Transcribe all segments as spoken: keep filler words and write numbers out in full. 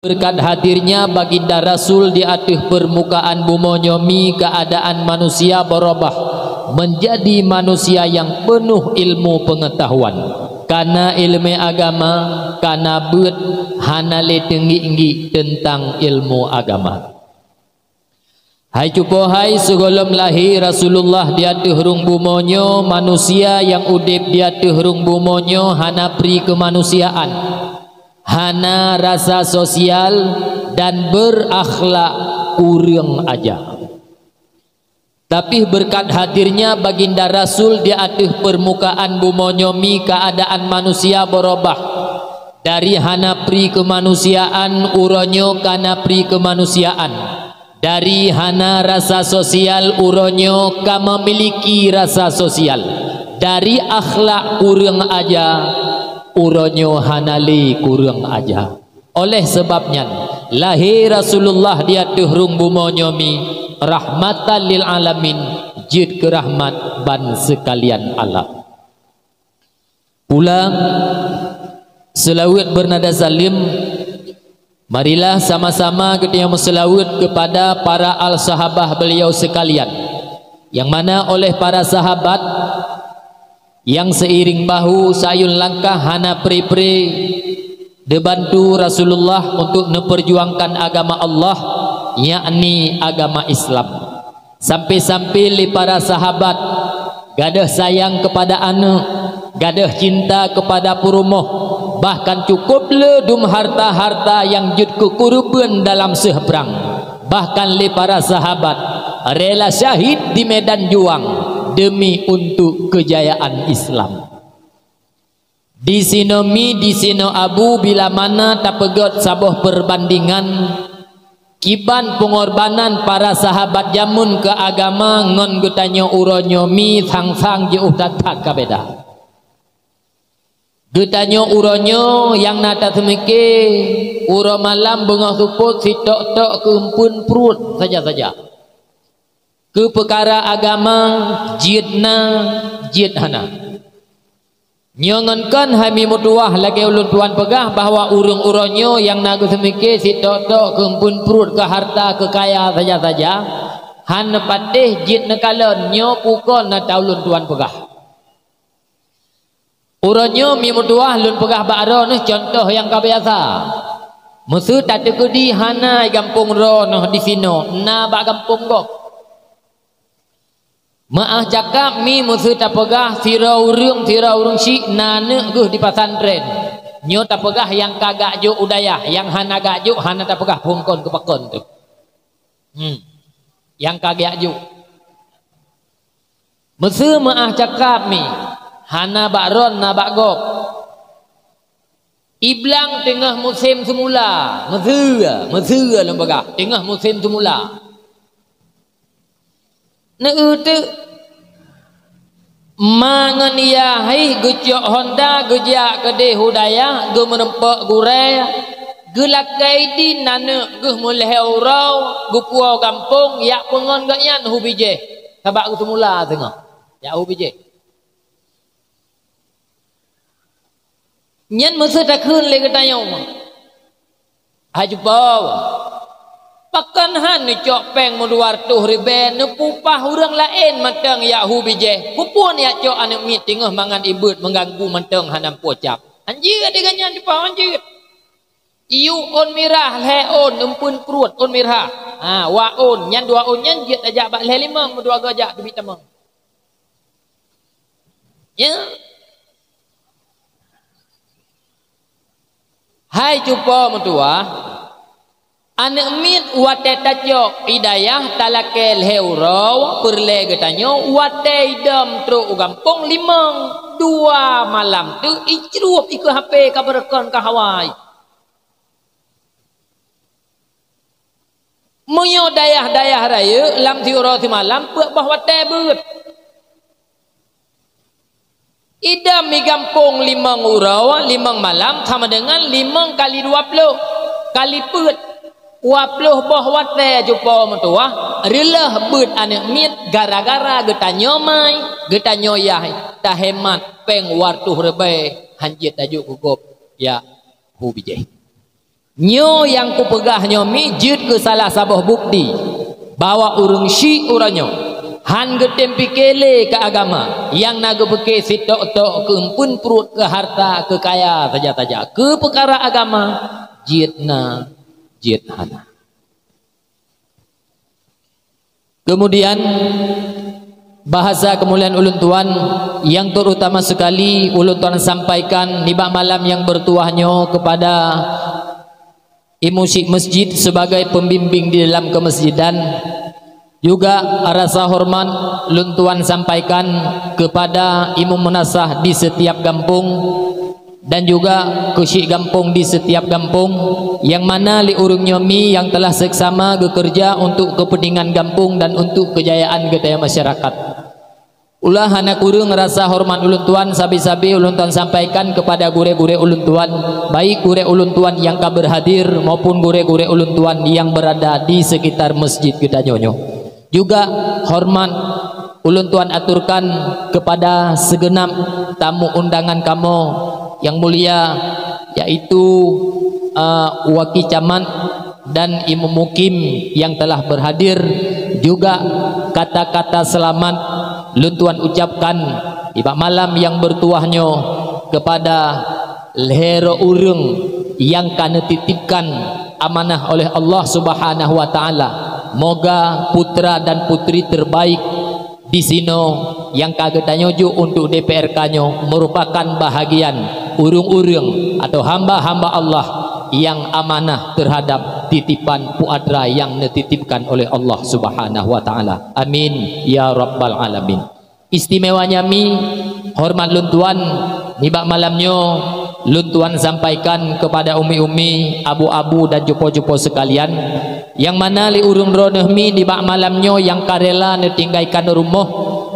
Berkat hadirnya Baginda Rasul di ateueh permukaan bumoe nyoe mi, keadaan manusia berubah menjadi manusia yang penuh ilmu pengetahuan. Kana ileumèe agama, kana beuet, hana lé teungiek-ngiek teuntang ilmu agama. Hai cupo hai, sigohlom lahé Rasulullah di ateueh rhueng bumoe nyoe, manusia nyang udép di ateueh rhueng bumoe nyoe hana pri keumanusiaan, hana rasa sosial, dan berakhlak kureueng aja. Tapi berkat hadirnya Baginda Rasul di ateueh permukaan bumoe nyoe mi, keadaan manusia berubah. Dari hana pri keumanusiaan, uroe nyoe kana pri keumanusiaan. Dari hana rasa sosial, uroe nyoe ka memiliki rasa sosial. Dari akhlak kureueng aja, uroe nyoe hana lé kureueng aja. Oleh sebab nyan, lahé Rasulullah di ateueh rhueng bumoe nyoe mi rahmatan lil alamin, jeuet keu rahmat ban seukalian alam. Pula, seulaweuet beunada saleuem, marilah sama-sama geutanyoe meuseulaweuet keupada para al-sahabah beliau seukalian, nyang mana oleh para sahabat nyang seiring bahu sayun langkah hana pre-pre dibantu Rasulullah untuk neupeurjuangkan agama Allah, yakni agama Islam. Sampai-sampai lé para sahabat gadôh sayang keupada aneuëk, gadôh cinta keupada peurumoh, bahkan cukup le dum harta-harta nyang jeuet keu keureubeuen dalam seuh prang. Bahkan lé para sahabat rela syahid di medan juang demi untuk keujayaan Islam. Di sinoe mi, di sinoe abu, bila mana tapeugét saboh peurbandingan kiban peungorbanan para sahabat jameun keu agama ngon geutanyoe uroe nyoe mi, sang-sang jiôh that-that ka beda. Geutanyoe uroe nyoe nyang na taseumike, uroe malam beungoh seupôt sitok-tok keu eumpeuen pruet saja-saja. Keu peukara agama, jeuet na, jeuet hana. Nyoe ngon kon hai mi meutuwah, lagée ulôn tuan peugah bahwa ureuëng uroe nyoe nyang na geuseumike sitok-tok keu eumpeuen pruet, keu harta, keu kaya saja-saja, hana patéh jeuet neukalon nyoe peue kon na ta ulôn tuan peugah. Uroe nyoe mi meutuwah lôn peugah bak droeneuh cuntoh nyang ka biasa. Meuseu tateukeudi hana gampông droeneuh disinoe, na bak gampông gob. Meuáh cakap mi meuseu tapeugah sidroe ureuëng, sidroe ureuëng syik na aneuëk geuh di pesantren. Nyoe tapeugah nyang ka geujok u dayah, nyang hana geujok hana tapeugah phon kon keu pakon teuh. Hmm. Nyang ka geujok. Meuseu meuáh cakap mi, hana bak droen na bak gob. Iblang teungoh musém seumula, meuseu, meuseu lôn peugah, teungoh musém seumula. Neueu teuk, ma ngon yah haih geucok honda geujak keudeh u dayah, geumeureumpok gurée, geulakée idin aneuëk geuh meulhée uroe, geupuwoe gampông, jak peungon gobnyan hu bijéh. Sabab geuseumula teungoh. Jak hu bijéh. Nyan meuseu takheun lé geutanyoe. Hai cupo, pakon han neucok péng meudua reutôh ribée neupeupah ureuëng laén mantong jak hu bijéh? Peue phon jak cok aneuëk miet teungoh mangat ibeuet meuganggu mantong hana meupucap? Hanjeuet deungon nyan cupo, hanjeuet. Iyue ôn mirah lhée ôn, eumpeuen pruet ôn mirah. Ha, wak ôn, nyan dua ôn nyan jeuet tajak bak lhée limong, meudua goe jak teubiet tamong. Ya. Hai cupo meutuwah, aneuëk miet watée tacok i dayah talakée lhée uroe, peureulée geutanyoe watée idom trok u gampông limong, dua malam teuk icrueb ikeu hapé ka beureukon ka hawai. Meunyoe dayah-dayah rayeuk lam siuroe simalam peuet boh watée beuet. Idom i gampông limong uroe, limong malam sama deungon limong kali dua ploh kali peuet. Dua ploh boh watée cupo meutuwah, reuloh beuet aneuëk miet gara-gara geutanyoe mai, geutanyoe yah tahemat péng dua reutôh ribée hanjeuet tajok keu gob jak hu bijéh. Nyoe nyang kupeugah nyoe mi jeuet keu salah saboh bukti bahwa ureuëng syiek uroe nyoe hán geutem pike lé keu agama, nyang na geupike sitok-tok keu eumpeuen pruet, keu harta, keu kaya saja-saja. Keu peukara agama, jeuet na, jeuet hana. Kemudian, bahasa keumuliaan ulôn tuan, nyang terutama sekali ulôn tuan sampaikan nibak malam nyang beutuwah nyoe kepada imum syiek masjid sebagai pembimbing di dalam kemasjidan, juga rasa hormat lôn tuan sampaikan kepada imum meunasah di setiap gampông, dan juga keu syiek gampông di setiap gampông, nyang mana lé ureuëng nyoe mi nyang telah seksama geukeureuja untuk keupeuntengan gampông dan untuk keujayaan geutanyoe masyarakat. Ulah hana kureueng rasa hormat ulôn tuan sabe-sabe ulôn tuan sampaikan kepada gurée-gurée ulôn tuan, baik gurée ulôn tuan nyang ka beurhadir maupun gurée-gurée ulôn tuan nyang beurada di seukitar masjid geutanyoe nyoe. Juga hormat ulôn tuan aturkan kepada segenap tamu undangan kamoe nyang mulia, yaitu, eh, Waki Camat dan Imum Mukim nyang telah beurhadir. Juga kata-kata seulamat lôn tuan ucapkan nibak malam nyang beutuwah nyoe kepada lhée droe ureuëng nyang ka neutitipkan amanah oleh Allah Subhanahu wa Taala. Moga putra dan putri terbaik di sinoe nyang ka geutanyoe jok untuk D P R K nyoe meurupakan bahagian ureuëng-ureuëng atau hamba-hamba Allah nyang amanah teuhadab titipan putra nyang neutitipkan oleh Allah Subhanahu wa Taala. Amin ya rabbal alamin. Istimewanya mi, hormat lôn tuan, nibak malam nyoe lôn tuan sampaikan kepada umi-umi, abu-abu dan cupo-cupo seukalian, nyang mana lé ureuëng droeneuh mi nibak malam nyoe nyang ka rela neutinggaikan rumoh,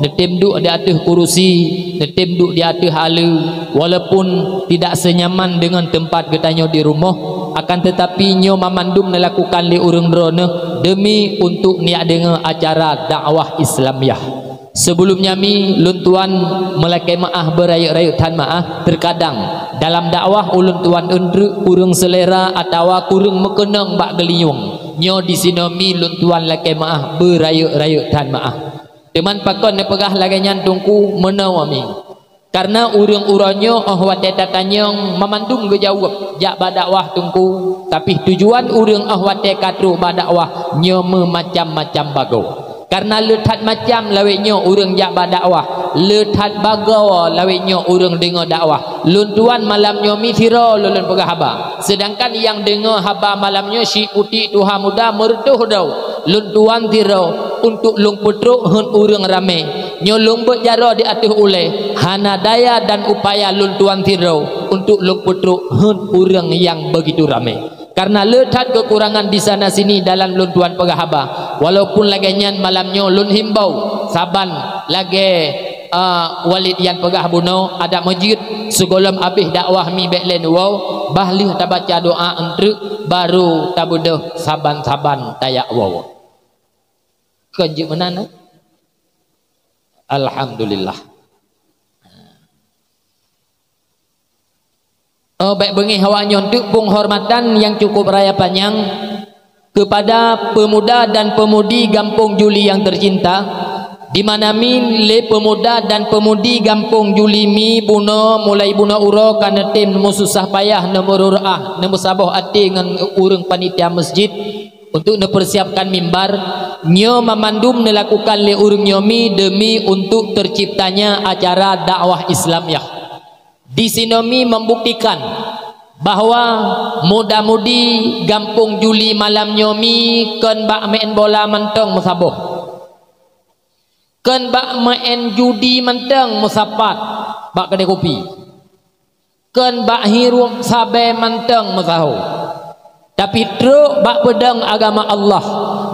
neutem duek di ateueh kurusi, neutem duek di ateueh aleue, walaupun tidak senyaman deungon teumpat geutanyoe di rumoh, akan teutapi nyoe mamandum neulakukan lé ureuëng droeneuh deumi untuk neujak deungoe acara dakwah Islamiah. Sibeulom nyan mi lôn tuan meulakée meuáh beurayeuk-rayeuk that meuáh. Teukadang dalam dakwah ulôn tuan eunteuk kureueng seulera atawa kureueng meukeunong bak geulinyueng. Nyoe disinoe mi lôn tuan lakée meuáh beurayeuk-rayeuk that meuáh. Teuma pakon neupeugah lagée nyan Teungku, meunoe mi. Kareuna ureuëng uroe nyoe óh watée tatanyong mamandum geujaweueb jak bak dakwah Teungku, tapi tujuan ureuëng óh watée ka trok bak dakwah nyoe meumacam-macam bagoe. Kareuna le that macam lawét nyoe ureuëng jak bak dakwah, le that bagoe lawét nyoe ureuëng deungoe dakwah. Lôn tuan malam nyoe mi sidroe lôn, lôn peugah haba. Seudangkan nyang deungoe haba malam nyoe syiek putéh tuha muda meureutoh droe, lôn tuan sidroe untuk lôn peutrok heuet ureuëng ramé. Nyoe lôn beuet jaroe di ateueh ulée, hana daya dan upaya lôn tuan sidroe untuk lôn peutrok heuet ureuëng nyang beugitu ramé. Kareuna le that keukurangan di sana sini dalam lôn tuan peugah haba. Walaupun lagée nyan malam nyoe lôn himbau saban lagée, eh, Walid Yan peugah bunoe, adak meujeuet sigohlom abéh dakwah mi bék lé neuwoe, bah lheueh tabaca doa eunteuk, barô tabeudôh saban-saban tajak woe. Kon jeuet meunan, eh? Alhamdulillah. Oh, bék beungéh awak nyoe teuk peunghormatan nyang cukup raya panyang kepada pemuda dan pemudi Gampông Juli nyang teucinta, di mana mi lé pemuda dan pemudi Gampông Juli mi bunoe, mulai bunoe uroe ka neutem meususah payah, neumeururoh, neumeusaboh até ngon ureuëng panitia masjid untuk neupeusiapkan mimbar. Nyoe mamandum neulakukan lé ureuëng nyoe mi deumi untuk teuciptanya acara dakwah Islamiah. Disinoe mi membuktikan bahwa muda-mudi Gampông Juli malam nyoe mi kon bak meu'en bola mantong meusaboh, kon bak meu'en judi mantong meusapat bak keudée kupi, kon bak hirup sabe mantong meusaho. Tapi trok bak peudong agama Allah,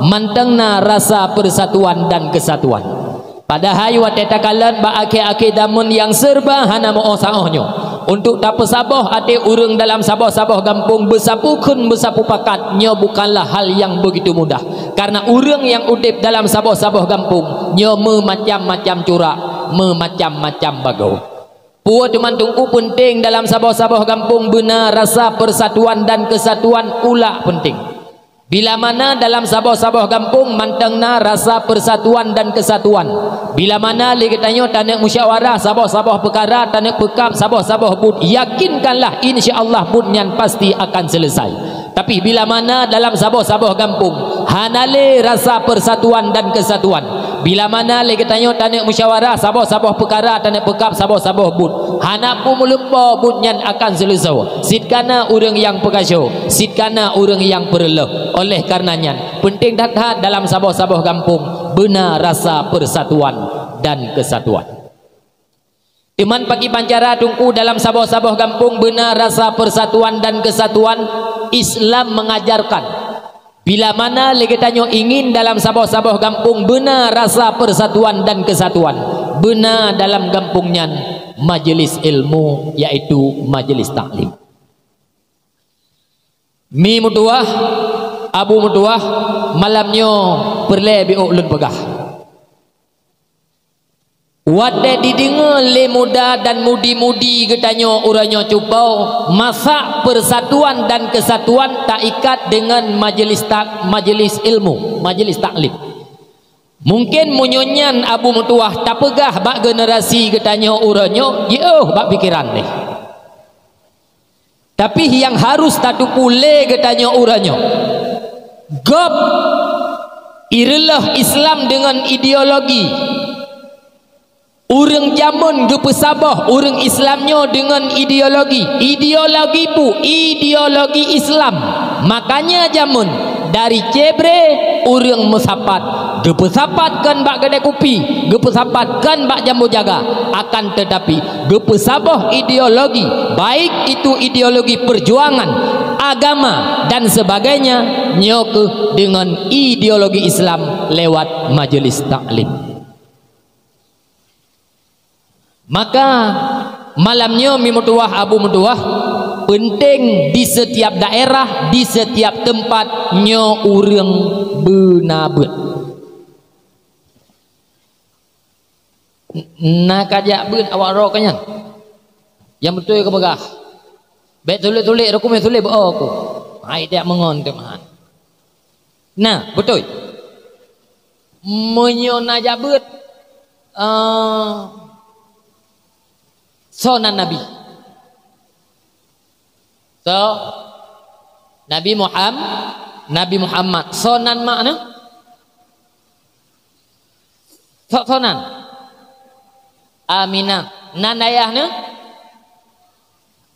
mantong na rasa persatuan dan kesatuan. Padahai watée takalon bak akhé-akhé zaman nyang serba hana meu'oh saoh nyoe, untuk tapeusaboh até ureuëng dalam saboh-saboh gampông beusapeue kheun beusapeue pakat nyoe bukanlah hal nyang beugitu mudah. Kareuna ureuëng nyang udeb dalam saboh-saboh gampông nyoe meumacam-macam curak, meumacam-macam bagoe. Uwa teuma teungku, peunteng dalam saboh-saboh gampông beuna rasa persatuan dan kesatuan, ulak peunteng. Bila mana dalam saboh-saboh gampông mantong na rasa persatuan dan kesatuan, bila mana lé geutanyoe taneuk musyawarah saboh-saboh peukara, taneuk peukab saboh-saboh buet, yakinkanlah, insya Allah buet nyan pasti akan selesai. Tapi bila mana dalam saboh-saboh gampông hana lé rasa persatuan dan kesatuan, bila mana lé geutanyoe taneuk musyawarah saboh-saboh peukara, taneuk peukab saboh-saboh buet, hana peue meulumpo buet nyan akan seuleusoe. Cit kana ureuëng nyang peukaso, cit kana ureuëng nyang peureulôh. Oleh kareuna nyan, peunteng that-that dalam saboh-saboh gampông beuna rasa persatuan dan kesatuan. Teuma pakriban cara teungku dalam saboh-saboh gampông beuna rasa persatuan dan kesatuan, Islam mengajarkan, bila mana lé geutanyoe ingin dalam saboh-saboh gampông beuna rasa persatuan dan kesatuan, beuna dalam gampông nyan majelis ilmu, yaitu majelis taklim. Mi meutuwah, Abu meutuwah, malam nyoe peureulée biôk lôn peugah. Watée dideungoe lé muda dan mudi-mudi geutanyoe uroe nyoe cupo, masak persatuan dan kesatuan taikat deungon majelis ta-, majelis ilmu, majelis taklim. Mungken meunyoe nyan Abu meutuwah tapeugah bak generasi geutanyoe uroe nyoe, jiôh bak pikeran deh. Tapi nyang harus tateupeue lé geutanyoe uroe nyoe, gob ireulôh Islam deungon ideologi. Ureuëng jameun geupeusaboh ureuëng Islam nyoe deungon ideologi. Ideologi peue? Ideologi Islam. Makanya jameun dari cebre ureuëng meusapat, geupeusapat kon bak keudée kupi, geupeusapat kon bak jambo jaga, akan tetapi geupeusaboh ideologi, baik itu ideologi perjuangan, agama dan sebagainya, nyoe keuh deungon ideologi Islam lewat majelis taklim. Maka malam nyoe mi meutuwah Abu meutuwah, peunteng di setiap daerah, di setiap teumpat nyoe ureuëng beuna beuet. Na ka jak beuet awak droe ka nyan. Nyang beutôi ka peugah. Bék tuléh-tuléh, rukun tuléh beu ku. Hai tiak meungon teumahan. Nah, beutôi. Meunyoe na jak beuet, eh, soe nan Nabi? Soe? Nabi Muham-, Nabi Muhammad. Soe nan mak neuh? Soe, soe nan? Aminah. Nan ayah neuh?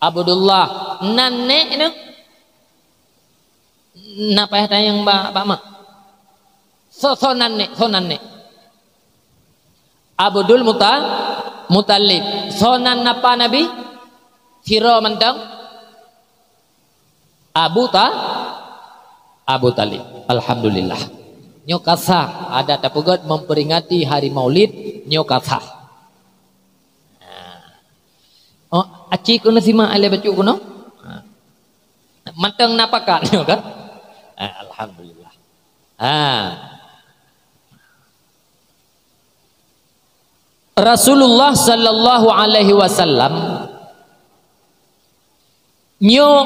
Abdullah. Nan nék neuh? Na payah tanyong bak, bak mak. Soe, soe nan nék, soe nan nék? Abdul Muta-, Muthalib. Soe nan apa Nabi? Sidroe mantong? Abu Ta-, Abu Talib. Alhamdulillah. Nyoe ka sah, adat tapeugét memperingati hari Maulid, nyoe ka sah. Oh, aci keuneuk simak alai bacut keunoe? Ha. Mantong na pakat nyoe kan? Ha, alhamdulillah. Ha. Rasulullah sallallahu alaihi wasallam nyoe,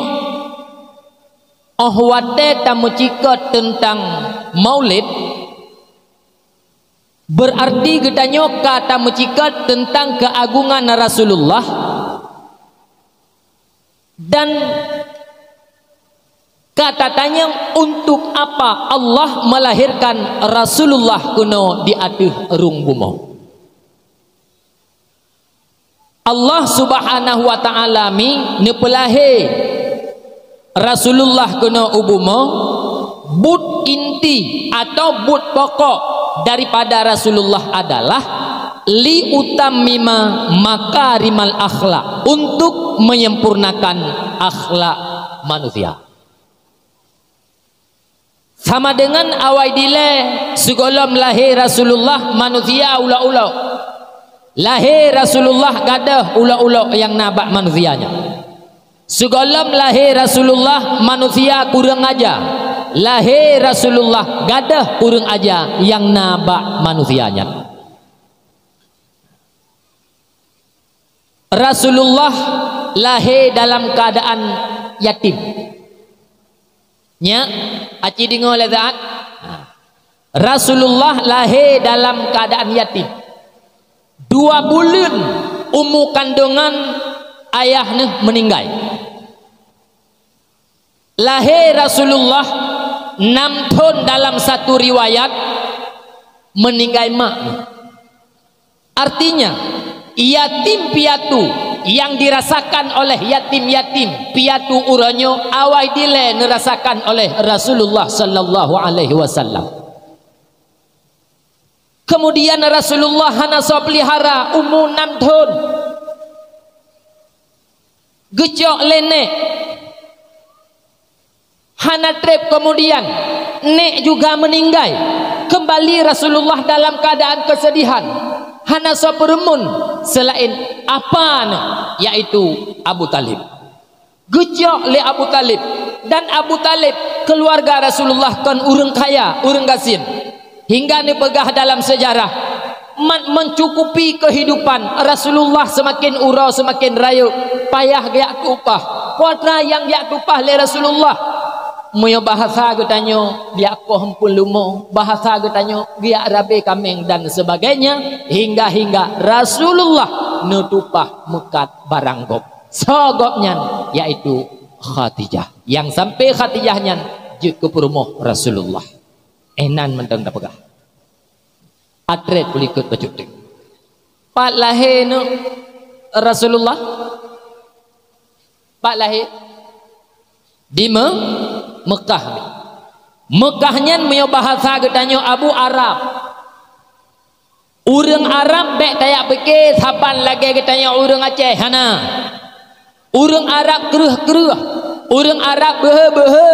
óh watée tameucikét teuntang Maulid, beurarti geutanyoe ka tameucikét teuntang keuagungan Rasulullah, dan ka tatanyong, untuk apa Allah melahirkan Rasulullah keunoe di ateueh rhueng bumoe? Allah Subhanahu wa Ta'ala mi neupeulahé Rasulullah keunoe u bumoe, buet inti atau buet pokok daripada Rasulullah adalah liutammima makarimal akhlak, untuk menyempurnakan akhlak manusia. Sama deungon awai dilée sigohlom lahé Rasulullah, manusia ulok-ulok. Lahé Rasulullah gadôh ulok-ulok nyang na bak manusia nyan. Sigohlom lahé Rasulullah, manusia kureueng aja. Lahé Rasulullah gadôh kureueng aja nyang na bak manusia nyan. Rasulullah lahé dalam keuadaan yatim. Nyak, aci deungoe lé saat. Rasulullah lahé dalam keuadaan yatim. Dua buleuen umu kandongan ayah neuh meuninggai. Lahé Rasulullah nam thon, dalam satu riwayat meuninggai mak. Artinya, yatim piatu yang dirasakan oleh yatim-yatim piatu uroe nyoe awai dilée neurasakan oleh Rasulullah sallallahu alaihi wasallam. Kemudian Rasulullah hana soe pelihara umu nam thon. Geucok lé nék. Hana treb kemudian, nék juga meuninggai. Keumbali Rasulullah dalam keuadaan keuseudihan. Hana soe peureumeun seulaén apa neuh, yaitu Abu Thalib. Geucok lé Abu Thalib, dan Abu Thalib keuluwarga Rasulullah kon ureuëng kaya, ureuëng gasien. Hingga neupeugah dalam seujarah, mat meucukupi keuhidupan Rasulullah seumaken uroe seumaken rayeuk, payah geujak tueng upah. Peue atra nyang geujak tueng upah lé Rasulullah? Meunyoe bahasa geutanyoe, geujak koh eumpeuen leumo, bahasa geutanyoe, geujak rabe kaméng dan sebagainya, hingga-hingga Rasulullah neutumpah meukat barang gob. Soe gobnyan? Yaitu Khadijah. Nyang sampai Khadijah nyan jeuet keu peurumoh Rasulullah. Inan mantong tapeugah. Atrét peulikot bacut teuk. Pat lahé neuh Rasulullah? Pat lahé? Di Me-, Mekah. Mekah nyan meunyoe bahasa geutanyoe Abu Arab. Ureuëng Arab bék tajak pike saban lagée geutanyoe ureuëng Aceh, hana. Ureuëng Arab kreueh-kreueh, ureuëng Arab beuhe-beuhe,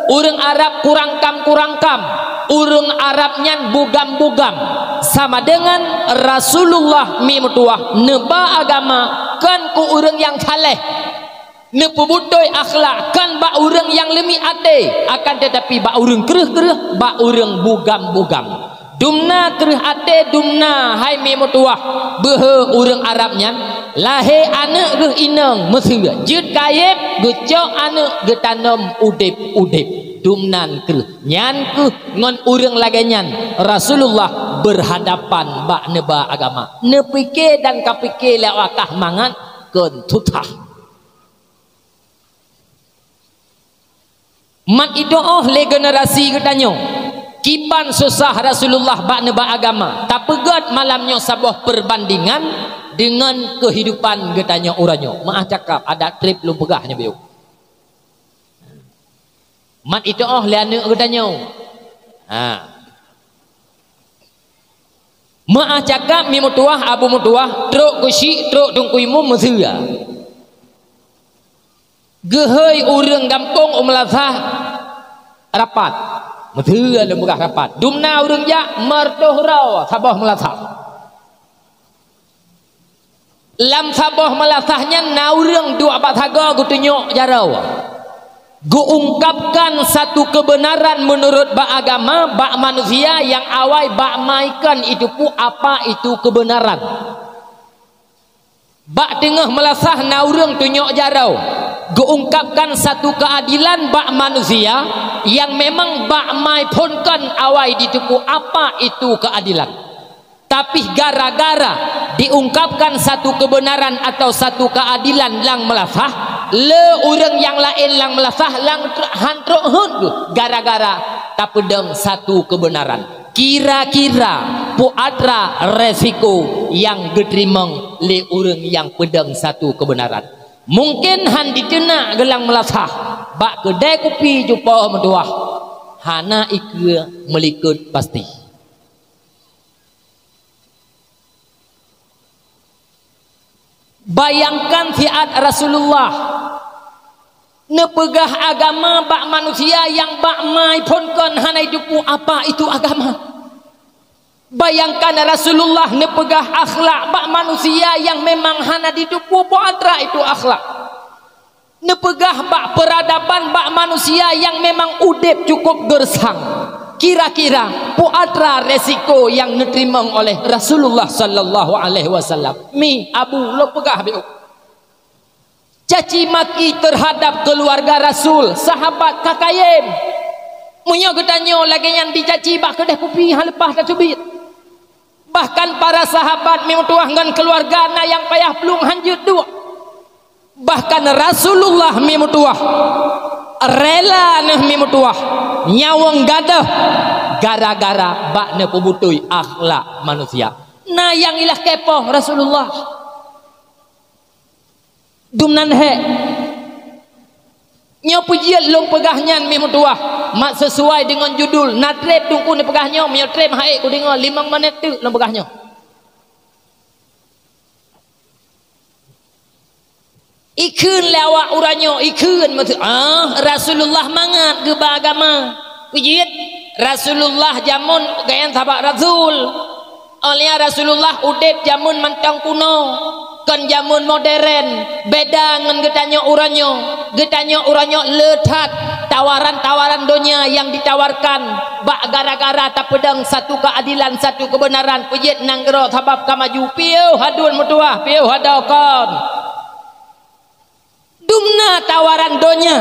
ureuëng Arab kurangkam-kurangkam, ureuëng Arab nyan bugam-bugam. Sama deungon Rasulullah mi meutuwah neuba agama kon keu ureuëng nyang saleh. Neupeubutôi akhlak kon bak ureuëng nyang leumiek até, akan teutapi bak ureuëng kreueh-kreueh, bak ureuëng bugam-bugam. Dumna kreueh até, dumna hai mi meutuwah beuhe ureuëng Arab nyan, lahé aneuëk geuh inong meuseue, jeuet kayém geucok aneuëk geutanom udeb-udeb. Dumnan kreueh, nyan keuh ngon ureuëng lagée nyan Rasulullah beurhadapan bak neuba agama. Neupike dan kapike lé awak kah mangat kon tutah. Mat itoh lé generasi geutanyoe, kiban susah Rasulullah bak neuba agama. Tapeugét malam nyoe saboh perbandingan deungon keuhidupan geutanyoe uroe nyoe. Meu'ah cakap, adak treb lôn peugah nyoe biôh. Mat itoh lé aneuëk geutanyoe. Ha. Meu'ah cakap mi meutuwah, abu meutuwah, trok keuchik, trok teungku imum meuseue. Geuhôi ureuëng gampông u meulasah rapat. Meuseue lôn peugah rapat. Dumna ureuëng jak meureutoh droe saboh meulasah. Lam saboh meulasah nyan na ureuëng duek bak sagoe geutunyok jaroe. Geuungkapkan satu keubeunaran meunurot bak agama, bak manusia nyang awai bak ma ikon itu peue apa itu keubeunaran. Bak teungoh meulasah na ureuëng tunyok jaroe, geuungkapkan satu keuadilan bak manusia nyang memang bak ma iphon kon awai jiteupeue apa itu keuadilan. Tapi gara-gara diungkapkan satu keubeunaran atau satu keuadilan lam meulasah, le ureuëng nyang laén lam meulasah lam tr-, han trok hot geuh gara-gara tapeudong satu keubeunaran. Kira-kira peue atra resiko nyang geuteurimong lé ureuëng nyang peudong satu keubeunaran? Mungken han jiteunak geulang meulasah bak keudée kupi jupo meutuwah, hana ikeue meulikot pasti. Bayangkan siat Rasulullah neupeugah agama bak manusia nyang bak ma iphon kon hana jiteupeue apa itu agama. Bayangkan Rasulullah neupeugah akhlak bak manusia nyang memang hana jiteupeue peue atra itu akhlak. Neupeugah bak peuradaban bak manusia nyang memang udeb cukup geureusang. Kira-kira peue atra resiko nyang neuteurimong oleh Rasulullah sallallahu alaihi wasallam? Mi Abu, lôn peugah beu. Caci maki teuhadap keuluwarga Rasul, sahabat ka kayém. Meunyoe geutanyoe lagée nyan jicaci bak keudeh kupi, han leupah tateubiet. Bahkan para sahabat mi meutuwah ngon keuluwarga na nyang payah plueng han jeuet duek. Bahkan Rasulullah mi meutuwah, rela neuh mi meutuwah, nyawöng gadôh gara-gara bak neupeubutôi akhlak manusia. Na nyang ilakée poh Rasulullah. Dumnan hék. Nyoe peujeuet lôn peugah nyan mi meutuwah, mak seusuai deungon judul. Na treb teungku neupeugah nyoe, meunyoe treb han ék kudeungoe, limong menit teuk lôn peugah nyoe. Ikheun lé awak uroe nyoe, ikheun maksud, ah, Rasulullah mangat geuba agama. Peujeuet, Rasulullah jameun geuyan sahabat Rasul. Óh lheueh Rasulullah udeb jameun mantong kuno, kon jameun modern, beda ngon geutanyoe uroe nyoe. Geutanyoe uroe nyoe le that tawaran-tawaran donya nyang ditawarkan bak gara-gara tapeudong satu keadilan, satu keubeunaran, peujeuet nanggroe sabab ka maju, piôh haduen meutuwah, piôh adoe kon. Dumna tawaran donya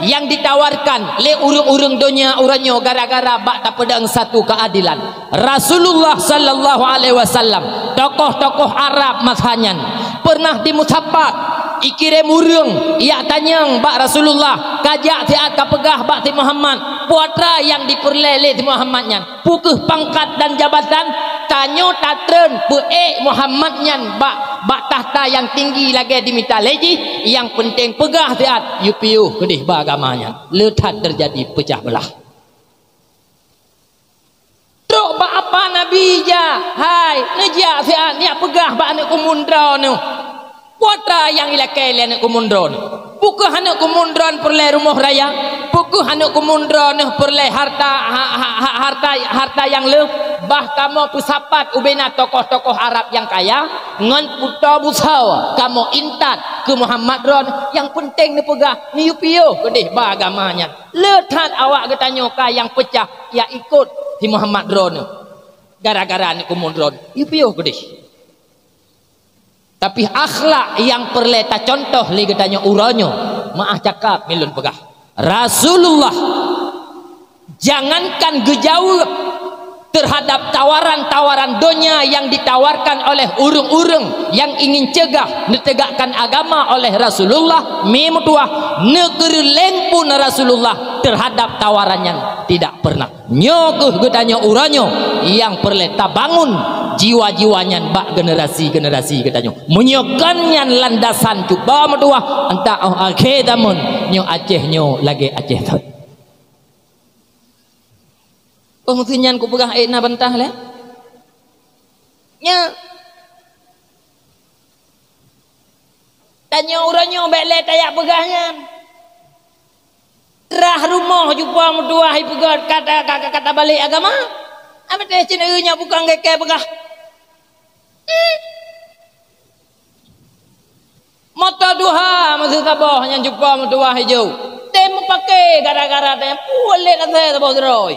nyang ditawarkan lé ureuëng-ureuëng donya uroe nyoe gara-gara bak tapeudong satu keadilan. Rasulullah sallallahu alaihi wasallam, tokoh-tokoh Arab masa nyan pernah dimeusapat, ikirém ureuëng jak tanyong bak Rasulullah, ka jak siat ka peugah bak si Muhammad, peue atra nyang jipeureulée lé si Muhammad nyan. Peu kheueh pangkat dan jabatan, tanyoe tatreun peuék Muhammad nyan bak, bak takhta nyang tinggi lagée jimita lé jih, nyang peunteng peugah siat, yue piôh keudeh bak agama nyan. Le that teujadi peucah beulah. Trok bak apa Nabi jak, hai, neujak siat, neujak peugah bak aneuëk kumun droeneuh. Peue atra nyang ilakée lé aneuëk kumun droeneuh? Peu kheueh aneuëk kumun droeneuh peureulée rumoh raya? Peu kheueh aneuëk kumun droeneuh peureulée harta, ha-, ha-, ha-, harta, harta nyang le? Bah kamoe peusapat ubena tokoh-tokoh Arab nyang kaya, ngon putoe busoe kamoe intat keu Muhammad droeneuh, nyang peunteng neupeugah, neuyue piôh keudeh bak agama nyan. Le that awak geutanyoe ka nyang peucah, ya ikot si Muhammad droeneuh. Gara-gara aneuëk kumun droeneuh, yue piôh keudeh. Tapi akhlak nyang peureulée tacontoh lé geutanyoe uroe nyoe, meuáh cakap mi lôn peugah, Rasulullah jangankan geujaweueb teuhadab tawaran-tawaran donya nyang ditawarkan oleh ureuëng-ureuëng nyang ingin cegah neutegakkan agama oleh Rasulullah, mi meutuwah, neukeureuléng pun Rasulullah teuhadab tawaran nyan tidak pernah. Nyoe kheueh geutanyoe uroe nyoe nyang peureulée tabangun jiwa-jiwa nyan bak generasi-generasi geutanyoe. Meunyoe kon nyan landasan cuba meutuwah, entah óh akhé zaman nyoe Aceh nyoe lagée Aceh that. Óh meusi nyan kupeugah ék na bantah lé. Nyoe. Tanyoe uroe nyoe bék lé tajak peugah nyan. Rah rumoh cuba meutuwah ipeugah kata, kata, kata balek agama. Ameutéh cit ureuëng nyoe bukon geukée peugah. Hmm. Moto duha meusaboh nyan cuba meutuwah ijô. Tem meupaké gara-gara tem puléh asai saboh droe.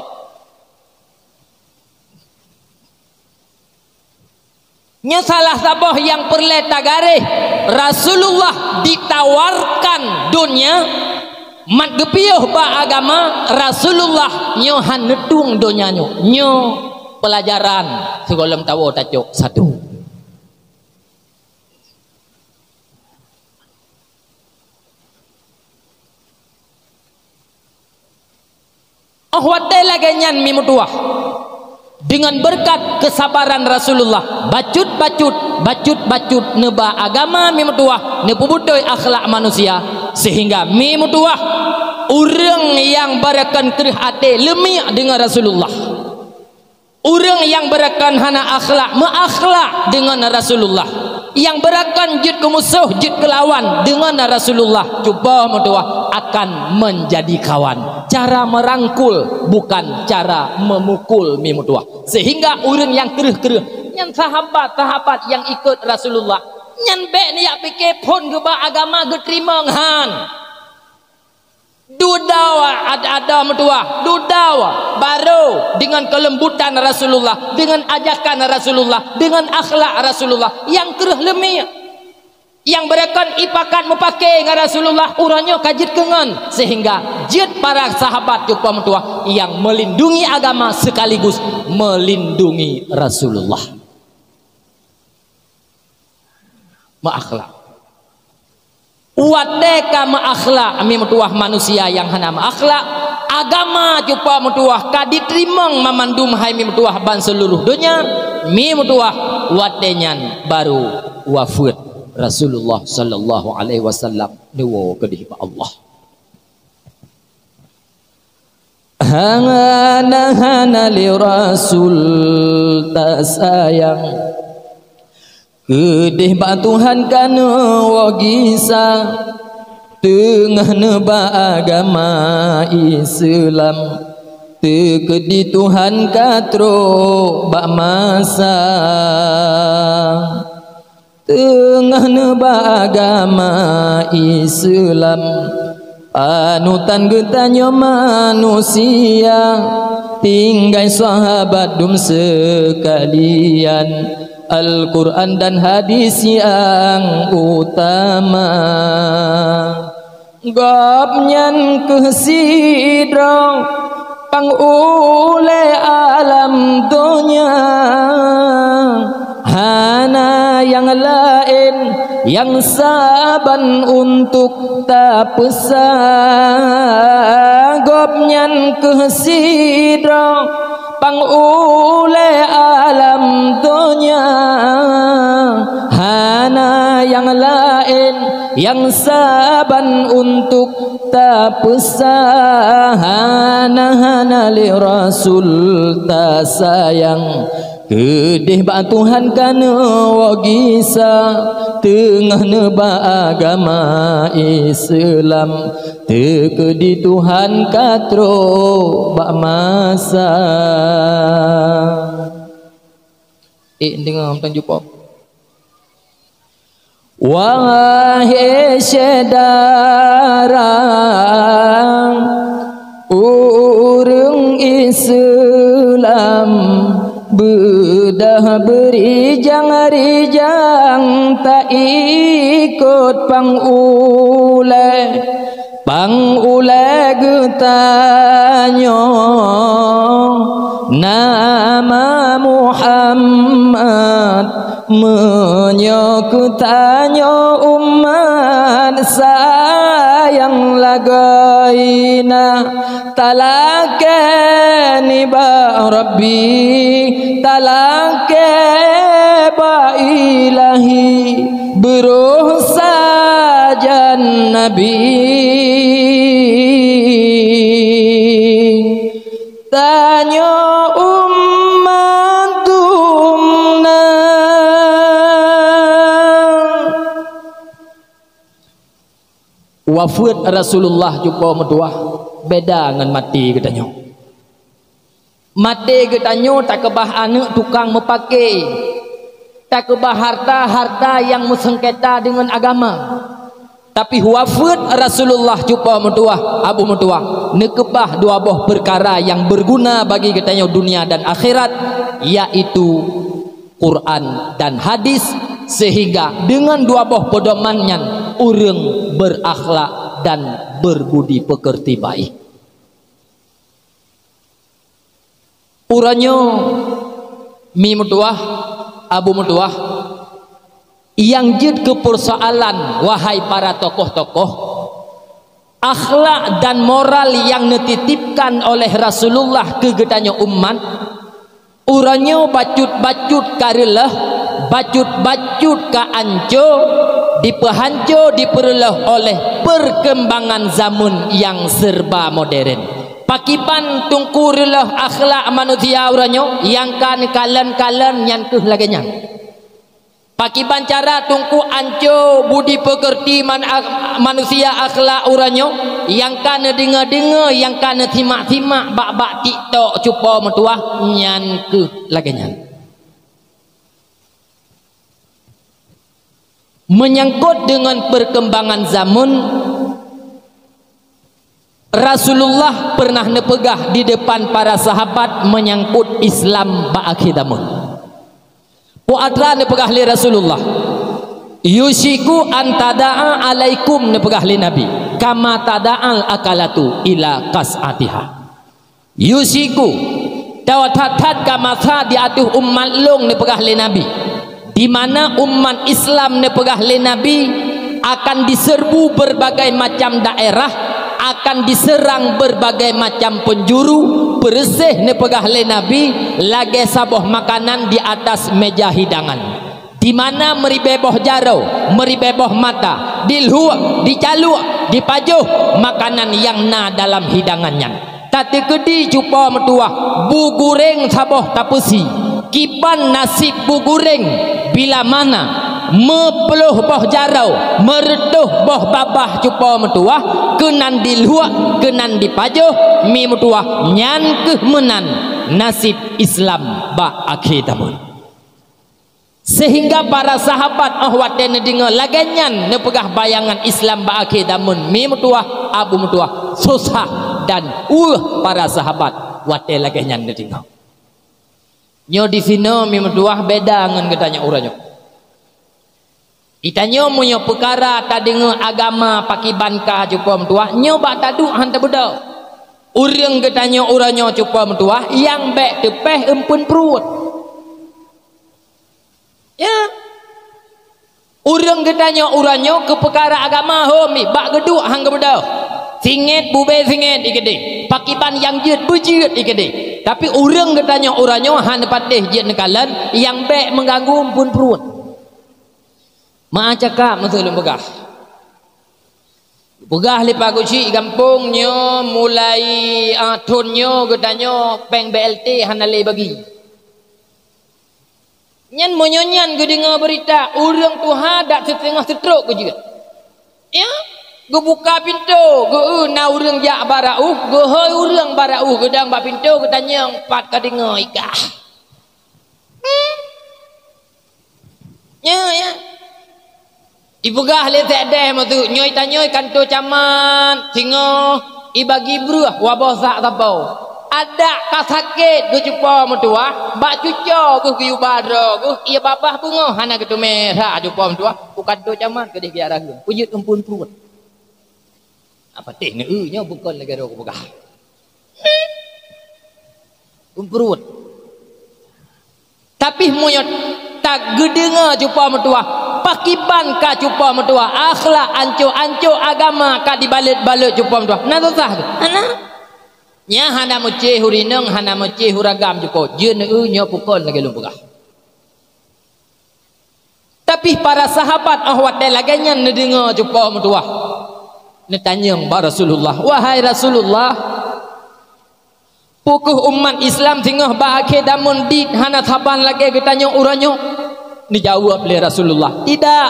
Nyoe salah saboh nyang peureulée tagaréh, Rasulullah ditawarkan donya, mat geupiôh bak agama, Rasulullah nyoe han neutueng donya nyoe. Nyoe peulajaran sigohlom tawoe tacok satu. Óh watée lagée nyan mi meutuwah, deungon beureukat keusabaran Rasulullah, bacut-bacut, bacut-bacut neuba agama mi meutuwah, neupeubutôi akhlak manusia, seuhingga mi meutuwah ureuëng nyang barokon kreueh até leumiek deungon Rasulullah. Ureuëng nyang barokon hana akhlak, meuakhlak deungon Rasulullah. Nyang barokon jeuet keu musoh, jeuet keu lawan deungon Rasulullah. Cuba meutuwah akan menjadi kawan. Cara merangkul bukan cara memukul mi meutuwah. Sehingga ureuëng nyang kreueh-kreueh, nyan sahabat-sahabat nyang ikot Rasulullah, nyan bék neujak pike phon geuba agama geuteurimong han. Dudoe ad-, adoe meutuwah, dudoe barô deungon keulembutan Rasulullah, deungon ajakan Rasulullah, deungon akhlak Rasulullah nyang kreueh leumiek. Nyang beureukan ipakat meupaké ngon Rasulullah, uroe nyoe ka jeuet keu ngon, seuhingga jeuet para sahabat cupa meutuwah nyang meulindungi agama sekaligus meulindungi Rasulullah. Meuakhlak. Watée ka meuakhlak, mi meutuwah manusia nyang hana meuakhlak, agama cupa meutuwah ka jiteurimong mamandum hai mi meutuwah ban seuluruh donya, mi meutuwah watée nyan barô wafeuet Rasulullah sallallahu alaihi wasallam neuwoe keudeh bak Allah. Hana, hana lé Rasul tasayang, keudeh bak Tuhan ka neuwoe gisa, teungoh neuba agama Islam, teukeudi Tuhan ka trok bak masa. Teungoh neuba agama Islam, panutan geutanyoe manusia, tinggai sahabat dum seukalian, Al-Quran dan hadis nyang utama. Gobnyan kheueh sidroe pang ulée alam donya, hana nyang laén nyang saban untuk tapeusa. Gobnyan kheueh sidroe pang ulée alam donya, hana nyang laén nyang saban untuk tapeusa. Hana, hana lé Rasul tasayang, keudeh bak Tuhan ka neuwoe gisa, teungoh neuba agama Islam, teukeudi Tuhan ka trok bak masa. Ék deungoe mantong jumpa. Wahai syedara, ureuëng Islam, beudah beurijang-rijang taikot pang ulée. Pang ulée geutanyoe nama Muhammad, meunyoe geutanyoe umat sayang lagée na, talakée nibak Rabbi, talakée bak Ilahi. Beurôh sajan Nabi, tanyoe umat dumna. Wafeuet Rasulullah cupa meutuwah beda ngon maté geutanyoe. Maté geutanyoe takeubah aneuëk tukang meupaké, takeubah harta-harta nyang meuseungketa deungon agama. Tapi wafeuet Rasulullah cupa meutuwah, Abu meutuwah, neukeubah dua boh peukara nyang beurguna bagi geutanyoe dunia dan akhirat, yaitu Quran dan hadis, seuhingga deungon dua boh peudoman nyan ureuëng beurakhlak dan beubudi peukeurti baék. Uroe nyoe, mi meutuwah, Abu meutuwah, nyang jeuet keu peursoalan, wahai para tokoh-tokoh, akhlak dan moral nyang neutitipkan oleh Rasulullah keu geutanyoe umat, uroe nyoe bacut-bacut ka reuloh, bacut-bacut ka anco, dipeuhanco, dipeureuloh oleh peurkembangan zameun nyang serba modern. Pakiban teungku reuloh akhlak manusia uroe nyoe nyang ka neukalon-kalon nyan kheueh lagée nyan. Pakiban cara teungku anco budi peukeurti man-, ak-, manusia akhlak uroe nyoe nyang ka neudeungoe-deungoe, nyang ka neusimak-simak bak-bak TikTok cupa meutuwah nyan kheueh lagée nyan. Meunyangkot deungon peurkembangan zameun, Rasulullah pernah neupeugah di depan para sahabat menyangkut Islam bak akhé zaman. Peue atra neupeugah lé Rasulullah, "Yusyiku an tada'a alaikum," neupeugah lé Nabi, "kama tada'al akalatu ila qas'atiha." Yusyiku, that-that ka masa di ateueh umat lôn neupeugah lé Nabi, di mana umat Islam neupeugah lé Nabi akan diserbu berbagai macam daerah, akan diserang berbagai macam penjuru, peureuséh neupeugah lé Nabi lagée saboh makanan di atas meja hidangan. Di mana meuribée boh jaroe, meuribée boh mata, dilhuek, dicalok, dipajoh makanan nyang na dalam hidangan nyan. Tateukeudi cupo meutuwah, bu gureng saboh tapeusi. Kiban naseb bu gureng bila mana meuploh boh jaroe, meureutôh boh babah cupo meutuwah, keunan dilhuek, keunan dipajoh, mi meutuwah, nyan kheueh meunan naseb Islam bak akhé zaman. Sehingga para sahabat óh watée neudeungoe lagée nyan neupeugah bayangan Islam bak akhé zaman, mi meutuwah, abu meutuwah, susah dan ueh para sahabat watée lagée nyan neudeungoe. Nyoe disinoe mi meutuwah beda ngon geutanyoe uroe nyoe. Geutanyoe meunyoe peukara tadeungoe agama pakiban ka cupo meutuwah, nyoe bak taduek han tabeudôh. Ureuëng geutanyoe uroe nyoe cupo meutuwah nyang bék teupéh eumpeuen pruet. Ya. Ureuëng geutanyoe uroe nyoe keu peukara agama ho mi bak geuduek han geubeudôh. Singet bube singet ikeudeh, pakiban nyang jeuet beujeuet ikeudeh. Tapi ureuëng geutanyoe uroe nyoe hana patéh jeuet neukalon nyang bék meuganggu eumpeuen pruet. Meu'ah cakap meuteuleueng peugah. Peugah lé Pak Geuchik gampông nyoe mulai, ah, thon nyoe geutanyoe péng B L T hana lé bagi. Nyan meunyoe nyan geudeungoe beurita, ureuëng tuha dak siteungoh seutrok geujeuet. Ya, geubuka pintoe, geu-eu na ureuëng jak bak raôh, geuhôi ureuëng bak raôh, geudong bak pintoe, geutanyong, "Pat ka deungoe ikah?" Nyoe, ya. Ipeugah lé sekdes meuteuk, nyoe tanyoe kantô camat, singoh ibagi breueh waboh sak sapo. Adak ka sakét geucupo meutuwah, bak cuco geuh geuyueba droe geuh, ie babah beungoh hana geuteumé rha cupo meutuwah, u kantô camat keudeh geujak raheun, peujeuet eumpeuen pruet. Apa teh neu nyoe bukon lagée droe kupeugah. Eumpeuen pruet. Tapi meunyoe tageudeungoe cupo meutuwah, pakiban ka cupo meutuwah, akhlak anco-anco agama ka dibalot-balot cupo meutuwah. Na susah tu. Hana. Nya hana meucéh urinong, hana meucéh uragam cupo. Jeuneu nyoe pukon lagée lôn peugah. Tapi para sahabat óh watée lagée nyan neudeungoe cupo meutuwah, neutanyong bak Rasulullah, "Wahai Rasulullah, peu kheueh umat Islam singoh bak akhé zaman dit hana saban lagée geutanyoe uroe nyoe?" Neujaweueb lé Rasulullah, "Tidak.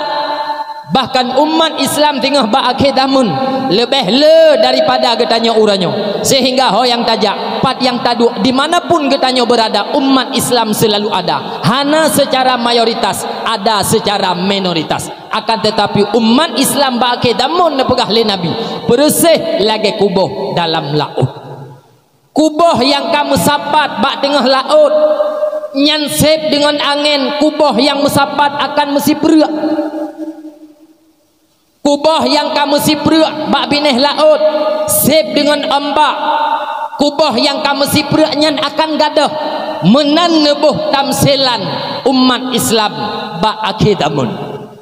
Bahkan umat Islam singoh bak akhé zaman leubeh le daripada geutanyoe uroe nyoe. Sehingga ho nyang tajak, pat nyang taduek, di mana pun geutanyoe beurada, umat Islam seulalu ada. Hana seucara mayoritas, ada seucara minoritas. Akan teutapi umat Islam bak akhé zaman neupeugah lé Nabi, peureuséh lagée kuboh dalam laôt." Kuboh nyang ka meusapat bak teungoh laôt, nyan seb deungon angén kuboh nyang meusapat akan meusipreuk. Kuboh nyang ka meusipreuk bak binéh laôt, seb deungon ombak, kuboh nyang ka meusipreuk nyan akan gadôh. Meunan neuboh tamsilan umat Islam bak akhé zaman.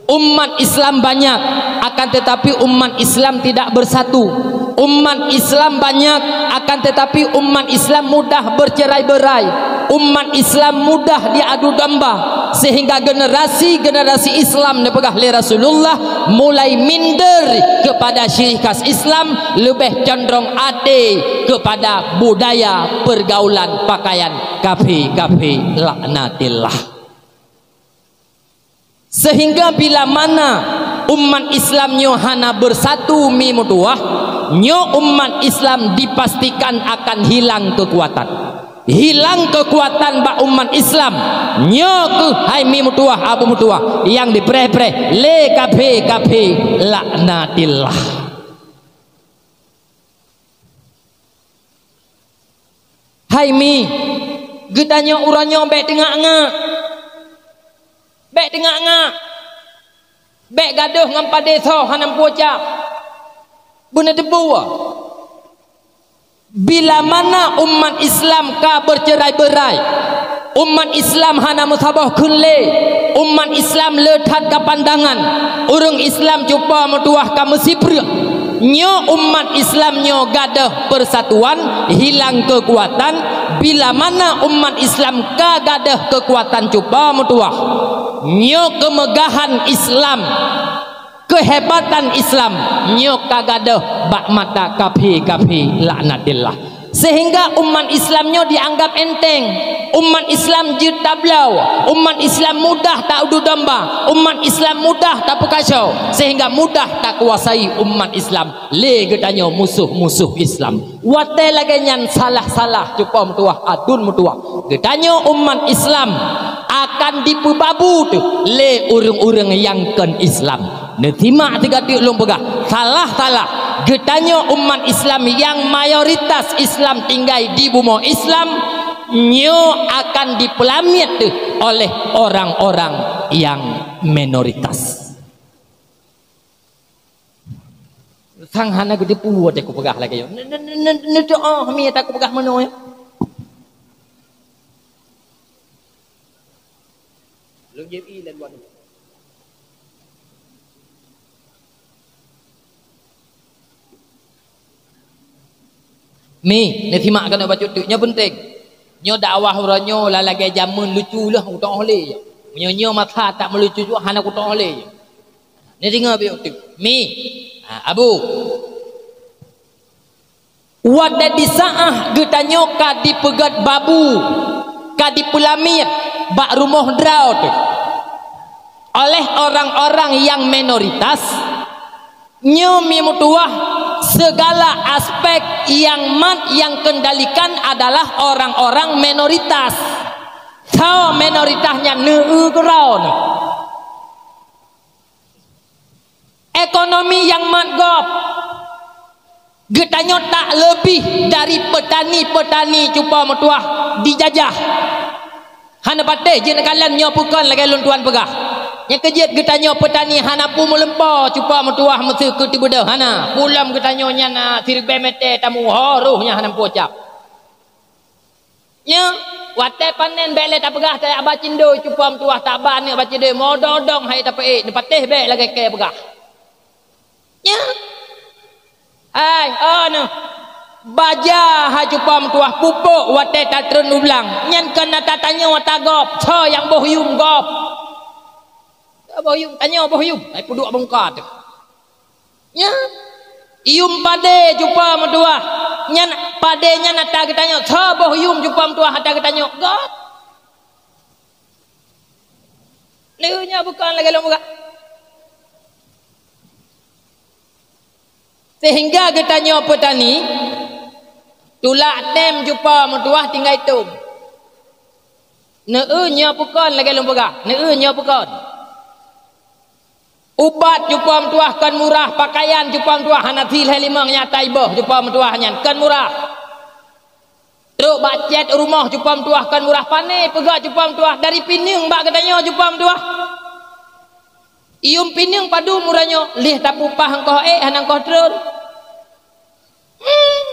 Umat Islam banyak, akan tetapi umat Islam tidak bersatu. Umat Islam banyak, akan tetapi umat Islam mudah bercerai-berai. Umat Islam mudah diadu domba, sehingga generasi-generasi Islam neupeugah lé Rasulullah mulai minder kepada ciri khas Islam, leubeh condrong até kepada budaya pergaulan pakaian kafé-kafé laknatillah. Sehingga bila mana umat Islam nyoe hana bersatu mi meutuwah, nyoe umat Islam dipastikan akan hilang kekuatan. Hilang kekuatan bak umat Islam, nyoe kheueh hai mi meutuwah, abu meutuwah nyang dipreh-preh lé kafé-kafé laknatillah. Hai Mi, geutanyoe uroe nyoe bék teungak-ngak. Bék teungak-ngak. Bék gadôh ngon padé soe hana meupucak. Beuneuteupeu, bila mana umat Islam ka beuceurai-beurai, umat Islam hana meusaboh kheun lé, umat Islam le that ka pandangan, ureuëng Islam cupa meutuwah ka meusipreuk. Nyoe umat Islam nyoe gadôh persatuan, hilang keukuatan. Bila mana umat Islam ka gadôh keukuatan cupa meutuwah, nyoe keumeugahan Islam, keuhebatan Islam, nyoe ka gadôh bak mata kafé-kafé laknatillah. Sehingga umat Islam nyoe dianggap enteng. Umat Islam jeuet tabloe, umat Islam mudah ta-adu domba, umat Islam mudah tapeukaso, sehingga mudah takuasai umat Islam lé geutanyoe musoh-musoh Islam. Watée lagée nyan salah-salah cupa meutuwah, aduen meutuwah, geutanyoe umat Islam akan dipeubabu teuh lé ureuëng-ureuëng nyang kon Islam. Neusimak sigoe teuk lôn peugah, salah-salah geutanyoe umat Islam nyang mayoritas Islam tinggai di bumoe Islam, nyoe akan dipeulamiet teuh oleh orang-orang nyang minoritas. Sang hana geuteupeue watée kupeugah lagée nyoe. Ne-, ne-, ne-, ne-, neudoa mi ata kupeugah meunoe. Lôn jieb ié lôn buat. Mi, neusimak keunoe bacut teuk, nyoe peunteng. Nyoe dakwah uroe nyoe la lagée jameun lucu lheueh kutoh lé. Meunyoe nyoe masa that meulucu-lucu hana kutoh lé. Neudeungoe bacut teuk. Mi, ha, Abu. Watée disaáh geutanyoe ka dipeugét babu, ka dipeulamiet bak rumoh droe teuh oleh orang-orang nyang minoritas, nyoe mi meutuwah, segala aspek nyang mat nyang kendalikan adalah orang-orang minoritas. Soe minoritas nyan? Neu-eu keudroe nyoe. Ekonomi nyang mat gob. Geutanyoe tak leubeh dari peutani-peutani cupa meutuwah dijajah. Hana patéh jeuet neukalon nyoe peue kon lagée lôn tuan peugah. Nyang keujeuet geutanyoe peutani hana peue meuleumpo cupa meutuwah meuseu keu teubeudôh hana. Peue lom geutanyoe nyan, ah, siribée meté tamu ho roh nyang hana meupucak. Nyoe, watée panen bék lé tapeugah tajak ba cindoi cupa meutuwah, taba aneuëk ba cindoi, modong-dong hai tapeuék, neupatéh bék lagée kée peugah. Nyoe. Hai, oh noh. Baja hai cupa meutuwah pupuk watée tatreun u blang. Nyan kon ata tanyoe ata gob, soe nyang boh yuem gob. Soe boh yuem, tanyoe boh yuem. Hai peuduek bungka teuh. Nyan, yuem padé cupa meutuwah. Nyan padé nyan ata geutanyoe, soe boh yuem cupa meutuwah ata geutanyoe. Gob. Lheueh nyoe bukon lagée lôn peugah. Sehingga geutanyoe peutani, tulak tem cupa meutuwah tinggai tom. Neu-eu nyoe peue kon lagée lôn peugah, neu-eu nyoe peue kon. Ubat cupa meutuwah kon murah, pakaian cupa meutuwah hana sihé limong nyang ata iboh cupa meutuwah nyan kon murah. Trok bak cét rumoh cupa meutuwah kon murah, pané peugah cupa meutuwah, dari pineung bak geutanyoe cupa meutuwah. Yuem pineung padum uroe nyoe, lheueh tapupah engkoh ék hana engkoh treun. Hmm.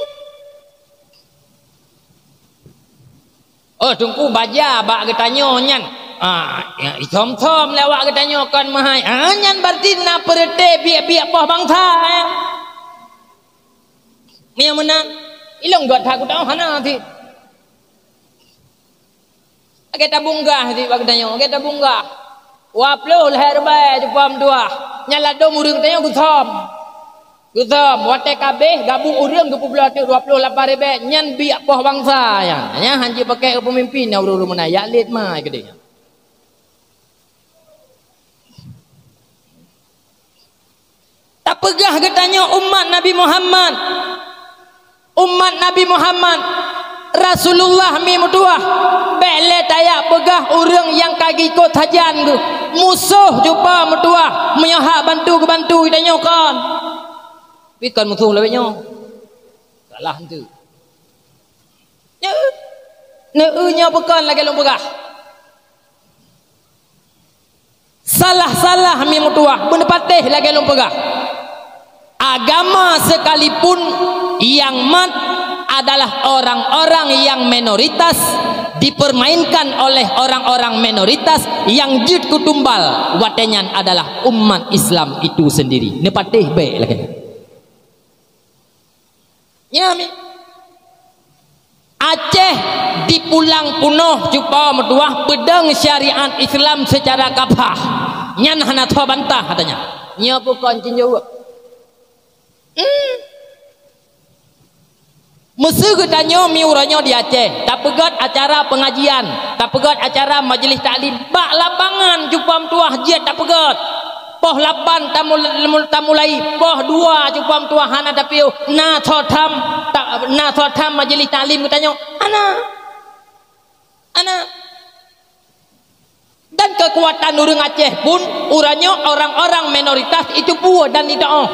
Oh, Teungku, baja bak geutanyoe nyan. Ah, ya, isom-som lé awak geutanyoe kon meuhai. Ah, nyan berarti na peureuté biek-biek poh bansa, eh. Meunyoe meunan, ilong gét that kutoh hana cit. Lagée tabong gah cit bak geutanyoe, lagée tabong gah. Dua ploh lhée ribée cupa meutuwah. Nyan ladôm ureuëng tanyoe geusom. Geusom, watée ka abéh, gabuk ureuëng geupeubloe teuk dua ploh lapan ribée, nyan biek poh bansa nyan. Nyan han jipakék keu peumimpin nyan ureuëng-ureuëng meunan, jak lét mai keudeh nyan. Tapeugah geutanyoe umat Nabi Muhammad. Umat Nabi Muhammad, Rasulullah mi meutuwah, bék lé tajak peugah ureuëng nyang ka geuikot sajan geuh, musoh cupa meutuwah, meunyoe hak bantu geubantu geutanyoe kon. Pi kon musoh lagée nyoe. Salah enteuk. Nyoe, Neu-eu nyoe bukon lagée lôn peugah. Salah-salah mi meutuwah, beuneupatéh lagée lôn peugah. Agama sekalipun yang mat adalah orang-orang yang minoritas, dipermainkan oleh orang-orang minoritas yang jeuet keu tumbal, watée nyan adalah umat Islam itu sendiri. Neupatéh bék lagée nyan. Nyan mi. Aceh dipulang punoh cupa meutuwah peudong syariat Islam secara kafah. Nyan hana tho bantah katanya. Nyoe bukon cinjaweueb. Hmm. Meuseu geutanyoe mi uroe nyoe di Aceh, tapeugét acara pengajian, tapeugét acara majelis taklim, bak lapangan cupa meutuwah jeuet tapeugét. Poh lapan tamul-, tamulai, poh dua cupa meutuwah hana tapiôh, na tho tham, ta-, na tho tham majelis taklim geutanyoe. Hana. Hana. Dan keukuatan ureuëng Aceh pun, uroe nyoe orang-orang minoritas itu peue dan itoh.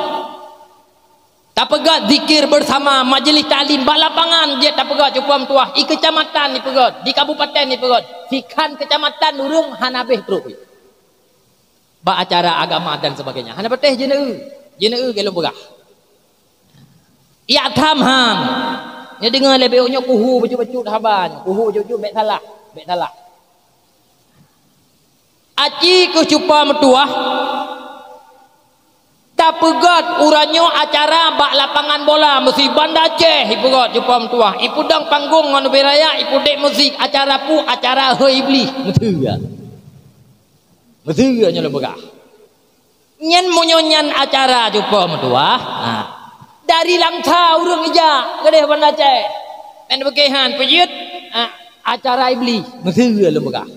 Tapeugét zikir bersama, majelis taklim bak lapangan jeuet tapeugét cupa meutuwah, i keucamatan ipeugét, di kabupaten ipeugét, sikhan keucamatan ureuëng hana béh trok. Bak acara agama dan sebagainya. Hana patéh jeuneue, jeuneue geuh lôn peugah. Yak tham han. Nyoe deungoe lé bék nyoe kuhu bacut-bacut haba nyoe, kuhu bacut-bacut bék salah, bék salah. Aci keuh cupa meutuwah, tapeugét uroe nyoe acara bak lapangan bola, meusi Banda Aceh ipeugét cupa meutuwah, ipeudong panggong ngon ubé raya, ipeudek musik, acara peue, acara hôi Iblih, meuteue. Meuteue nyoe lôn peugah. Nyan meunyoe nyan acara cupa meutuwah, ha. Dari Langsa ureuëng ijak keudeh Banda Aceh. Nyan bukon han peujeuet, ha, acara Iblih, meuteue lôn peugah.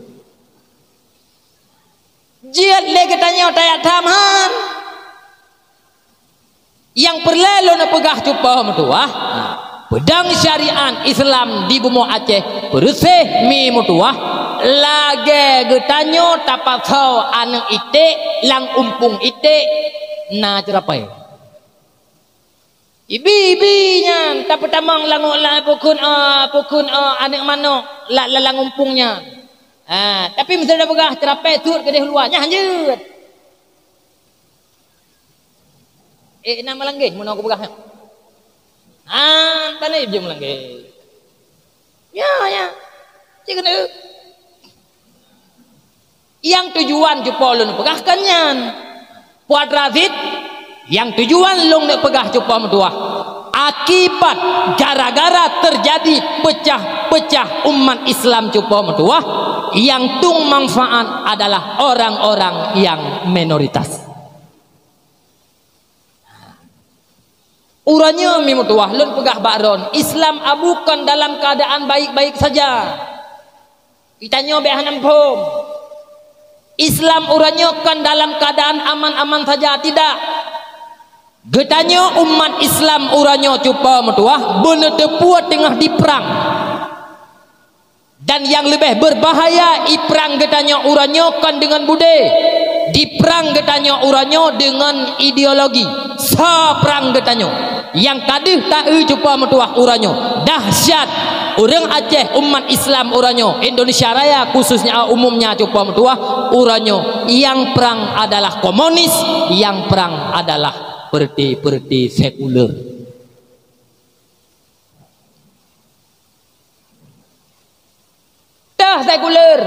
Jeuet lé geutanyoe tayak tham han. Nyang peureulée lôn peugah cupa meutuwah, ha, peudong syariat Islam di bumoe Aceh, peureuséh mi meutuwah, lagée geutanyoe tapasoe aneuëk iték lam umpung iték na ceurapée. Ibi-ibi nyan tapeutamong lam, lam pukon, eh, pukon, eh, aneuëk manok la-, la-, lam umpung nyan. Ha, tapi meuseuti peugah ceurapée sut keudeh luwa, nyan hanjeuet. Eh, na malanggeh meunoe kupeugah nyan. Ha, pane jeuem malanggeh. Ya, ya. Cit keuneuk. Nyang tujuan cupo lôn peugah kan nyan. Puat Razid, nyang tujuan lôn neuk peugah cupo meutuwah. Akibat gara-gara terjadi pecah-pecah umat Islam cupo meutuwah, nyang tueng manfaat adalah orang-orang yang minoritas. Uroe nyoe mi meutuwah lôn peugah bak droen, Islam abu kon dalam keuadaan baik-baik saja. Geutanyoe bék hana muphom. Islam uroe nyoe kon dalam keuadaan aman-aman saja, tidak. Geutanyoe umat Islam uroe nyoe cupo meutuwah beuneuteupue teungoh diprang. Dan nyang leubeh beubahaya, iprang geutanyoe uroe nyoe kon deungon budé. Diprang geutanyoe uroe nyoe deungon ideologi. Soe prang geutanyoe? Nyang ka deuh ta-eu cupo meutuwah uroe nyoe. Dahsyat! Ureuëng Aceh, umat Islam uroe nyoe, Indonesia Raya khususnya, umumnya cupo meutuwah uroe nyoe, nyang prang adalah komunis, nyang prang adalah partai-partai sekuler. Teuh sekuler.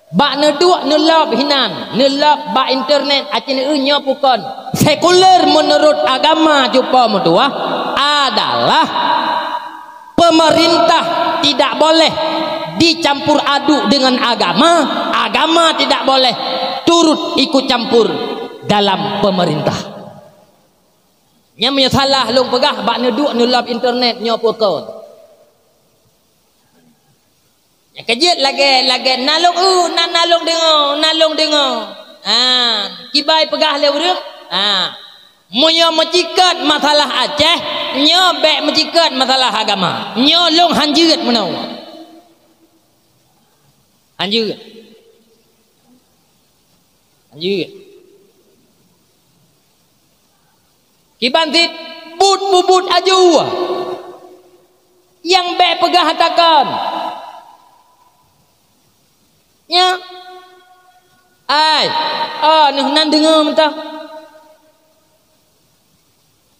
Bak neuduek neulop hinan, neulop bak internet, aci neu nyoe pukon. Sekuler menurut agama cupo meutuwah adalah pemerintah tidak boleh dicampur aduk dengan agama, agama tidak boleh turut ikut campur dalam pemerintah. Nyang meunyoe salah lôn peugah bak neuduek neulop internet nyoe pukon. Nyang keujeuet lagée, lagée na lôn eu, na, na lôn deungoe, na lôn deungoe. Ha, kibai peugah lé ureuëng, ha, meunyoe meucikot masalah Aceh, nyoe bék meucikot masalah agama. Nyoe lôn hanjeuet meunoe. Hanjeuet. Hanjeuet. Kiban cit buet-bubuet aju. Nyang bék peugah takon. Nya. Ai, oh, neuh nan deungoe mantong.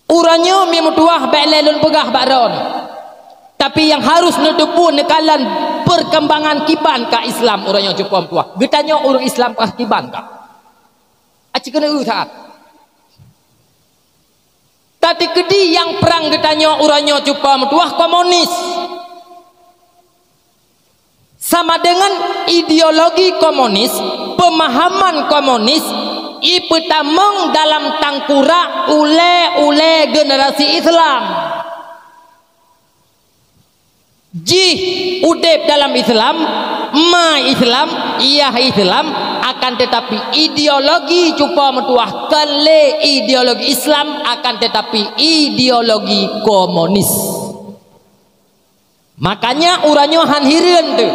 Uroe nyoe mi meutuwah bék lé lôn peugah bak droe nyoe. Tapi nyang harôh neuteupeue neukalon peurkembangan kiban ka Islam uroe nyoe cupo meutuwah. Geutanyoe ureuëng Islam ka kiban ka. Aci keuneuk saat. Tapi keudi nyang prang geutanyoe uroe nyoe cupo meutuwah komunis. Sama dengan ideologi komunis, pemahaman komunis, ipeutamong dalam tangkurak ulée-ulée generasi Islam. Jih udeb dalam Islam, ma Islam, yah Islam, akan tetapi ideologi cupo meutuwah kon lé ideologi Islam, akan tetapi ideologi komunis. Makanya uroe nyoe han hireuen teuh,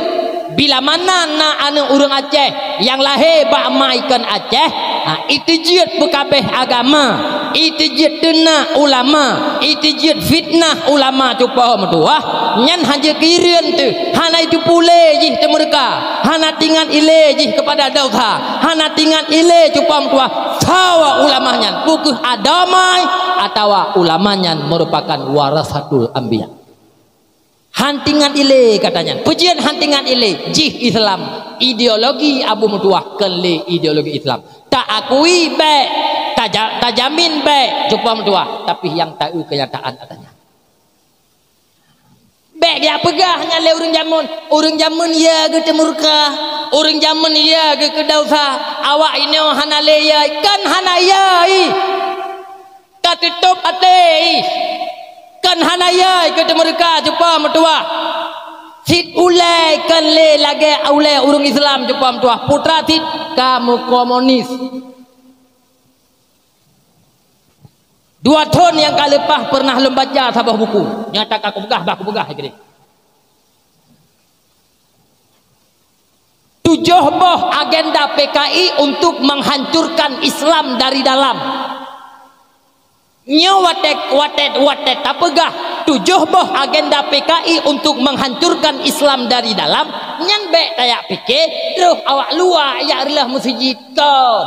bila mana na aneuëk ureuëng Aceh nyang lahé bak ma ikon Aceh, ha, iteujeuet peukabeh agama, iteujeuet teunak ulama, iteujeuet fitnah ulama cupo meutuwah, nyan han jeuet keu hireuen teuh, hana iteupeu lé jih teumeureuka, hana tingat ilée jih keupada desya, hana tingat ilée cupo meutuwah, sawa ulama nyan, peu kheueh adoe ma atawa ulama nyan meurupakan warasatul anbiya. Han tingat ilée kata nyan. Peue jeuet han tingat ilée? Jih Islam, ideologi Abu Meutuwah kon lé ideologi Islam. Taakui bék, taja-, tajamin bék cupo meutuwah, tapi nyang taeu keunyataan ata nyan. Bék jak peugah nyan lé ureuëng jameun. Ureuëng jameun ya geuteumeureuka, ureuëng jameun ya geukeudausa. Awak inoe hana lé ya, kon hana ya ih. Ka teutôb até ih. Kon hana ya ih geuteumeureuka cupo meutuwah. Cit ulée kon lé lagée ulée ureuëng Islam cupo meutuwah. Putra cit ka meukomunis. Dua thon nyang ka leupah peureunah lôn baca saboh buku. Nyata ka kupeugah, bah kupeugah lagée nyoe. Tujoh boh agenda P K I untuk menghancurkan Islam dari dalam. Nyoe watée, watée, watée tapeugah tujoh boh agenda P K I untuk menghancurkan Islam dari dalam, nyan bék tajak pike, troh awak luwa jak reuloh meuseujid kon.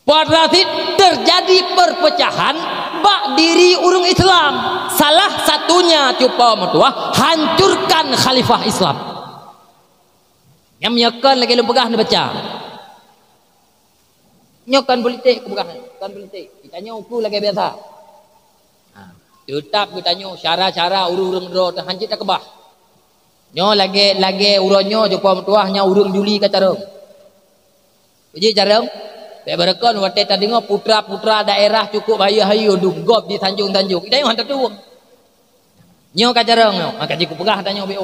Pada saat terjadi perpecahan bak diri ureuëng Islam. Salah satunya cupo meutuwah, hancurkan khalifah Islam. Nyang meunyoe kon lagée lôn peugah neubaca. Nyoe kon politik kupeugah, kon politik. Geutanyoe uku lagée biasa. Ha, teutap geutanyoe cara-cara ureuëng-ureuëng droe teuh han jeuet takeubah. Nyoe lagée, lagée uroe nyoe cupo meutuwah nyang ureuëng juli ka carông. Uji carông, bék beureukan watée tadeungoe putra-putra daerah cukup hayeu-hayeu dum gob disanjong-sanjong. Idai han tatueng. Nyoe ka carông nyoe, maka jih kupeugah tanyoe bék.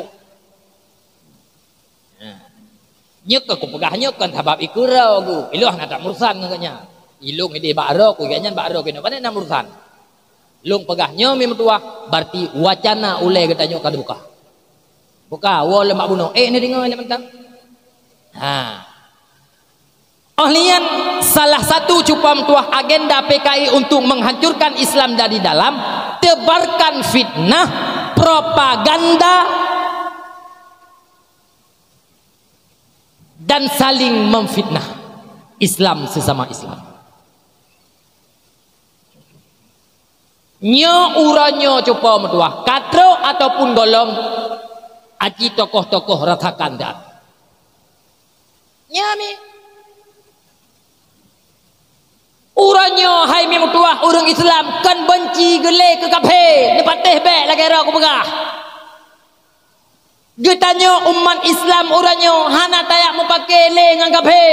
Nyoe ka kupeugah nyoe kon sabab ikeurau gu. Ilong hana tamurusan ngon geuhnyan. Ilong ideh bak ro ku geuhnyan bak ro keunoe. Pane na murusan? Lôn peugah nyoe mi meutuwah, berarti wacana ulée geutanyoe ka teubuka. Buka, woe lom bak bunoe. Eh, neudeungoe lé mantong. Ha. Oh lian salah satu cupo meutuwah agenda P K I untuk menghancurkan Islam dari dalam, tebarkan fitnah, propaganda, dan saling memfitnah Islam sesama Islam. Nyoe uroe nyoe cupo meutuwah, ka trok ataupun gohlom aci tokoh-tokoh rasakan that. Nyoe mi. Uroe nyoe hai mi meutuwah ureuëng Islam kon benci geulée keu kaphé, neupatéh bék lagée roh kupeugah. Geutanyoe umat Islam uroe nyoe hana tajak mupake lé ngon kaphé.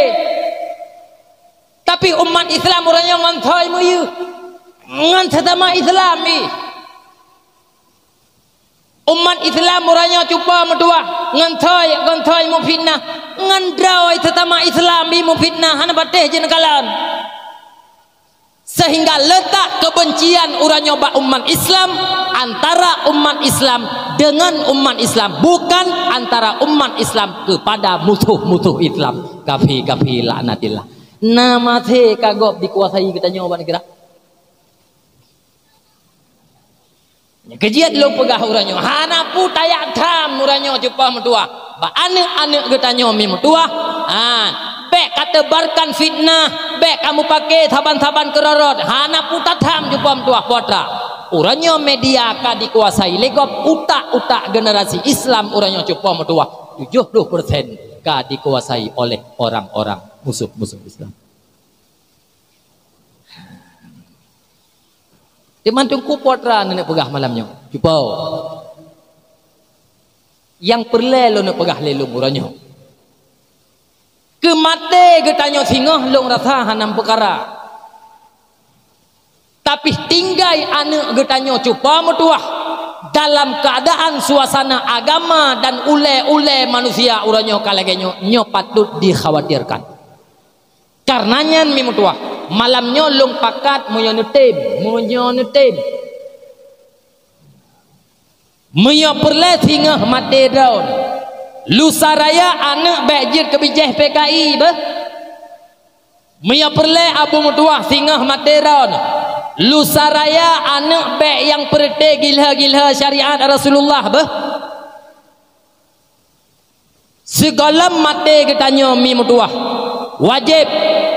Tapi umat Islam uroe nyoe ngon thoi meuyeuh ngon sesama Islam ih. Umat Islam uroe nyoe cupo meutuwah ngon thoi, ngon thoi mufitnah, ngon droe sesama Islam ih mufitnah hana patéh jeuet neukalon. Sehingga letak kebencian uroe nyoe bak umat Islam, antara umat Islam dengan umat Islam, bukan antara umat Islam kepada musuh-musuh Islam, kafir-kafir laknatillah. Na maté ka gob dikuasai geutanyoe bak neugara. Keujeuet lôn peugah uroe nyoe, hana peue tajak tham uroe nyoe cupo meutuwah. Bak aneuk-aneuk geutanyoe mi meutuwah, ha, bék ka teubarkan fitnah, bék ka mupake saban-saban keurot-rot, hana peue tatham cupo meutuwah po atra. Uroe nyoe media ka dikuasai lé gob utak-utak generasi Islam uroe nyoe cupo meutuwah tujoh ploh persen ka dikuasai oleh orang-orang musuh-musuh Islam. Teuma Teungku po atra neuneuk peugah malam nyoe, cupo. Nyang peureulée lôn peugah lé lôn uroe nyoe. Keu maté geutanyoe singoh lôn rasa hana meupeukara. Tapi tinggai aneuk geutanyoe cupo meutuwah dalam keuadaan suasana agama dan ulée-ulée manusia uroe nyoe ka lagée nyoe, nyoe patôt dikhawatirkan. Kareuna nyan mi meutuwah, malam nyoe lôn pakat meunyoe neutem, meunyoe neutem. Meunyoe peureulée singoh maté droe, lusa raya aneuk bék jeuet keu bijéh P K I beuh. Meunyoe peureulée Abu meutuwah singoh maté droe, lusa raya aneuk bék nyang peureuté gilhö-gilhö syariat Rasulullah beuh. Sigohlom maté geutanyoe mi meutuwah, wajéb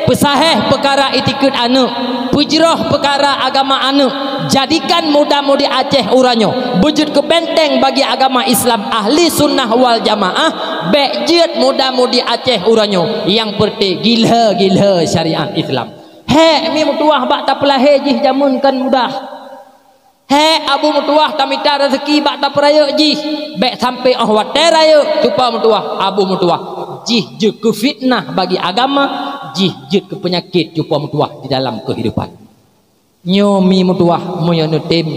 peusahéh peukara itikeuet aneuk, peujroh peukara agama aneuk, jadikan muda-mudi Aceh uroe nyoe beujeuet keu benteng bagi agama Islam Ahli Sunnah wal Jamaah, bék jeuet muda-mudi Aceh uroe nyoe nyang peureuté gilhö-gilhö syariat Islam. Hék mi meutuwah bak tapeulahé jih jameun kon mudah. Hék Abu meutuwah tamita raseuki bak tapeurayeuk jih, bék sampoe óh watée rayeuk cupo meutuwah, Abu meutuwah jih jeuet keu fitnah bagi agama, jih jeuet keu peunyakét cupo meutuwah di dalam keuhidupan. Nyoe mi meutuwah meunyoe neutem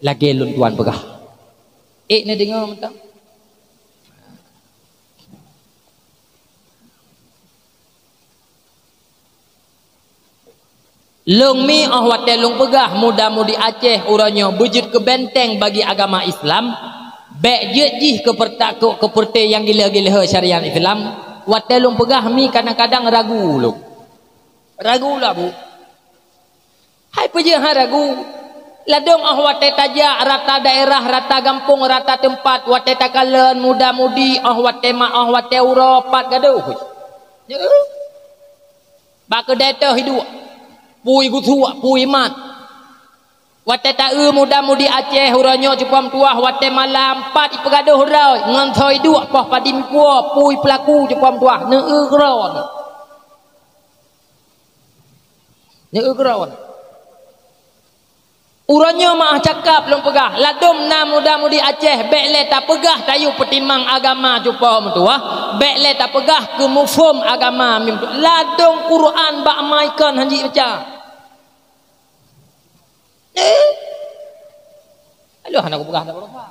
lagée lôn tuan peugah. Ék neudeungoe mantong? Lôn mi óh watée lôn peugah muda-mudi Aceh uroe nyoe beujeuet keu benteng bagi agama Islam, bék jeuet jih keu peureuté nyang gilhö-gilhö syariat Islam. Watée lôn peugah mi kadang-kadang ragu lôn. Ragu lôn, Abu. Hai peue jeuet han ragu? Ladôm óh watée tajak rata daerah, rata gampông, rata teumpat, watée takalon muda-mudi, óh watée ma-, óh watée uroe pat gadôh. Nyoe. Bak keudée teuh iduek, pui geusuek, pui mat. Watée taeu muda-mudi Aceh uroe nyoe cupo meutuwah, watée malam pat ipeugadôh droe ngon soe iduek poh padum puwoe, pui peulaku cupo meutuwah, neueu keudroe. Neueu keudroe. Uroe nyoe meu'ah cakap lôn peugah, ladôm na muda-mudi Aceh, bék lé tapeugah tayue peutimang agama cupo meutuwah, bék lé tapeugah keu muphom agama meutuwah. Ladôm Quran bak ma ikon hanjeuet baca. Eh? Aduh, hana kupeugah dah beurapa.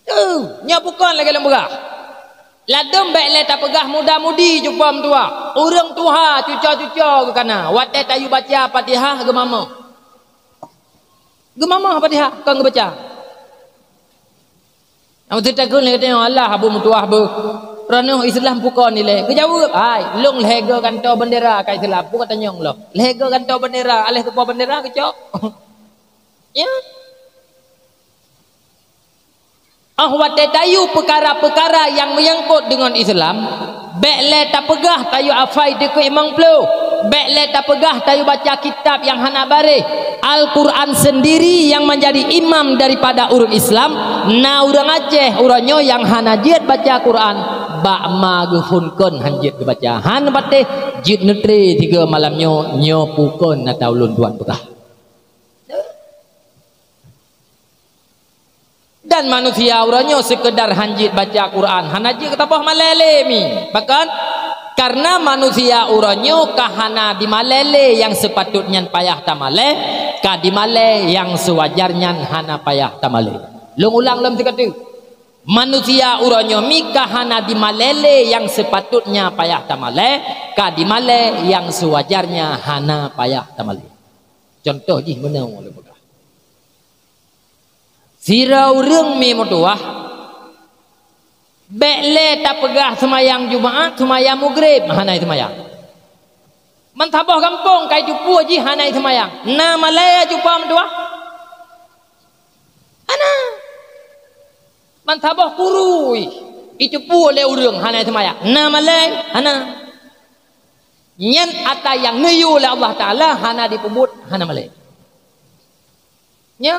Teuh, nyoe bukon lagée lôn peugah. Ladôm bék lé tapeugah muda-mudi cupo meutuwah. Ureuëng tuha cuco-cuco geukana. Watée tayue baca Fatihah geumamoh. Geumamoh Fatihah kon geubaca. Nyang meuteutakeun lé geutanyoe, "Allah Abu meutuwah beuh. Ranoh Islam bukon ilée." Geujaweueb, "Hai, lôn lhée goe gantoe bendera ka Islam, bukon tanyong lom. Lhée goe gantoe bendera, aléh teupo bendera geucok." Ya. Óh watée tayue peukara-peukara nyang meunyangkot deungon Islam, bék lé tapeugah tayue hafai dikeue imong ploh, bék lé tapeugah tayue baca kitab nyang hana bareh. Al-Quran sendiri nyang manjadi imam daripada ureuëng Islam, na ureuëng Aceh uroe nyoe nyang hana jeuet baca Quran, bak ma geuphon kon han jeuet geubaca. Han patéh jeuet neutre tiga malam nyoe, nyoe bukon ata ulôn tuan peugah. Dan manusia uroe nyoe seukeudar han jeuet baca Quran, hana jeuet keu taboh malée lé mi. Pakon? Kareuna manusia uroe nyoe ka hana dimalée lé nyang seupatôt nyan payah tamalée, ka dimalée nyang seuwajar nyan hana payah tamalée. Lôn ulang lom sigoe teuk. Manusia uroe nyoe mi ka hana dimalée lé nyang seupatôt nyan payah tamalée, ka dimalée nyang seuwajar nyan hana payah tamalée. Cuntoh jih meunoe lôn peugah. Sidroe ureuëng mi meutuwah, bék lé tapeugah seumayang Jumaat, seumayang Maghrib, hana seumayang. Meusaboh gampông ka jiteupeue jih hana seumayang. Na malée cupo meutuwah? Hana. Ban saboh kuru iteupeue lé ureuëng hana seumayang. Na malée? Hana. Nyan ata nyang neuyue lé Allah Taala hana jipeubuet, hana malée. Nyo.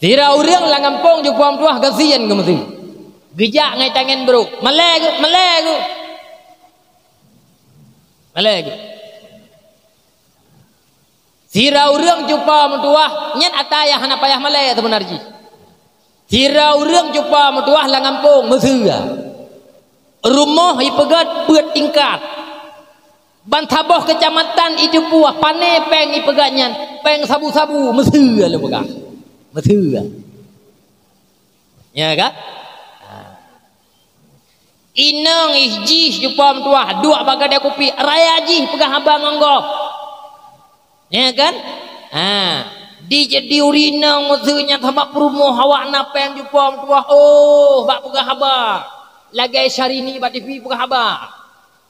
Sira ureuëng lam gampông jipeuham tuah gasien geumeusé. Geujak ngai tangen brok. Malée geuh, malée geuh. Malée geuh. Sira ureuëng jipeuham tuah, nyan ata nyang hana payah malée seubeuna jih. Sira ureuëng jipeuham tuah lam gampông meuseue. Rumoh ipeugét peuet tingkat. Ban saboh keucamatan iteupeue pané péng ipeugét nyan, péng sabu-sabu meuseue lôn peugah. Meuseue. Ya kan? Inong ih jih jipeuham tuah, duek bak gadée kupi, raya jih peugah haba ngon gob. Ya kan? Ha, di jadi ureuëng inong meuseue nyan sabab peurumoh awak na péng jipeuham tuah. Oh, bak peugah haba. Lagée Syahrini bak T V peugah haba.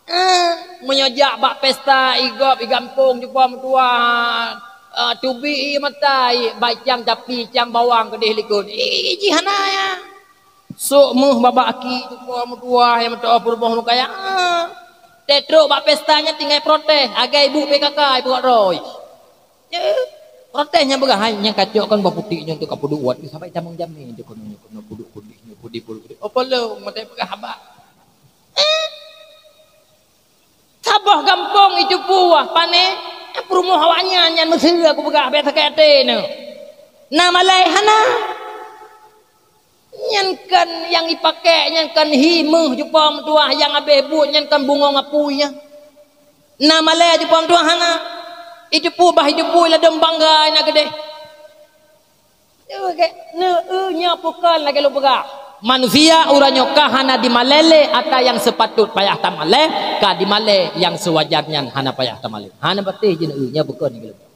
Eh, meunyoe jak bak pesta i gob i gampông jipeuham tuah, eh, teubiet ie mata ie, baicang tapi cang bawang keudeh likot. Ih, jih hana ya. Sok meuh babah aki jipeuham tuah nyang meutuah peurumoh meukaya. Ah, trok bak pesta nyan tinggai protes, agai ibu P K K ipeugah droe. Nyo, protes nyang peugah, "Hai, nyang kacok kan bah putik nyoe tu ka peuduek wat, sabai tamong jamé tu keunoe, keunoe peuduek putih nyoe putih putih." Apa lom mata peugah haba? Eh? Saboh gampông iteupeue pané, eh, peurumoh awaknyan nyan meuseue aku peugah biasa keu até nyoe. Na malée hana? Nyan kan nyang ipakék, nyan kan hi meuh jipeuham tuah, nyang habéh buet nyan kan bungong apui nyan. Na malée jipeuham tuah hana? Iteupeue bah iteupeue ladôm bangga na keudeh. Nyoe, nyoe peue kon lagée lôn peugah. Manusia uroe nyoe ka hana dimalée lé ata nyang seupatôt payah tamalée, ka dimalée nyang seuwajar nyan hana payah tamalée. Hana patéh jeuet nyoe peue kon lagée lôn peugah.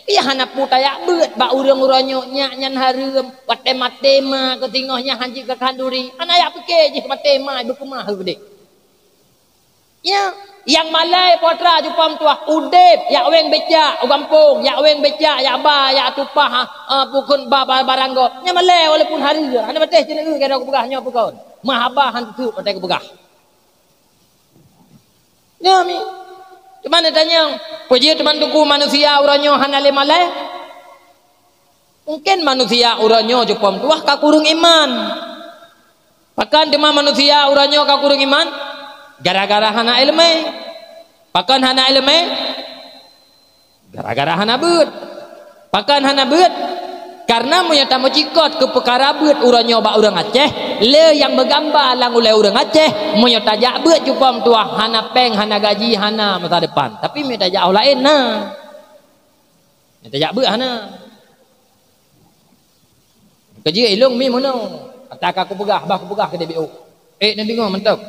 Keu hana peue tajak beuet bak ureuëng uroe nyoe nyak nyan hareuem, watée maté ma keu singoh nyan hanjeuet keu khanduri. Hana jak pike jih maté ma beukeumah udeb. Ya, nyang malée putra jipeuham tuah udeb, jak weng becak u gampông, jak weng becak, jak ba, jak tupah, ah, pukon ba, ba, barang gob. Nyan malée walaupun hareuem, hana patéh jeuet nyoe keu peugah nyoe peue kon. Meuhaba han teuteup watée geupeugah. Nyoe mi. Teuma neutanyong, peue jeuet teuma teungku manusia uroe nyoe hana lé malée? Mungken manusia uroe nyoe jipeuham tuah ka kureueng iman. Pakon teuma manusia uroe nyoe ka kureueng iman? Gara-gara hana iéleumé. Pakon hana iéleumé? Gara-gara hana beuet. Pakon hana beuet? Kareuna meunyoe tameucikot keu peukara beuet uroe nyoe bak ureuëng Aceh, le nyang meugamba lam ulée ureuëng Aceh, meunyoe tajak beuet jipeuham tuah, hana péng, hana gaji, hana masa depan. Tapi meunyoe tajak u laén, na. Meunyoe tajak beuet, hana. Keujeuet ilong mi meunoe. Ata ka kupeugah, bah kupeugah keu D B O. Eh, neudeungoe mantong.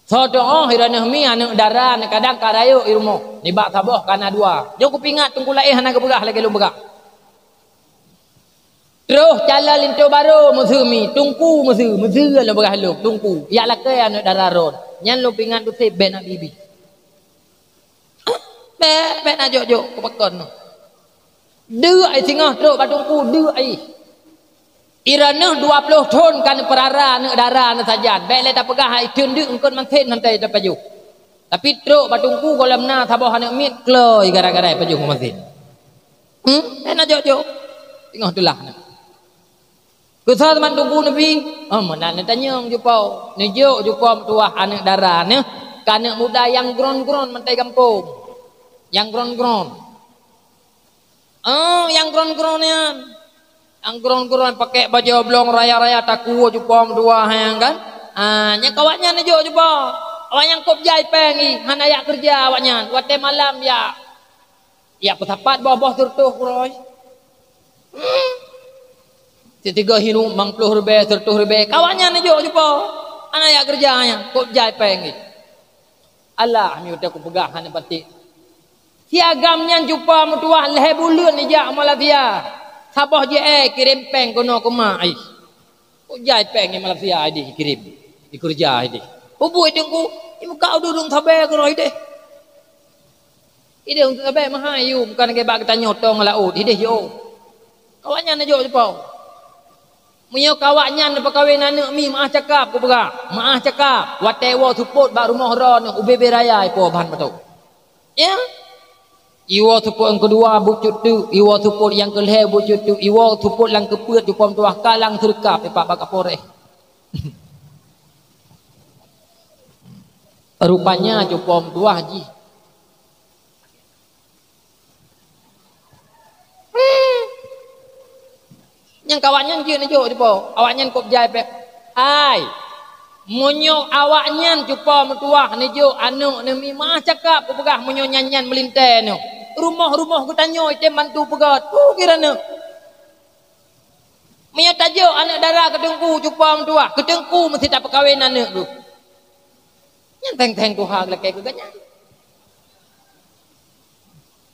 Soe teuh oh, i droeneuh mi aneuëk dara, kadang ka rayeuk i rumoh, nibak saboh ka na dua. Nyoe kupeuingat teungku laén hana geupeugah lagée lôn peugah. Troh calon linto barô meuseue mi, teungku meuseue, meuseue lôn peugah lôn, teungku. Jak lakée aneuëk dara ron. Nyan lôn peuingat beutôi bék na bibi. Bék, bék na jok-jok, kupakon. Deuk ai singoh trok bak teungku, deuk ai. I droeneuh dua ploh thon ka neupeurara aneuëk dara neusajan. Bék lé tapeugah ai teundeuk eungkot masin hantei tapajoh. Tapi trok bak teungku gohlom na saboh aneuëk miet kloi gara-gara pajoh ngon masin. Hmm, bék na jok-jok. Singoh teulah na. Keusoe teuma teungku neubi, oh, meunan neutanyong jupo. Neujok jupo meutuah aneuëk dara neuh, ka aneuëk muda nyang gron-gron mantei gampông. Nyang gron-gron. Oh, nyang gron-gron nyan. Nyang gron-gron pakai bajée oblong raya-raya takue jupo meutuah nyan kan. Ah, nyan ka awaknyan neujok jupo. Awaknyan kop jai péng ih, hana jak keureuja awaknyan. Watée malam jak. Jak peusapat boh-boh seureutôh uroe. Hmm. Sitiga hirup mang ploh ribée, seureutôh ribée. Ka awaknyan neujok jupo. Hana jak keureuja nyan. Kop jai péng ih. Alah, mi watée kupeugah hana patéh. Si agam nyan jupo meutuah lhée buleuen ijak Malaysia. Saboh jih éh kirém péng keunoe keu mak ih. Kok jai péng i Malaysia ideh ikirém, ikeureuja ideh. Peue buet teungku, imuka udeueng sabe keudroe ideh. Ideh untuk sabe meuhai yum, bukan lagée bak geutanyoe tong laôt, ideh yo. Awaknyan neujok cupo. Meunyoe keu awaknyan neupeukawen aneuk mi, meu'ah cakap kupeugah, meu'ah cakap, watée iwoe seupôt bak rumoh droeneuh ubé-bé raya ipo ban meuto. Ya? Iwoe seupôt nyang keudua bucut teuk, iwoe seupôt nyang keulhée bucut teuk, iwoe seupôt nyang keupeuet cupo meutuah ka lam seureukab ipak bak Kapolres. Rupanya cupo meutuah jih. Nyang keu awaknyan jeuet neujok cupo. Awaknyan kôb jai pék. Hai, meunyoe awaknyan cupo meutuah neujok aneuk neumi, meu'ah cakap kupeugah, meunyoe nyan-nyan meulintée nyoe, rumoh-rumoh geutanyoe item bantu peugét. Peue kira neuk? Meunyoe tajok aneuk dara keu teungku cupo meutuah, keu teungku meusti tapeukawen aneuk geuh. Nyan theng-theng tuha geulakée keu geuhnyan.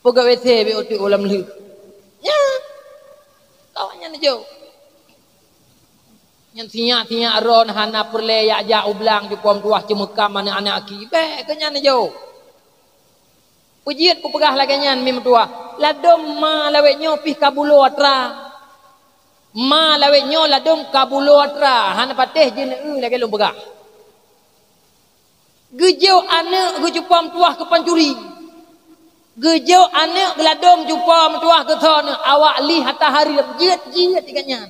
Peugét W C bék uteuk u lam lheueh. Nyan. Keu awaknyan neujok. Nyan sinyak-sinyak droen hana peureulée jak-jak u blang cupo meutuah ceumeukam aneuk-aneuk aki. Bék keu nyan neujok. Peujeuet kupeugah lagée nyan mi meutuah. Ladôm ma lawét nyoe pih ka bulo atra. Ma lawét nyoe ladôm ka bulo atra. Hana patéh jeuneue lagée lôn peugah. Geujok aneuk geuh cupo meutuah keu pancuri. Geujok aneuk geuladôm cupo meutuah keu soe neuk awak lih hatta hareuem jeuet-jeuet ikat nyan.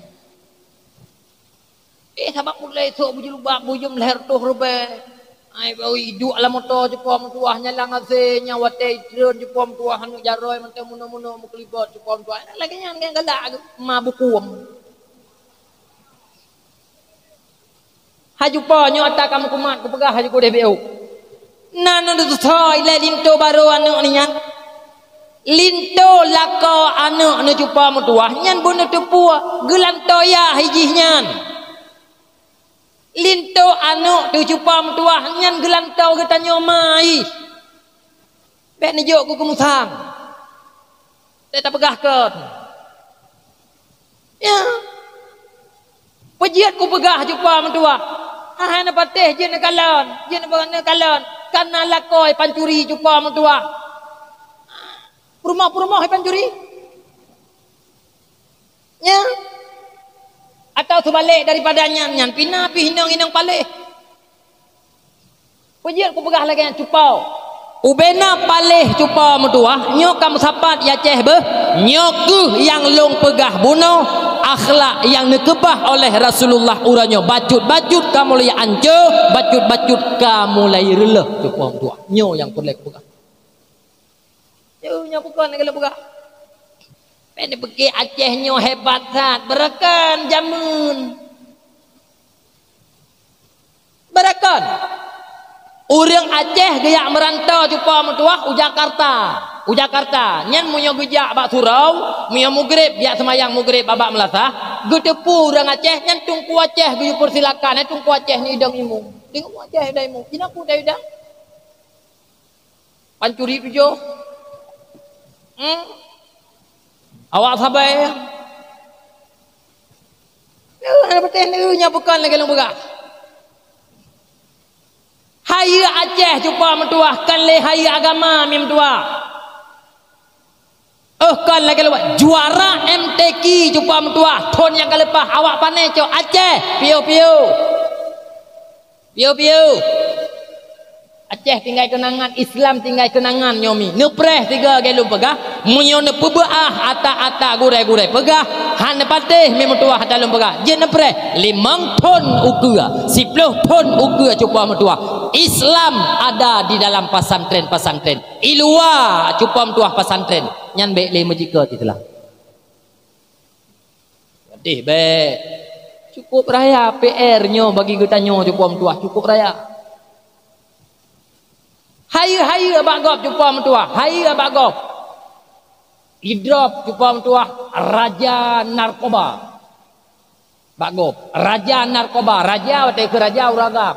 Eh, sabab mulai sok beujulubab bujum lhée reutôh ribée. Ai, bak iduek lam moto cupo meutuah nyalang asée nyang watée itreun cupo meutuah aneuk jaroi mantong munoe-munoe meukeulibot cupo meutuah. Lagée nyan kan galak ma bukum. Haju po nyoe ata kamu kumat kupeugah haju kudeh B O. Na neudeusa ilée linto barô aneuk ni nyan. Linto lakoe aneuk neucupa meutuwah nyan beuneuteupue geulantoe yah jih nyan. Linto aneuk teucupa meutuwah nyan geulantoe geutanyoe ma jih. Bék neujok keu keumutang. Teuka peugah kon. Ya. Peujeuet kupeugah cupa meutuwah. Hai neupatéh jeuet neukalon, jeuet neukalon. Kana lakoe pancuri cupa meutuwah. Peurumoh-peurumoh pancuri. Ya. Atau seubalek daripada nyan, nyan pih na pih inong-inong paléh. Peujeuet kupeugah lagée nyan cupa. Ubena paléh cupa meutuwah, nyoe ka meusapat ya Aceh beuh, nyoe keuh nyang lôn peugah bunoe, akhlak nyang neukeubah oleh Rasulullah uroe nyoe bacut-bacut ka mulai ancô, bacut-bacut ka mulai reulôh cupa meutuwah. Nyoe nyang peureulée kupeugah. Nyoe, nyoe bukon lagée lôn peugah. Bék neupiké Aceh nyoe hebat that, beureukon jameun. Beureukon. Ureuëng Aceh geujak meuranto cupa meutuwah u Jakarta. U Jakarta, nyan meunyoe geujak bak surau, meunyoe mugreb, jak seumayang mugreb babak meulasah, geuteupeue ureuëng Aceh nyan Teungku Aceh geuyue peusilakan, eh, Teungku Aceh ni idong imeum. Teungku Aceh idong imeum. Jihnyan peue idong? Pancuri tujoh. Hmm? Awak sabai. Nyoe hana patéh nyoe nyang bukon lagée lôn peugah. Hayeue Aceh cupa meutuwah kon lé hayeue agama mi meutuwah. Óh kon lagée lôn peugah, juara M T Q cupa meutuwah thon nyang ka leupah awak pané cok Aceh, piôh-piôh. Piôh-piôh. Aceh tinggai keunangan, Islam tinggai keunangan nyoe mi. Neupreh tiga lagée lôn peugah, meunyoe neupeubeuah ata-ata gurée-gurée peugah, hana patéh mi meutuwah ata lôn peugah. Jeuet neupreh, limong thon ukeue, siploh thon ukeue cupa meutuwah. Islam ada di dalam pesantren-pesantren. I luwa cupa meutuwah pesantren, nyan bék lé meujikot Islam. Deh bék. Cukup raya P R nyoe bagi geutanyoe cupa meutuwah, cukup raya. Hayeue-hayeue bak gob cupa meutuwah, hayeue bak gob. Idrop cupa meutuwah raja narkoba. Bak gob, raja narkoba, raja watée keu raja ureuëng agam.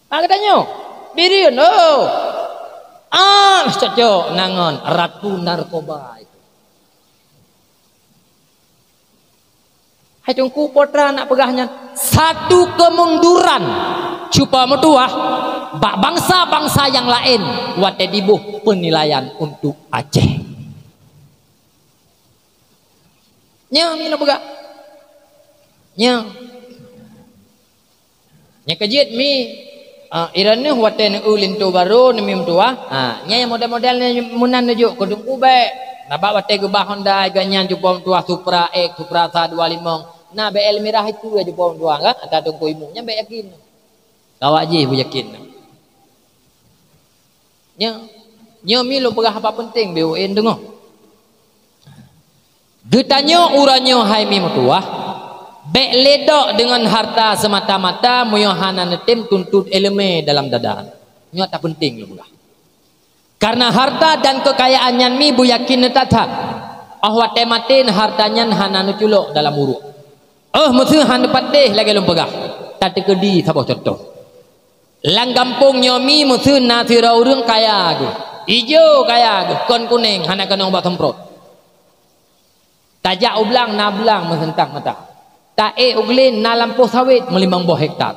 Bak geutanyoe, Bireuen, oh. Ah, cocok nangon ratu narkoba itu. Hai Teungku Putra nak peugah nyan, satu kemunduran cupa meutuwah bak bansa-bansa nyang laén watée diboh peunilaian untuk Aceh. Nyoe mi lôn peugah. Nyoe. Nyang keujeuet mi, ah, ireuneuh watée neueu linto barô neumi meutuwah, ah, nyan nyang model-model meunan neujok keu Teungku bék. Nabak watée geubah Honda geuh nyan cupo meutuwah Supra X, Supra sa dua limong. Na B L mirah itu ya cupo meutuwah kan? Ata Teungku imu. Nyan bék yakin. Kawak jih beuyakin. Nyoe, nyoe mi lôn peugah haba peunteng B U N deungoe. Geutanyoe uroe nyoe hai mi meutuwah, bék ledok deungon harta seumata-mata meunyoe hana neutem tuntot iéleumé dalam dada. Nyoe ata peunteng lôn peugah. Kareuna harta dan keukayaan nyan mi beuyakin neuthat-that, óh watée maté harta nyan hana neuculok dalam uruek. Óh meuseuh hana patéh lagée lôn peugah, tateukeudi saboh cuntoh. Lam gampông nyoe mi meuseuh na sidroe ureuëng kaya geuh, ijo kaya geuh, kon kunéng hana keunong bak seumprot. Tajak u blang na blang meuseuntang mata. Taék u glé na lampôh sawét meulimong boh hektar.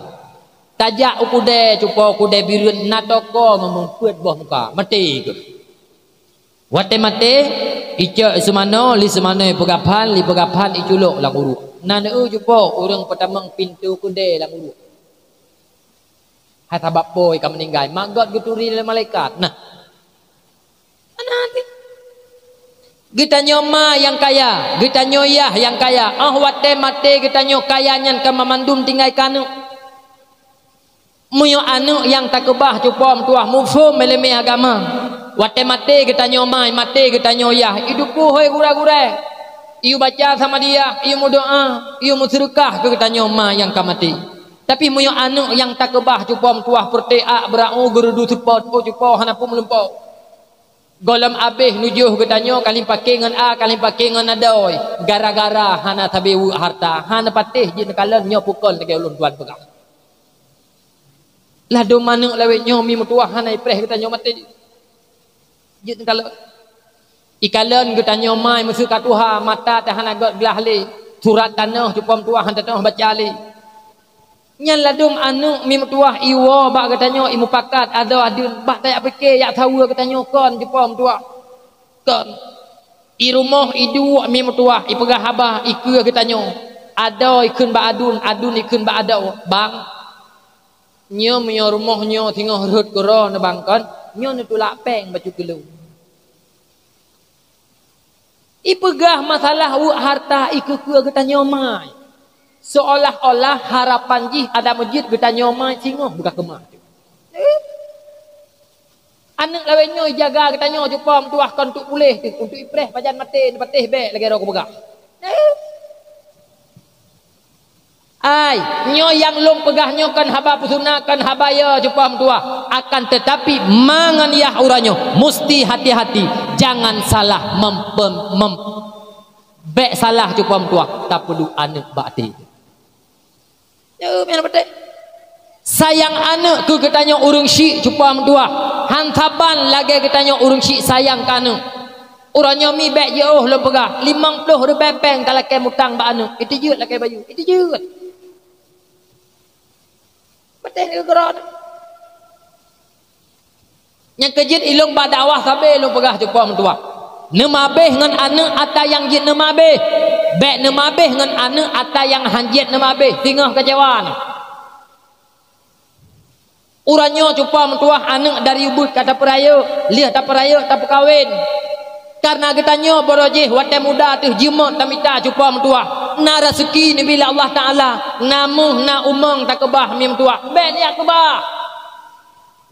Tajak u keudée cupo keudée bireuen na toko ngon meupeue boh muka, maté geuh. Watée maté, icok seumanoe, li seumanoe peugaphan, li peugaphan iculok lam uruek. Na neueu cupo ureuëng peutamong pintoe keudée lam uruek. Hai sabab po ka meuninggai, mak gét geuturi lé malaikat. Nah. Hana hati. Geutanyoe ma nyang kaya, geutanyoe yah nyang kaya. Óh watée maté geutanyoe kaya nyan ka mamandum tinggai keu aneuëk. Meunyoe aneuëk nyang takeubah cupo meutuwah muphom iéleumé agama, watée maté geutanyoe ma, maté geutanyoe yah, idukue hôi gurée-gurée. Iyue baca Samadiyah, iyue meudoá, iyue meuseudeukah keu geutanyoe ma nyang ka maté. Tapi meunyoe aneuëk nyang takeubah cupo meutuwah peureté ak beurau geureudu seupôt, oh cupo hana peue meulumpo. Gohlom abéh nujoh geutanyoe ka lheueh paké ngon a, ka lheueh paké ngon adoe, gara-gara hana sabe weuek harta, hana patéh jeuet neukalon nyoe peue kon lagée ulôn tuan peugah. Ladôm aneuëk lawét nyoe mi meutuwah hana ipreh geutanyoe maté. Jeuet neukalon. Ikalon geutanyoe mai meuseuka tuha, mata teuh hana gét glah lé, surat tanoh cupo meutuwah hana tanoh baca lé. Nyan ladôm aneuëk mi meutuwah iwoe bak geutanyoe imupakat adoe aduen bak tajak pike jak saweue geutanyoe kon cupo meutuwah. Kon. I rumoh iduek mi meutuwah ipeugah haba ikeue geutanyoe. Adoe ikheun bak aduen, aduen ikheun bak adoe, "Bang, nyoe meunyoe rumoh nyoe singoh rhot keudroe neubang kon, nyoe neutulak péng bacut keu lôn." Ipeugah masalah weuek harta ikeue-keue geutanyoe mai. Seolah-olah harapan jih adak meujeuet geutanyoe mai singoh beuka keumah. Aneuëk lawét nyoe ijaga geutanyoe cupo meutuwah kon untuk puléh teuh, untuk ipreh pajan maté neupatéh bék lagée droe kupeugah. Ai, nyoe nyang lôn peugah nyoe kon haba peusuna, kon haba yo cupo meutuwah. Akan teutapi, ma ngon yah uroe nyoe, musti hati-hati, jangan salah mem-, mem-, bék salah cupo meutuwah, tapeuduek aneuëk bak até. Nyoe meunan beutôi. Sayang aneuëk keu geutanyoe ureuëng syik cupo meutuwah, han saban lagée geutanyoe ureuëng syik sayang keu aneuëk. Uroe nyoe mi bék jiôh lôn peugah, limong ploh ribée péng talakée mutang bak aneuëk, iteujeuet lakée bayeue, iteujeuet. Beutôi nyoe keudroe. Nyang keujeuet ilôn bak dakwah sabe lôn peugah cupo meutuwah. Neumabeh ngon aneuëk ata nyang jeuet neumabeh. Bék neumabeh ngon aneuëk ata nyang han jeuet neumabeh, singoh keucewa neuh. Uroe nyoe cupo meutuwah aneuëk dari ubit ka tapeurayeuk, lheueh tapeurayeuk tapeukawen. Kareuna geutanyoe barô jih watée muda teuh jimot tamita cupo meutuwah. Na raseuki neubri lé Allah Taala, na méuh na umong takeubah mi meutuwah. Bék neujak keubah.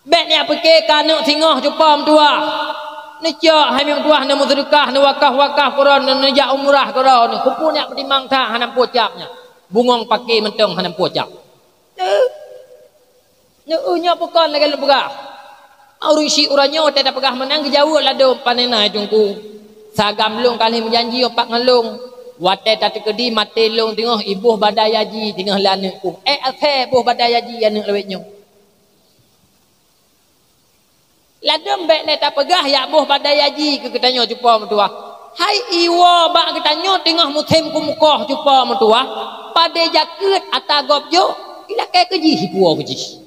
Bék neujak pike keu aneuëk singoh cupo meutuwah. Neucok hai mi meutuwah neumeuseudeukah, neuwakaf-wakaf keudroe, neu-, neujak umrah keudroe, neu-, keupeue neujak peutimang that hana meupucap nyan. Bungong pake mantong hana meupucap. Teuh. Neu-, nyoe peue kon lagée lôn peugah. Ureuëng syik uroe nyoe watée tapeugah meunan geujaweueb ladôm, "Pane na, Teungku? Sagam lôn ka lheueh meujanji pat ngon lôn. Watée tateukeudi maté lôn teungoh iboh badai haji teungoh lé aneuëk ku." Ék asée boh badai haji aneuëk lawét nyoe. Ladôm bék lé tapeugah yak boh badai haji keu geutanyoe cupo meutuwah. Hai iwoe bak geutanyoe teungoh musém keumeukoh cupo meutuwah, padé jakeuet ata gob jok, ilakée keu jih ipuwoe keu jih.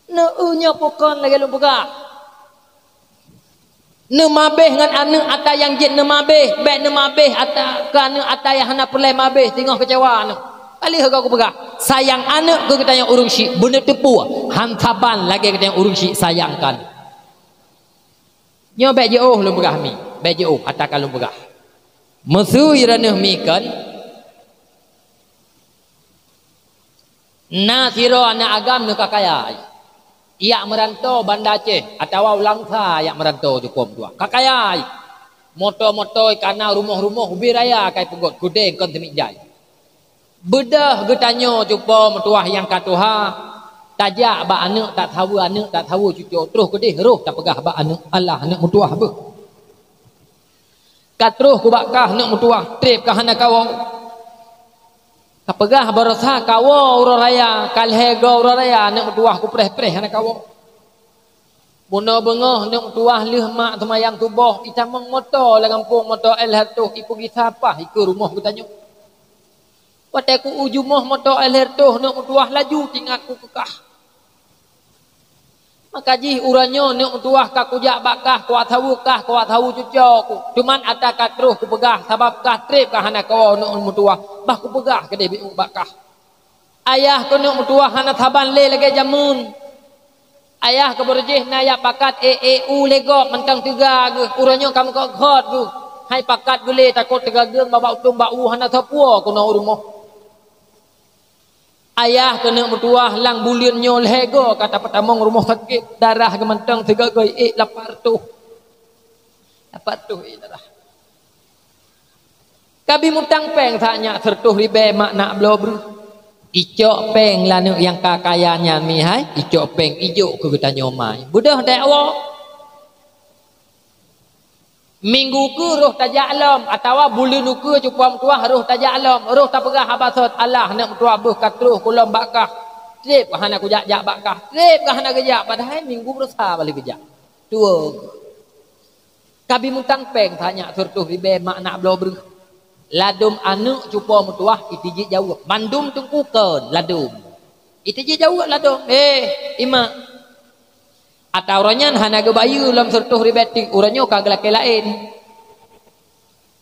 Neu-eu nyoe peue kon lagée lôn peugah. Neumabeh ngon aneuk ata nyang jeuet neumabeh, bèk neumabeh ata keu aneuk ata nyang hana peureulèe mabeh, singoh keucewa aneuk. Ka lheueh gob kupeugah, sayang aneuk keu geutanyoe ureueng syiek beuneuteupeu, han saban lagèe geutanyoe ureueng syiek sayang keu aneuk. Nyoe bèk jiôh lôn peugah mi, bèk jiôh ata ka lôn peugah. Meuseu droeneuh mi kon, na sidroe aneuk agam nyoe ka kaya, jak meuranto Banda Aceh atawa u Langsa jak meuranto cupo meutuwah. Ka kaya, moto-moto ka na, rumoh-rumoh ubé raya ka ipeugöt, keudè kon seumiet jai. Beudôh geutanyoe cupo meutuwah nyang ka tuha, tajak bak aneuk, tasaweue aneuk, tasaweue cuco, troh keudeh roh tapeugah bak aneuk, "Alah aneuk meutuwah beuh." Ka troh keu bak kah aneuk meutuwah, trép kah hana kawoe. Ka peugah baroesa kawoe uroe raya, ka lhèe goe uroe raya aneuk meutuwah kupreh-preh hana kawoe. Bunoe beungoh aneuk meutuwah lheueh mak seumayang suboh, itamong moto lam gampông, moto L seratus, ipeugisa paih ikeue rumoh geutanyoe. Watèe ku u jumoh moto L seratus aneuk meutuwah laju teuingat ku keu kah. Maka jih uroe nyoe aneuk meutuwah ka kujak bak kah, kuat saweue kah, kuat saweue cuco ku. Cuman ata ka troh kupeugah, sabab kah trép kah hana kawoe aneuk meutuwah, bah kupeugah keudeh bak kah. Ayah keuh aneuk meutuwah hana saban lé lagèe jameun. Ayah keuh beureuh jih na jak pakat ék-ék u lé gob mantong teuga geuh, uroe nyoe ka meugöt-göt geuh. Hai pakat geuh lé, takot teuga geueng babah utông bak u hana sapeue keunoe u rumoh. Ayah keuh aneuk meutuwah lam buleuen nyoe lhèe goe ka tapeutamong rumoh sakét, darah geuh mantong sigoe-goe ék lapan reutôh. Lapan reutôh ék darah. Ka bi mutang péng that nyak seureutôh ribèe mak nak bloe breuh. Icok péng lam aneuk nyang ka kaya nyan mihai, icok péng ijok keu geutanyoe mai. Beudôh dèk woe. Minggu keue roh tajak lom, atawa buleuen ukeue cupo meutuwah roh tajak lom, roh tapeugah haba sot, "Alah aneuk meutuwah beuh ka troh kulom bak kah." Trép hana kujak-jak bak kah, trép hana geujak, padahai minggu baroesa balik geujak. Tuwo. Ka bi mutang péng that nyak seureutôh ribèe mak nak bloe breuh. Ladôm aneuk cupo meutuwah iteujiet jaweueb. Mandum teungku kon ladôm. Iteujiet jaweueb ladôm. "Eh, imak." Ata uroe nyan hana geubayeue lom seureutôh ribèe teuk, uroe nyoe ka geulakèe laén.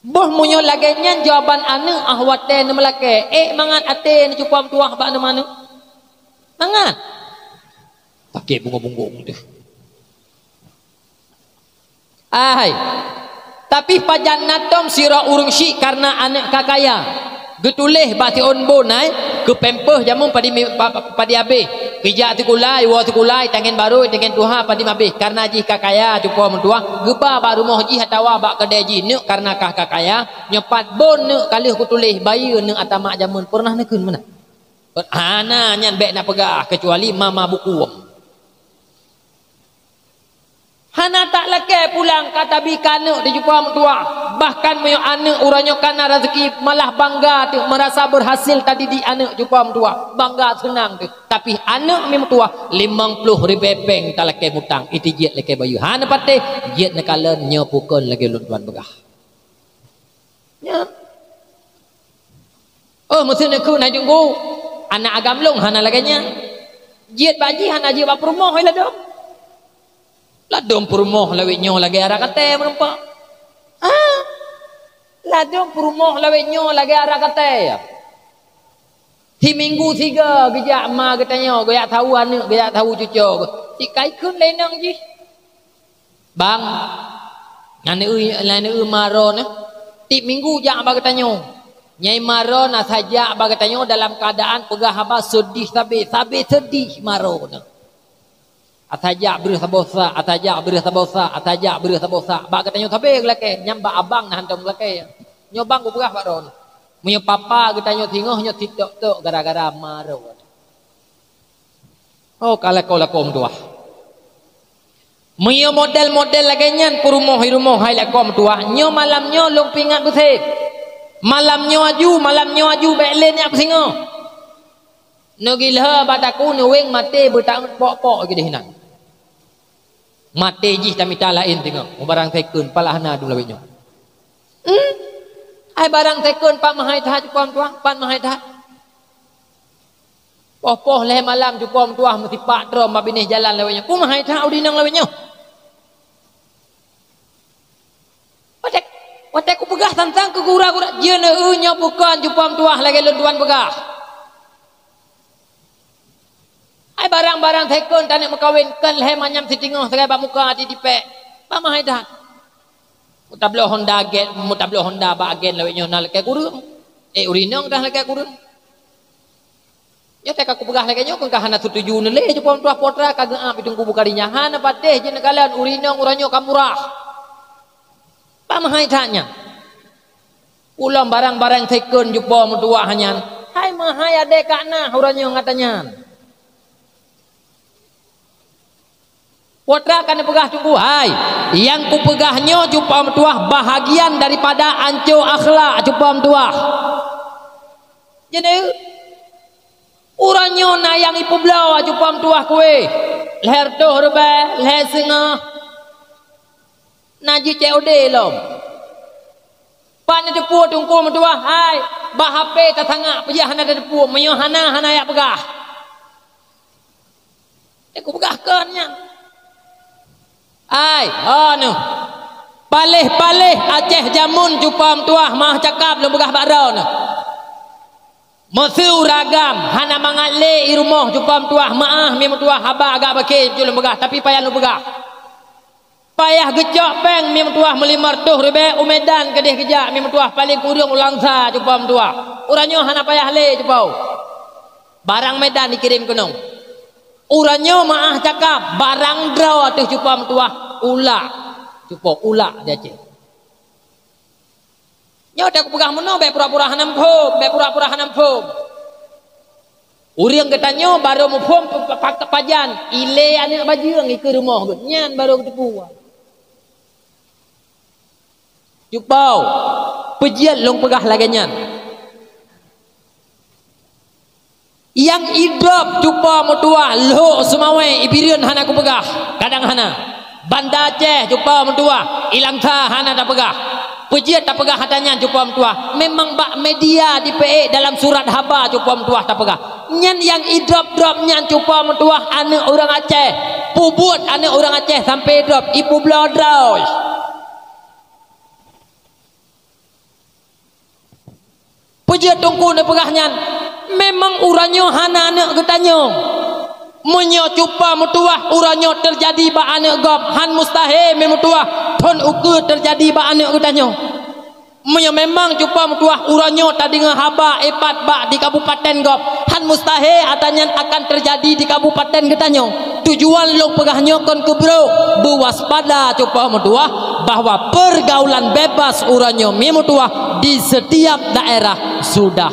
Boh meunyoe lagèe nyan jawaban aneuk ah watèe neumeulakèe, ék mangat até neucupo meutuwah bak aneuk manok? Mangat. Paké bungong-bungong teuh. Ai, tapi pajan na tom sidroe ureueng syiek kareuna aneuk ka kaya. Geutuléh bak siôn bon ai, keu pampers jameun padum, pa-, pa-, padum abéh. Geujak sikula, iwoe sikula, tangen barô, tangen tuha padum abéh. Kareuna jih ka kaya cupo meutuwah, geuba bak rumoh jih atawa bak keudè jih neuk kareuna kah ka kaya, nyoe pat bon neuk ka lheueh kutuléh bayeue neuk ata mak jameun peureunah neukheun meunan. Hana nyan bèk na peugah, keucuali mama buku. Hana talakèe pulang ka tabi keu aneuk teucupa meutuwah. Bahkan meunyoe aneuk uroe nyoe ka na raseuki, malah bangga teuh meurasa beurhasil tadidik aneuk cupa meutuwah. Bangga seunang teuh. Tapi aneuk mi meutuwah, limong ploh ribèe pèng talakèe mutang, iteujiet lakèe bayeue. Hana patéh, jiet neukalon nyoe pukon lagèe lôn tuan peugah. Nyan. Oh, meuseue neukheun hai Teungku, aneuk agam lôn hana lagèe nyan. Jeuet bak jih hana jeuet bak peurumoh hai ladôm. Ladôm peurumoh lawét nyoe lagèe ara katée meureumpok. Ah, ladôm peurumoh lawét nyoe lagèe ara katée. Siminggu sigoe geujak ma geutanyoe, geujak saweue aneuk, geujak saweue cuco. Sikai kheun lé inong jih. Bang, nyan eu, nyan eu ma droeneuh, tiep minggu jak bak geutanyoe. Nyai ma droeneuh asai jak bak geutanyoe dalam keuadaan peugah haba seudih sabe, sabe seudih ma droeneuh. Asai jak breueh saboh sak, asai jak breueh saboh sak, asai jak breueh saboh sak. Bak geutanyoe sabe geulakée, nyang bak abang na hantom geulakée. Nyoe bang kupeugah bak droeneuh. Meunyoe papa geutanyoe singoh nyoe sitok-tok gara-gara ma droeneuh. Oh, ka lakoe-lakoe meutuwah. Meunyoe model-model lagée nyan peurumoh i rumoh hai lakoe meutuwah, nyoe malam nyoe lôn peuingat beuseb. Malam nyoe aju, malam nyoe aju bék lé neujak peusingoh. Neugilha bak takue neuweng maté beutaeun pok-pok keudeh inan. Maté jih tamita laén singoh, barang second palah na dum lawét nyoe. Hmm? Ai barang second pat meuhai that cupa meutuwah, pat meuhai that. Poh-poh lhée malam cupa meutuwah meusipak droe bak binéh jalan lawét nyoe. Peue meuhai that u dinong lawét nyoe. Watée kupeugah tantang keu gura-gura, jeuet nyoe bukon cupo meutuah lagée lôn tuan peugah. Ai barang-barang second taneuk meukawen kon lhée manyam siteungoh sagai bak muka di dipek. Bak mahai that. Mutabloe Honda agen, mutabloe Honda bak agen lawét nyoe na lakée kureueng. Eh, ureueng inong dah lakée kureueng. Nyoe teuka kupeugah lagée nyoe, kon ka hana setuju neulé cupo meutuah potra ka geuap di Teungku Bukhari nyan. Hana patéh jeuet neukalon ureueng inong uroe nyoe ka murah. Bak mahai that nyan. Ulôn barang-barang second cupo meutuah nyan. Hai mahai adé ka na uroe nyoe gata nyan. Potra ka neupeugah Teungku, hai, nyang kupeugah nyoe cupo meutuah bahagian daripada anco akhlak cupo meutuah. Jadi, uroe nyoe na nyang ipeubloe cupo meutuah kueh. Lhée reutôh ribée, lhée singoh. Na jicek udé lom. Pat neuteupeue Teungku meutuah, hai, bak H P tasangak peujah hana teuteupeue, meunyoe hana, hana jak peugah. Teungku peugah kon nyan. Ai, ho neuh. Paléh-paléh Aceh jameun cupo meutuah, meuah cakap lôn peugah bak droeneuh. Meuseu ureueng agam hana mangat lé i rumoh cupo meutuah, meuah mi meutuah haba agak bakée lôn peugah, tapi payah lôn peugah. Payah geucok péng mi meutuah meulimong reutôh ribée u Medan keudeh geujak mi meutuah paléng kureueng u Langsa cupo meutuah. Uroe nyoe hana payah lé cupo. Barang Medan dikirém keunoe. Uroe nyoe meuah cakap, barang droe ateueh cupo meutuah, ulak. Cupo ulak di Aceh. Nyoe teuka kupeugah meunoe, bék pura-pura hana muphom, bék pura-pura hana muphom. Ureueng geutanyoe barô muphom pe-, pe-, pe-, pajan, ilée aneuëk bajeueng ikeue rumoh geuh, nyan barô geuteupeue. Cupo, peujeuet lôn peugah lagée nyan. Nyang idrop cupo meutuah lhok Seumawé, i Bireuen hana kupeugah, kadang hana. Banda Aceh cupo meutuah, i Langsa hana tapeugah. Peujeuet tapeugah ata nyan cupo meutuah. Memang bak media dipeuék dalam surat haba cupo meutuah tapeugah. Nyan nyang idrop-drop nyan cupo meutuah aneuëk ureuëng Aceh. Peubuet aneuëk ureuëng Aceh sampoe drop, ipeubloe droe. Peujeuet Teungku neupeugah nyan, memang uroe nyoe hana aneuëk geutanyoe. Meunyoe cupo meutuah uroe nyoe teujadi bak aneuëk gob, han mustahé mi meutuah thon ukeue teujadi bak aneuëk geutanyoe. Meunyoe memang cupo meutuah uroe nyoe tadeungoe haba ipat bak di kabupaten gob, han mustahé ata nyan akan teujadi di kabupaten geutanyoe. Tujuan lôn peugah nyoe kon keu brok, beuwaspada cupo meutuah bahwa pergaulan bebas uroe nyoe mi meutuah di setiap daerah sudah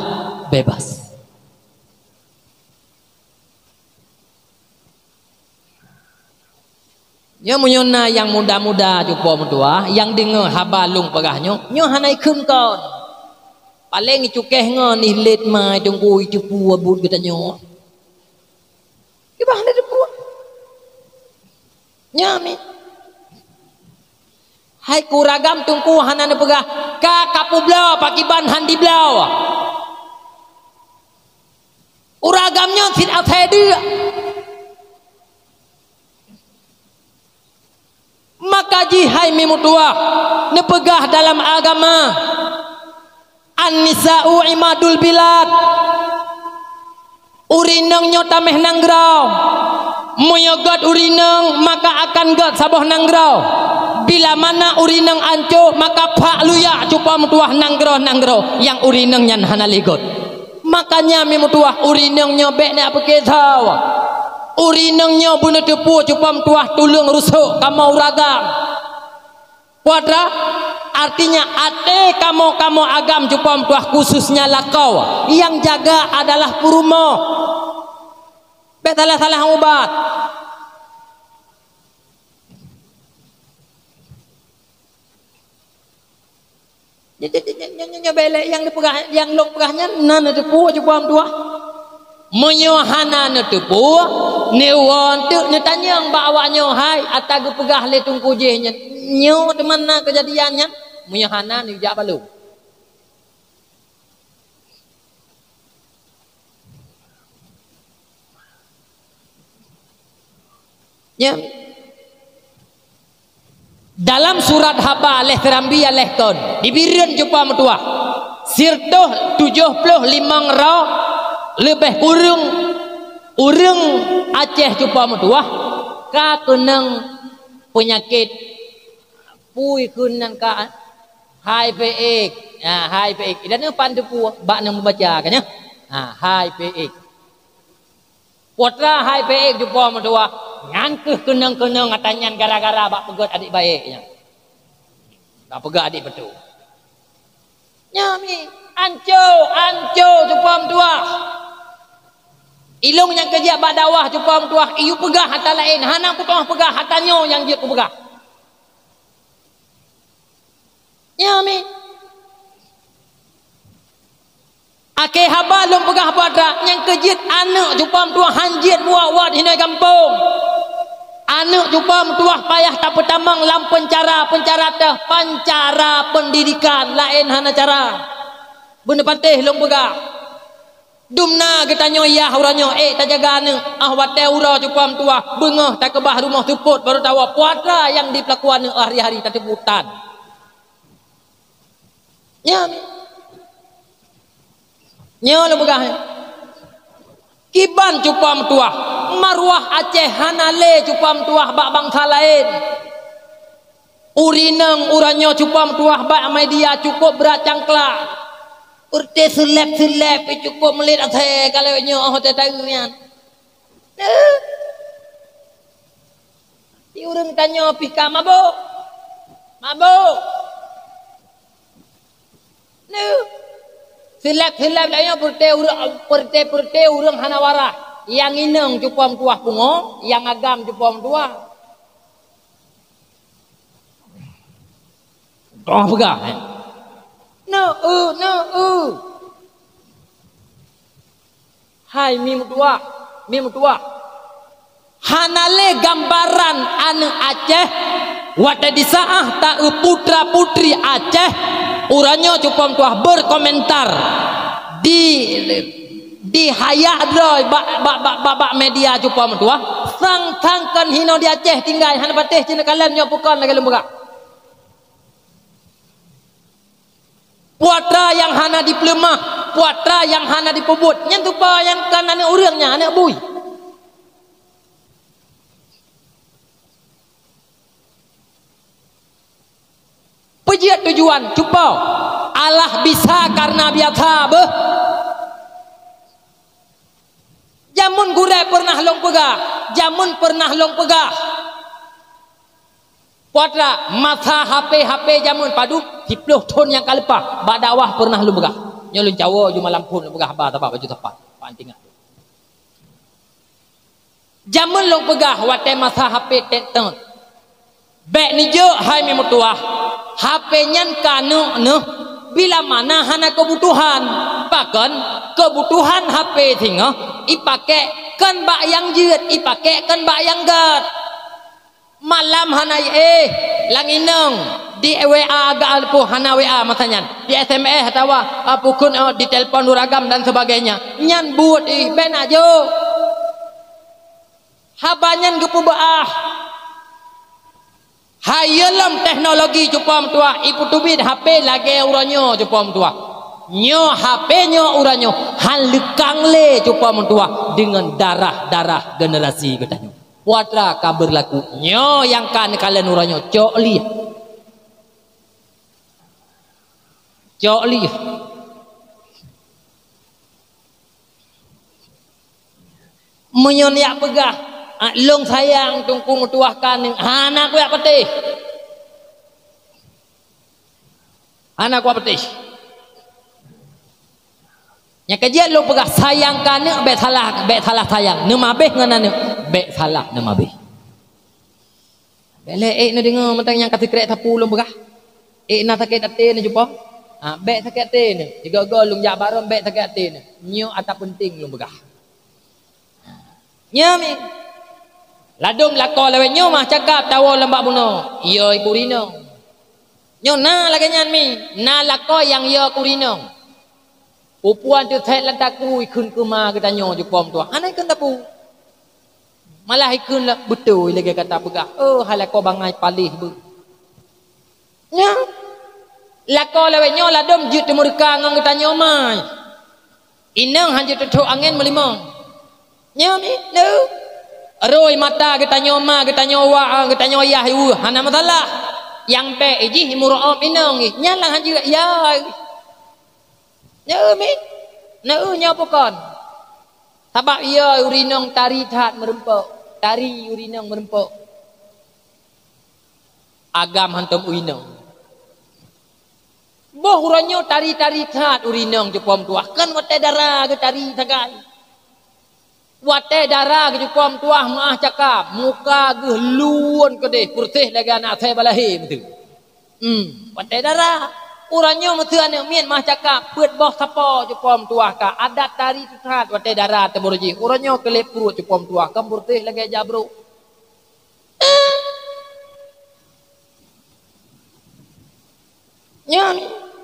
bebas. Nyoe meunyoe na nyang muda-muda cupo meutuah, nyang deungoe haba lôn peugah nyoe, nyoe hana ikheun kon. Paléng icukéh ngon ihlét ma itungku icupu buet geutanyoe. Kiban hana teupeue. Nyan mi. Hai keu ureueng agam teungku hana neupeugah, ka kapeubloe pakiban han dibloe. Ureueng agam nyoe sit asai deuk. Maka jih hai mi meutuah, neupeugah dalam agama, "An-nisa'u imadul bilad." Ureueng inong nyoe tameh nanggroe. Meunyoe gét ureueng inong, maka akan gét saboh nanggroe. Bila mana ureueng inong ancô, maka phak luyak cupo meutuah nanggroe-nanggroe nyang ureueng inong nyan hana lé gét. Makanya mi meutuah ureueng inong nyoe bék na peukeusau. Ureueng inong nyoe beuneuteupeu cupo meutuah tuleueng rusok kamoe ureueng agam. Kuadra, artinya até kamoe-kamoe agam cupo meutuah khususnya lakoe, nyang jaga adalah peurumoh. Bék salah-salah ubat. Nyoe, nyoe, nyoe, nyoe, nyoe, nyoe, belek nyang neupeugah, nyang lôn peugah nyan, na neuteupeue cuba meutuah. Meunyoe hana neuteupeue, neuwoe teuk neutanyong bak awak nyoe, "Hai, ata geupeugah lé teungku jih nyan, nyoe teuma na keujadian nyan?" Meunyoe hana, neujak bak lôn. Nyan. Dalam surat haba lhèe seurambi lhèe thôn, di Bireuen cupa meutuwah, siratoh tujoh ploh limong droe leubeh kureueng ureuëng Aceh cupa meutuwah ka keunong peunyakét, peue kheun nan ka, H I V AIDS. Ha, H I V AIDS. Inan pan teupeu bak nyang meubaca kan, ya? Ha, H I V AIDS. Peue atra H I V AIDS cupa meutuwah, nyan kheueh keunong-keunong ata nyan gara-gara bak peugöt adik baék nyan. Bak peugöt adik beutôi. Nyan mi, anco, anco cupa meutuwah. Ilong nyang keujak bak dakwah cupa meutuwah, iyue peugah ata laén, hana kuteumé peugah ata nyoe nyang jeuet kupeugah. Nyan mi. Akhé haba lôn peugah bak atra, nyang keujeuet aneuk cupa meutuwah han jeuet buet-buet hinoe gampông. Aneuk cupa meutuwah payah tapeutamong lam peuncara-peuncara teuh, peuncara peundidikan laén hana cara. Beuneupatéh lôn peugah. Dumna geutanyoe yah uroe nyoe ék tajaga aneuk, ah watée uroe cupa meutuwah beungoh takeubah rumoh seupôt barô tawoe peue atra nyang dipeulaku aneuk hari-hari tateupeue tan. Nyan. Nyoe lôn peugah. Kiban cupa meutuwah, maruah Aceh hana lé cupa meutuwah bak bansa laén. Ureuëng inong uroe nyoe cupa meutuwah bak media cukôp brat cangklak. Ureuëng seuleb-seuleb cukôp meulit asai kalau nyoe oh teu nyan. Di ureuëng tanyoe pih ka mabök. Mabök. Neu. Seuleb-seuleb lagée nyoe peureuté ureuëng, peureuté-peureuté ureuëng hana waras. Nyang inong cupa meutuwah pungo, nyang agam cupa meutuwah. Toh peugah, eh. Neu, eu, neu, eu. Hai mi meutuwah, mi meutuwah. Hana lé gambaran aneuk Aceh watée disaáh ta-eu putra-putri Aceh uroe nyoe cupa meutuwah berkomentar di, dihayak droe bak, bak, bak, bak, bak media cupa meutuwah sang-sang kon hinoe di Aceh tinggai hana patéh cina kalon nyoe peue kon lagée lôn peugah. Peue atra nyang hana dipeuleumah, peue atra nyang hana dipeubuet, nyan tupa nyang kon aneuk ureuëng nyan, aneuk bui. Peue jeuet tujuan cupa? Alah bisa kareuna biasa beuh. Jameun gurée peureunah lôn peugah, jameun peureunah lôn peugah. Peue atra masa H P-H P jameun padub siplôh thon nyang ka leupah bak dakwah peureunah lôn peugah. Nyoe lôn cawoe ju malam phon lôn peugah haba sabab baju sapat. Pan tinggai. Jameun lôn peugah watée masa H P tet-tet. Bék neujok hai mi meutuwah. H P nyan ka neuk neuh bila mana hana keubutuhan. Pakon keubutuhan H P singoh ipakék kon bak nyang jeuet, ipakék kon bak nyang gét. Malam hana éh, lam inong di W A agak leupah hana W A masa nyan, di S M S atawa, a, pukon, a, di telepon uragam dan sebagainya. Nyan buet ih, bék na jok. Haba nyan geupeubeuah. Hai lom teknologi cupa meutuwah, ipeuteubiet H P lagée uroe nyoe cupa meutuwah. Nyoe H P nyoe uroe nyoe han leukang lé cupa meutuwah deungon darah-darah generasi geutanyoe. Peue atra ka beurlaku nyoe nyang ka neukalon uroe nyoe, cok lieh. Cok lieh. Meunyoe neujak peugah, "Ah, lôn sayang teungku meutuwah keuneuk," hana kuyak patéh. Hana kuyak patéh. Nyang keujeuet lôn peugah, sayang keuneuk bék salah, bék salah sayang. Neumabéh ngon aneuk, bék salah neumabéh. Bék lé ék neudeungoe mantong nyang ka sikrek sapeue lôn peugah. Ék na sakét até neuh cupa. Ha, bék sakét até neuh. Sigoe-goe lôn jak barô bék sakét até neuh. Nyoe ata peunteng lôn peugah. Nyoe mi. Ladôm lakoe lawét nyoe mah cakap tawoe lom bak bunoe. Yo iku rinong. Nyoe na lagée nyan mi. Na lakoe nyang yo iku rinong. Pupuan teuthét lam takui kheun keuma geutanyoe jukôm tuah. Hana ikheun tapu. Malah ikheun la-, beutôi lagée gata peugah, "Oh, hai lakoe bangai paléh beuh." Nyan. Lakoe lawét nyoe ladôm jeuet teumeureuka ngon geutanyoe mai. Inong hana jeuet teuthok angén meulimong. Nyan mi, neu. Roi mata geutanyoe ma, geutanyoe wa, geutanyoe yah, iweuh, hana masalah. Nyang bèk jih meuru'ob inong jih. Nyan lam hana jeuet, ya. Neu mi, neu nyoe bukon. Sabab iya ureueng inong tari that meureumpok. Tari ureueng inong meureumpok. Agam hantom u inong. Boh uroe nyoe tari-tari that ureueng inong cupo meutuah, kon watèe dara geutari sagai. Watèe dara geucupo meutuah meu'ah cakap, muka geuh lôn keudeh, peureuseh lagèe aneuk asèe balahé meuteue. Hmm, watèe dara. Uroe nyoe meuteue aneuk miet meu'ah cakap, peuet boh sapo cupo meutuah ka, adat tari teuh that watèe dara teuh baroe jih. Uroe nyoe keu lhèe pruet cupo meutuah, kon peureuseh lagèe jabrôk. Nyan,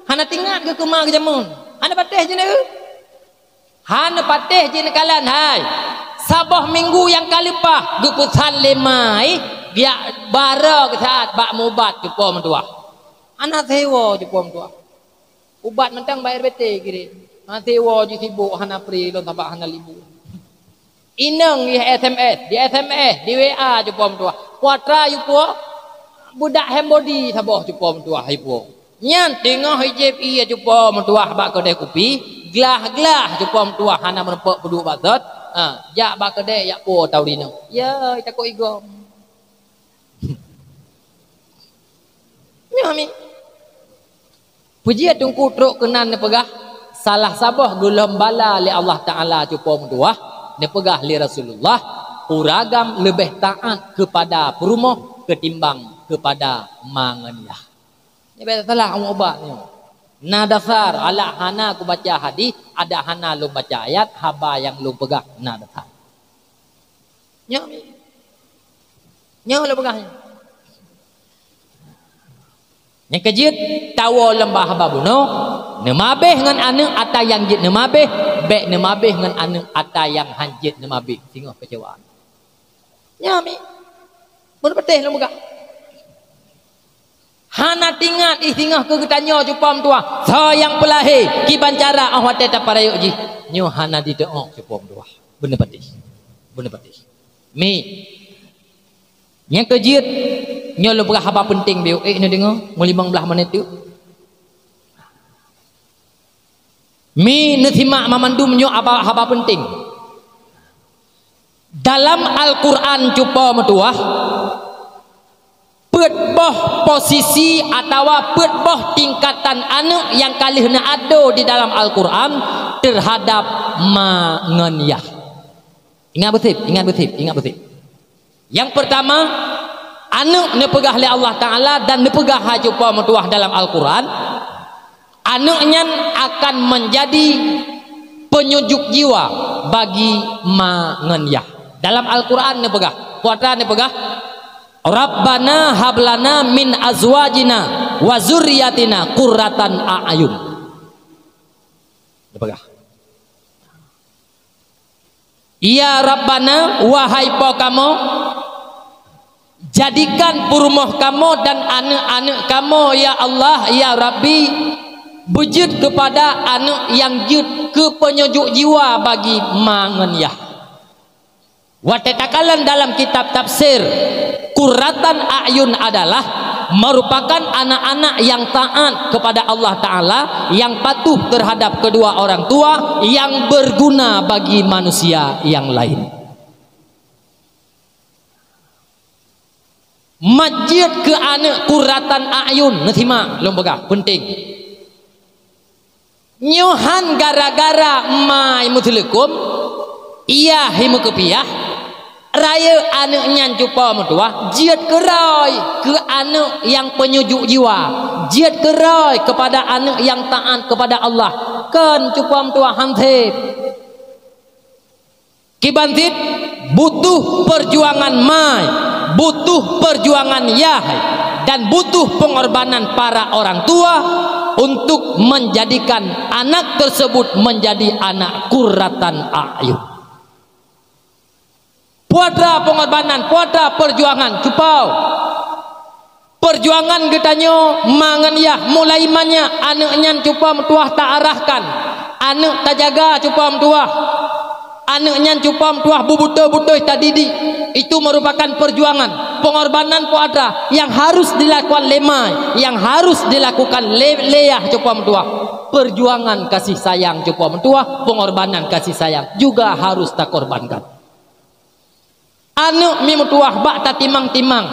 hana teuingat geuh keu ma geuh jameun. Hana patéh jih neu. Hana patéh jih neukalon, hai. Saboh minggu nyang ka leupah geupeusan lé ma, geujak baroe geusaat bak mubat cupo meutuah. Hana sewo cupo meutuah. Ubat mantong bak R B T kirém. Hana sewo jih sibok, hana pri lôn sabab hana libur. Inong di S M S, di S M S, di W A cupo meutuah. Putra yue puwoe, beudak hand body saboh cupo meutuah yue puwoe. Nyan teungoh ijép ie cupo meutuah bak keudè kupi, glah-glah cupo meutuah hana meurumpok peuduek bak sot, ha, jak bak keudè jak puwoe tau di inong. Ya, takot igom. Nyoe mi. Peue jeuet Teungku trok keunan neupeugah, salah saboh gohlom bala lé Allah Taala cupo meutuah, neupeugah lé Rasulullah, ureueng agam leubeh taát keupada peurumoh keutimbang keupada ma ngon yah. Nyoe bèk salah ubat nyoe. Na dasar, alah hana kubaca hadih, adak hana lôn baca ayat, haba nyang lôn peugah na dasar. Nyoe mi. Nyoe lôn peugah nyoe. Nyang keujeuet, tawoe lom bak haba bunoe, neumabeh ngon aneuk ata nyang jeuet neumabeh, bèk neumabeh ngon aneuk ata nyang han jeuet neumabeh, singoh keucewaan. Nyoe mi. Bunoe patéh lôn peugah. Hana teuingat ih singoh keu geutanyoe cupo meutuah. Soe nyang peulahé, kiban cara 'oh watèe tapeurayeuk jih. Nyoe hana jiteu'oh cupo meutuah. Beuneupatéh. Beuneupatéh. Mi. Nyang keujeuet, nyoe lôn peugah haba peunteng beu ék neudeungoe, meulimong blaih menit teuk. Mi neusimak mamandum nyoe haba, haba peunteng. Dalam Al-Qur'an cupo meutuah, peuet boh posisi atawa peuet boh tingkatan aneuk nyang ka lheueh neuado di dalam Al-Qur'an teuhadab ma ngon yah. Ingat beutôi, ingat beutôi, ingat beutôi. Nyang peurtama, aneuk neupeugah lé Allah Taala dan neupeugah hai cupo meutuah dalam Al-Qur'an, aneuk nyan akan meunjadi peunyujuk jiwa bagi ma ngon yah. Dalam Al-Qur'an neupeugah, peue atra neupeugah, "Rabbana hablana min azwajina wa zurriyatina qurratan a'yun." Neupeugah. Ya Rabbana, wahai Po kamoe, jadikan peurumoh kamoe dan aneuk-aneuk kamoe, ya Allah, ya Rabbi, beujeuet keupada aneuk nyang jeuet keu peunyujuk jiwa bagi ma ngon yah. Watée takalon dalam kitab tafsir, qurratan a'yun adalah merupakan anak-anak yang taat kepada Allah Ta'ala, yang patuh terhadap kedua orang tua, yang berguna bagi manusia yang lain. Majeuet keu aneuk qurratan a'yun, neusimak lôn peugah, peunteng. Nyoe han gara-gara ma meuseuleukom, yah meukeupiyah, rayeuk aneuk nyan cupo meutuwah, jeuet keurôi keu aneuk nyang peunyujuk jiwa, jeuet keurôi keupada aneuk nyang taat keupada Allah, kon cupo meutuwah, han sép. Kiban cit, butuh perjuangan ma, butuh perjuangan yah, dan butuh pengorbanan para orang tua untuk menjadikan anak tersebut menjadi anak qurratan a'yun. Peue atra pengorbanan, peue atra perjuangan, cupo. Peujuangan geutanyoe ma ngon yah mulai manyak aneuëk nyan cupa meutuwah ta arahkan, aneuëk tajaga cupa meutuwah. Aneuëk nyan cupa meutuwah beubeutôi-beutôi tadidik. Itu merupakan perjuangan, pengorbanan po atra yang harus dilakukan lé ma, yang harus dilakukan lé, lé yah cupa meutuwah. Perjuangan kasih sayang cupa meutuwah, pengorbanan kasih sayang juga harus takorbankan. Aneuëk mi meutuwah bak tatimang-timang,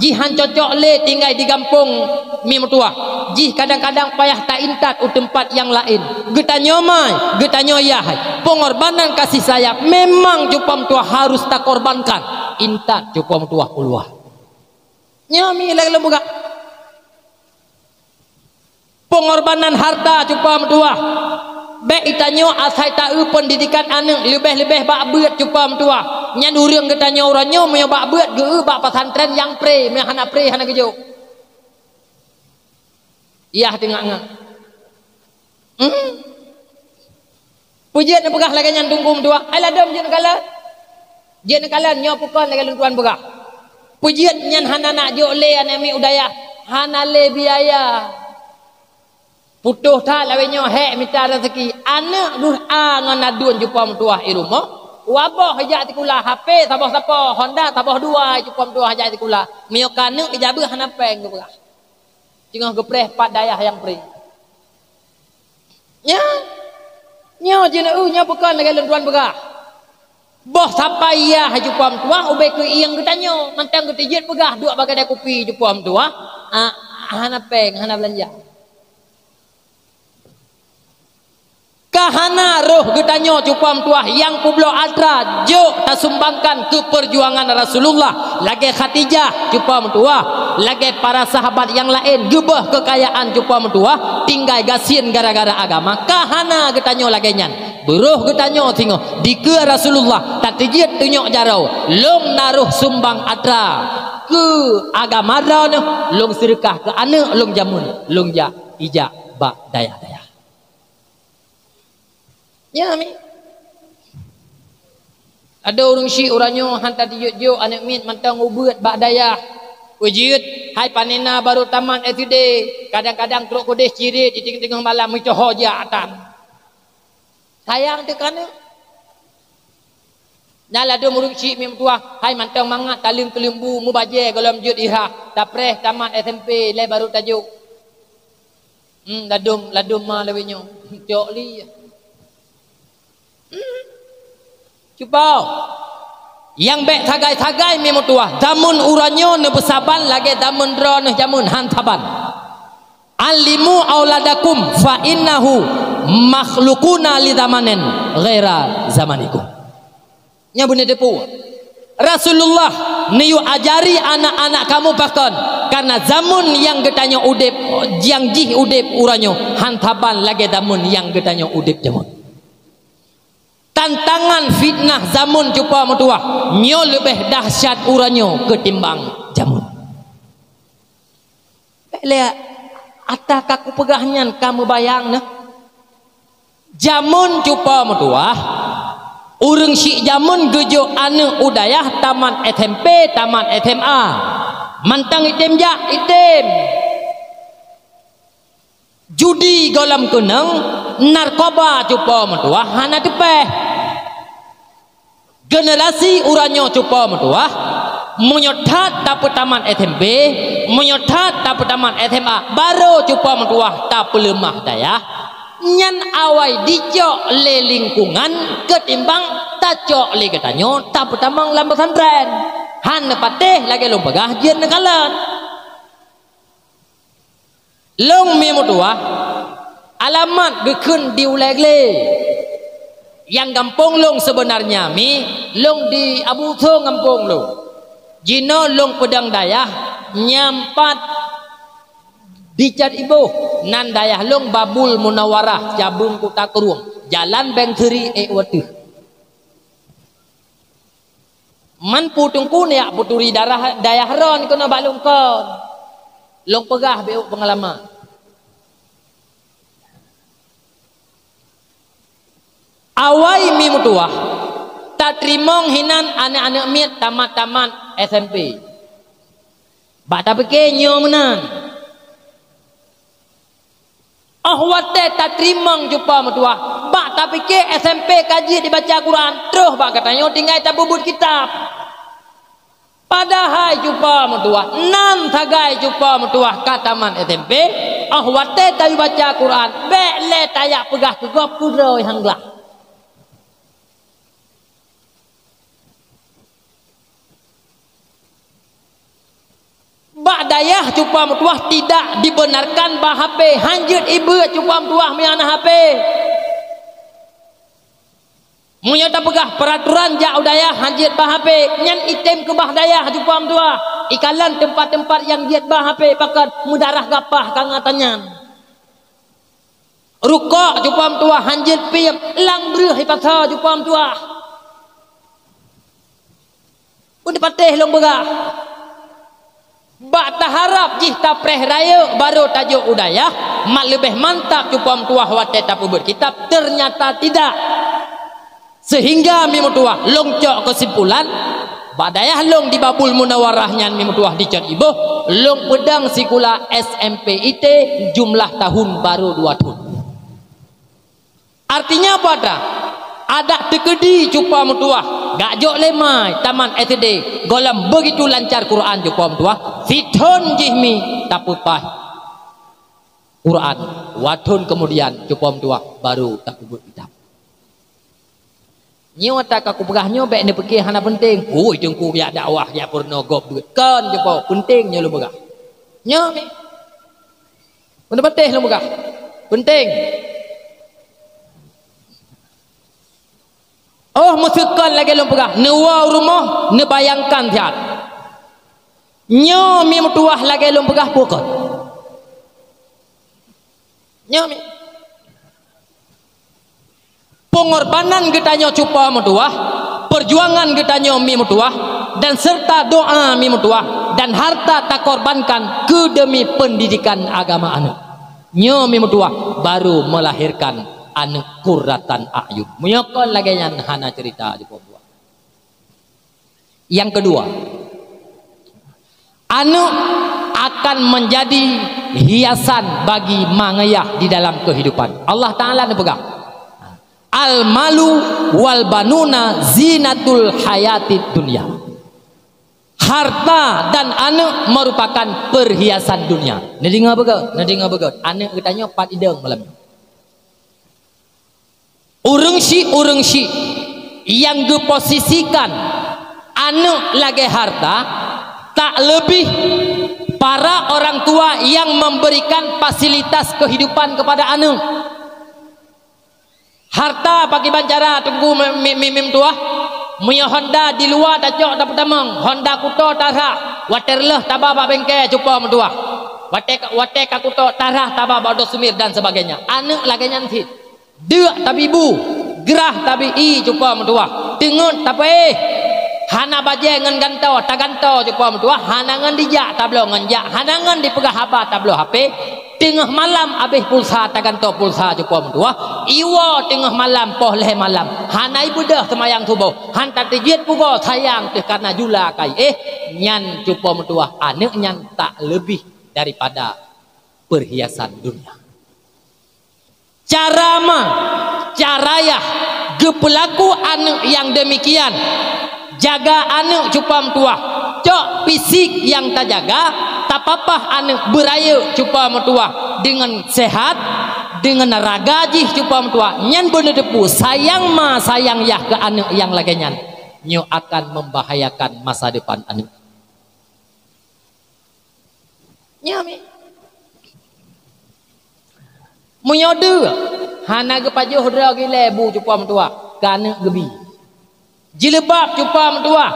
jih han cocok lé tinggai di gampông mi meutuwah. Jih kadang-kadang payah taintat u teumpat nyang laén. Geutanyoe ma, geutanyoe yah, pengorbanan kasih sayang memang cupa meutuwah harus takorbankan. Intat cupa meutuwah u luwa. Nyoe mi lagée lôn peugah. Pengorbanan harta cupa meutuwah. Bék geutanyoe asai ta-eu pendidikan aneuëk leubeh-leubeh bak beuet cupa meutuwah. Nyan ureuëng geutanyoe uroe nyoe meunyoe bak beuet geu-eu bak pesantren nyang pre, meunyoe hana pre hana geujok. Yah teungoh-ngoh. Hmm? Peue jeuet neupeugah lagée nyan teungku meutuwah? Hai ladom jeuet neukalon. Jeuet neukalon nyoe peue kon lagée lôn tuan peugah. Peue jeuet nyan hana nak jok lé aneuëk miet u dayah, hana lé biaya. Putôh that lawét nyoe hék mita raseuki. Aneuëk deuh a ngon aduen cupa meutuwah i rumoh. Waboh ijak sikula, H P saboh sapo, Honda saboh dua cupa meutuwah ijak sikula. Meunyoe ka aneuëk geujabeuh hana péng geupeugah. Teungoh geupreh pat dayah nyang pre. Nyan, nyoe jeuet neu-eu nyoe peue kon lagée lôn tuan peugah. Boh sapai yah cupa meutuwah ubé keu ieng geutanyoe, mantong geutijeuet peugah duek bak keude kupi cupa meutuwah, ah, hana péng, hana beulanja. Ka hana roh geutanyoe cupa meutuwah nyang peubloe atra jok tasumbangkan keu peujuangan Rasulullah, lagée Khadijah cupa meutuwah, lagée para sahabat nyang laén geuböh keukayaan cupa meutuwah tinggai gasien gara-gara agama. Ka hana geutanyoe lagée nyan. Beuroh geutanyoe singoh dikeue Rasulullah tatijeuet tunyok jaroe, lôn na roh sumbang atra keu agama droeneuh, lôn seudeukah keu aneuëk lôn jameun, lôn jak ijak bak dayah-dayah. Nyan mi. Adoe ureuëng syiek uroe nyoe han tatijeuet jok aneuëk miet mantong ubeuet bak dayah. Peue jeuet, hai panena barô tamat S D, kadang-kadang trok keudeh cirit di teungoh-teungoh malam meucoho jak atra. Sayang teuh keu aneuëk. Nyan ladom ureuëng syiek miet meutuwah, hai mantong mangat taleueng keuleumbu meubajée gohlom jeuet iha, tapreh tamat S M P lé barô tajok. Hmm, ladom, ladom ma lawét nyoe. Cok li. Hmm. Cuba. Nyang bék sagai-sagai miet meutuwah. Jameun uroe nyoe neubeusaban lagée jameun droeneuh jameun han saban. Allimu auladakum fa innahu makhluquna li zamanin ghaira zamanikum. Nyan beuneuteupeu. Rasulullah neuyue ajari anak-anak kamoe pakon, karena jameun nyang geutanyoe udeb, nyang jih udeb uroe nyoe, han saban lagée jameun nyang geutanyoe udeb jameun. Tantangan fitnah jameun cupa meutuwah nyoe leubeh dahsyat uroe nyoe keutimbang jameun. Bék lé atra ka kupeugah nyan ka meubayang neuh. Jameun cupa meutuwah, ureuëng syiek jameun geujok aneuëk u dayah tamat S M P, tamat S M A. Mantong item jak, item. Judi gohlom keunong, narkoba cupa meutuwah hana teupéh. Generasi uroe nyoe cupa meutuwah, meunyoe that tapeutamat S M P, meunyoe that tapeutamat S M A, barô cupa meutuwah tapeuleumah dayah, nyan awai dicok lé lingkungan keutimbang tacok lé geutanyoe tapeutamong lam pesantren. Han neupatéh lagée lôn peugah jeuet neukalon. Lôn mi meutuwah, alamat geukheun di Ulée Glé. Nyang gampông lôn seubeunarnya mi, lôn di Abu Thong gampông lôn. Jinoe lôn peudong dayah nyang pat di Cat Iboh, nan dayah lôn Babul Munawarah, cabeueng Kuta Krueng, jalan Beng Seuri ék u ateueh. Man pu teungku neujak peuturi darah dayah ron keunoe bak lôn kon. Lôn peugah bék peungalaman. Awai mi meutuwah, tateurimong hinan aneuëk-aneuëk miet tamat-tamat S M P. Bak tapike nyoe meunan. Óh watée tateurimong cupa meutuwah, bak tapike S M P ka jeuet jibaca Quran, troh bak geutanyoe tinggai tapeubuet kitab. Padahai cupa meutuwah, nan sagai cupa meutuwah ka tamat S M P, óh watée tayue baca Quran, bék lé tajak peugah keu gob keu droe nyang glah. Bak dayah cupa meutuwah tidak dibenarkan ba H P, hanjeuet ibeut cupa meutuwah meunyoe hana H P. Meunyoe tapeugah peuraturan jak u dayah hanjeuet ba H P, nyan item keubah dayah cupa meutuwah. Ikalon teumpat-teumpat nyang jeuet ba H P, pakon meudarah gapah ka ngon tanyan. Rukok cupa meutuwah hanjeuet piem, lang breueh ipasa cupa meutuwah. Peunapatéh lôn peugah. Bak taharab jih tapreh rayeuk barô tajok u dayah, mat leubeh mantap cupa meutuwah watée tapeubuet kitab, teunyata tidak. Seuhingga mi meutuwah lôn cok keusimpulan, bak dayah lôn di Babul Munawarah nyan mi meutuwah dicok iboh, lôn peudong sikula S M P I T jumlah tahun barô dua thon. Artinya apa ata? Adak teukeudi cupa meutuwah, gak jok lé mai taman S D, gohlom begitu lancar Quran cupa meutuwah, sithon jih mi tapeupaih Quran, dua thon keumudian cupa meutuwah barô tapeubuet kitab. Nyoe ata ka kupeugah nyoe bék neupiké hana peunteng. Ui, teungku jak dakwah, jak peurunoe gob beuet. Kon cupa, peunteng nyoe lôn peugah. Nyoe mi. Peunapatéh lôn peugah. Peunteng. Óh meuseukon lagée lôn peugah, neuwoe u rumoh, neubayangkan siat. Nyoe mi meutuwah lagée lôn peugah bukon. Nyoe mi. Peungorbanan geutanyoe cupa meutuwah, peujuangan geutanyoe mi meutuwah, dan serta doa mi meutuwah, dan harta takorbankan keu demi peundidikan agama aneuëk. Nyoe mi meutuwah baru melahirkan aneuëk qurratan a'yun. Meunyoe kon lagée nyan hana ceurita cupa meutuwah. Yang kedua, aneuëk akan menjadi hiasan bagi mangayah di dalam kehidupan. Allah Ta'ala neupeugah, "Al-malu wal banuna zinatul hayatid dunya." Harta dan aneuëk merupakan perhiasan dunia. Neudeungoe beugét, neudeungoe beugét. Aneuëk geutanyoe pat idong malam nyoe. Ureuëng syiek-ureuëng syiek nyang geuposisikan aneuëk lagée harta, tak leubeh para orang tua yang memberikan fasilitas kehidupan kepada aneuëk. Harta pakriban cara teungku mi-, mi-, mi-, mi meutuwah? Meunyoe honda di luwa tacok tapeutamong, honda kuto tarhah, watée reuloh taba bak bengke cupa meutuwah. Watée ka, watée ka kuto tarhah taba bak oto sumir dan sebagainya. Aneuëk lagée nyan cit. Deuk tabi bu, grah tabi ié cupa meutuwah, teungeut tapeuéh. Hana bajée ngon gantoe, tagantoe cupa meutuwah, hana ngon dijak tabloe ngon jak, hana ngon dipeugah haba tabloe H P. Teungoh malam abéh pulsa, tagantoe pulsa cupa meutuwah, iwoe teungoh malam poh lhée malam, hana ibeudôh seumayang suboh, han tateujiet pugoe sayang teuh kareuna jula kai éh, nyan cupa meutuwah aneuëk nyan tak leubeh daripada perhiasan dunia. Cara ma, cara yah geupeulaku aneuëk nyang deumikian. Jaga aneuëk cupa meutuwah. Cok fisik nyang tajaga, tapapah aneuëk beurayeuk cupa meutuwah deungon seuhat, deungon raga jih cupa meutuwah. Nyan beuneuteupeu sayang ma, sayang yah keu aneuëk nyang lagée nyan. Nyoe akan membahayakan masa depan aneuëk. Nyoe mi. Meunyoe deuek, hana geupajoh droe gilée bu cupa meutuwah, keu aneuëk geubi. Jilbab cupa meutuwah,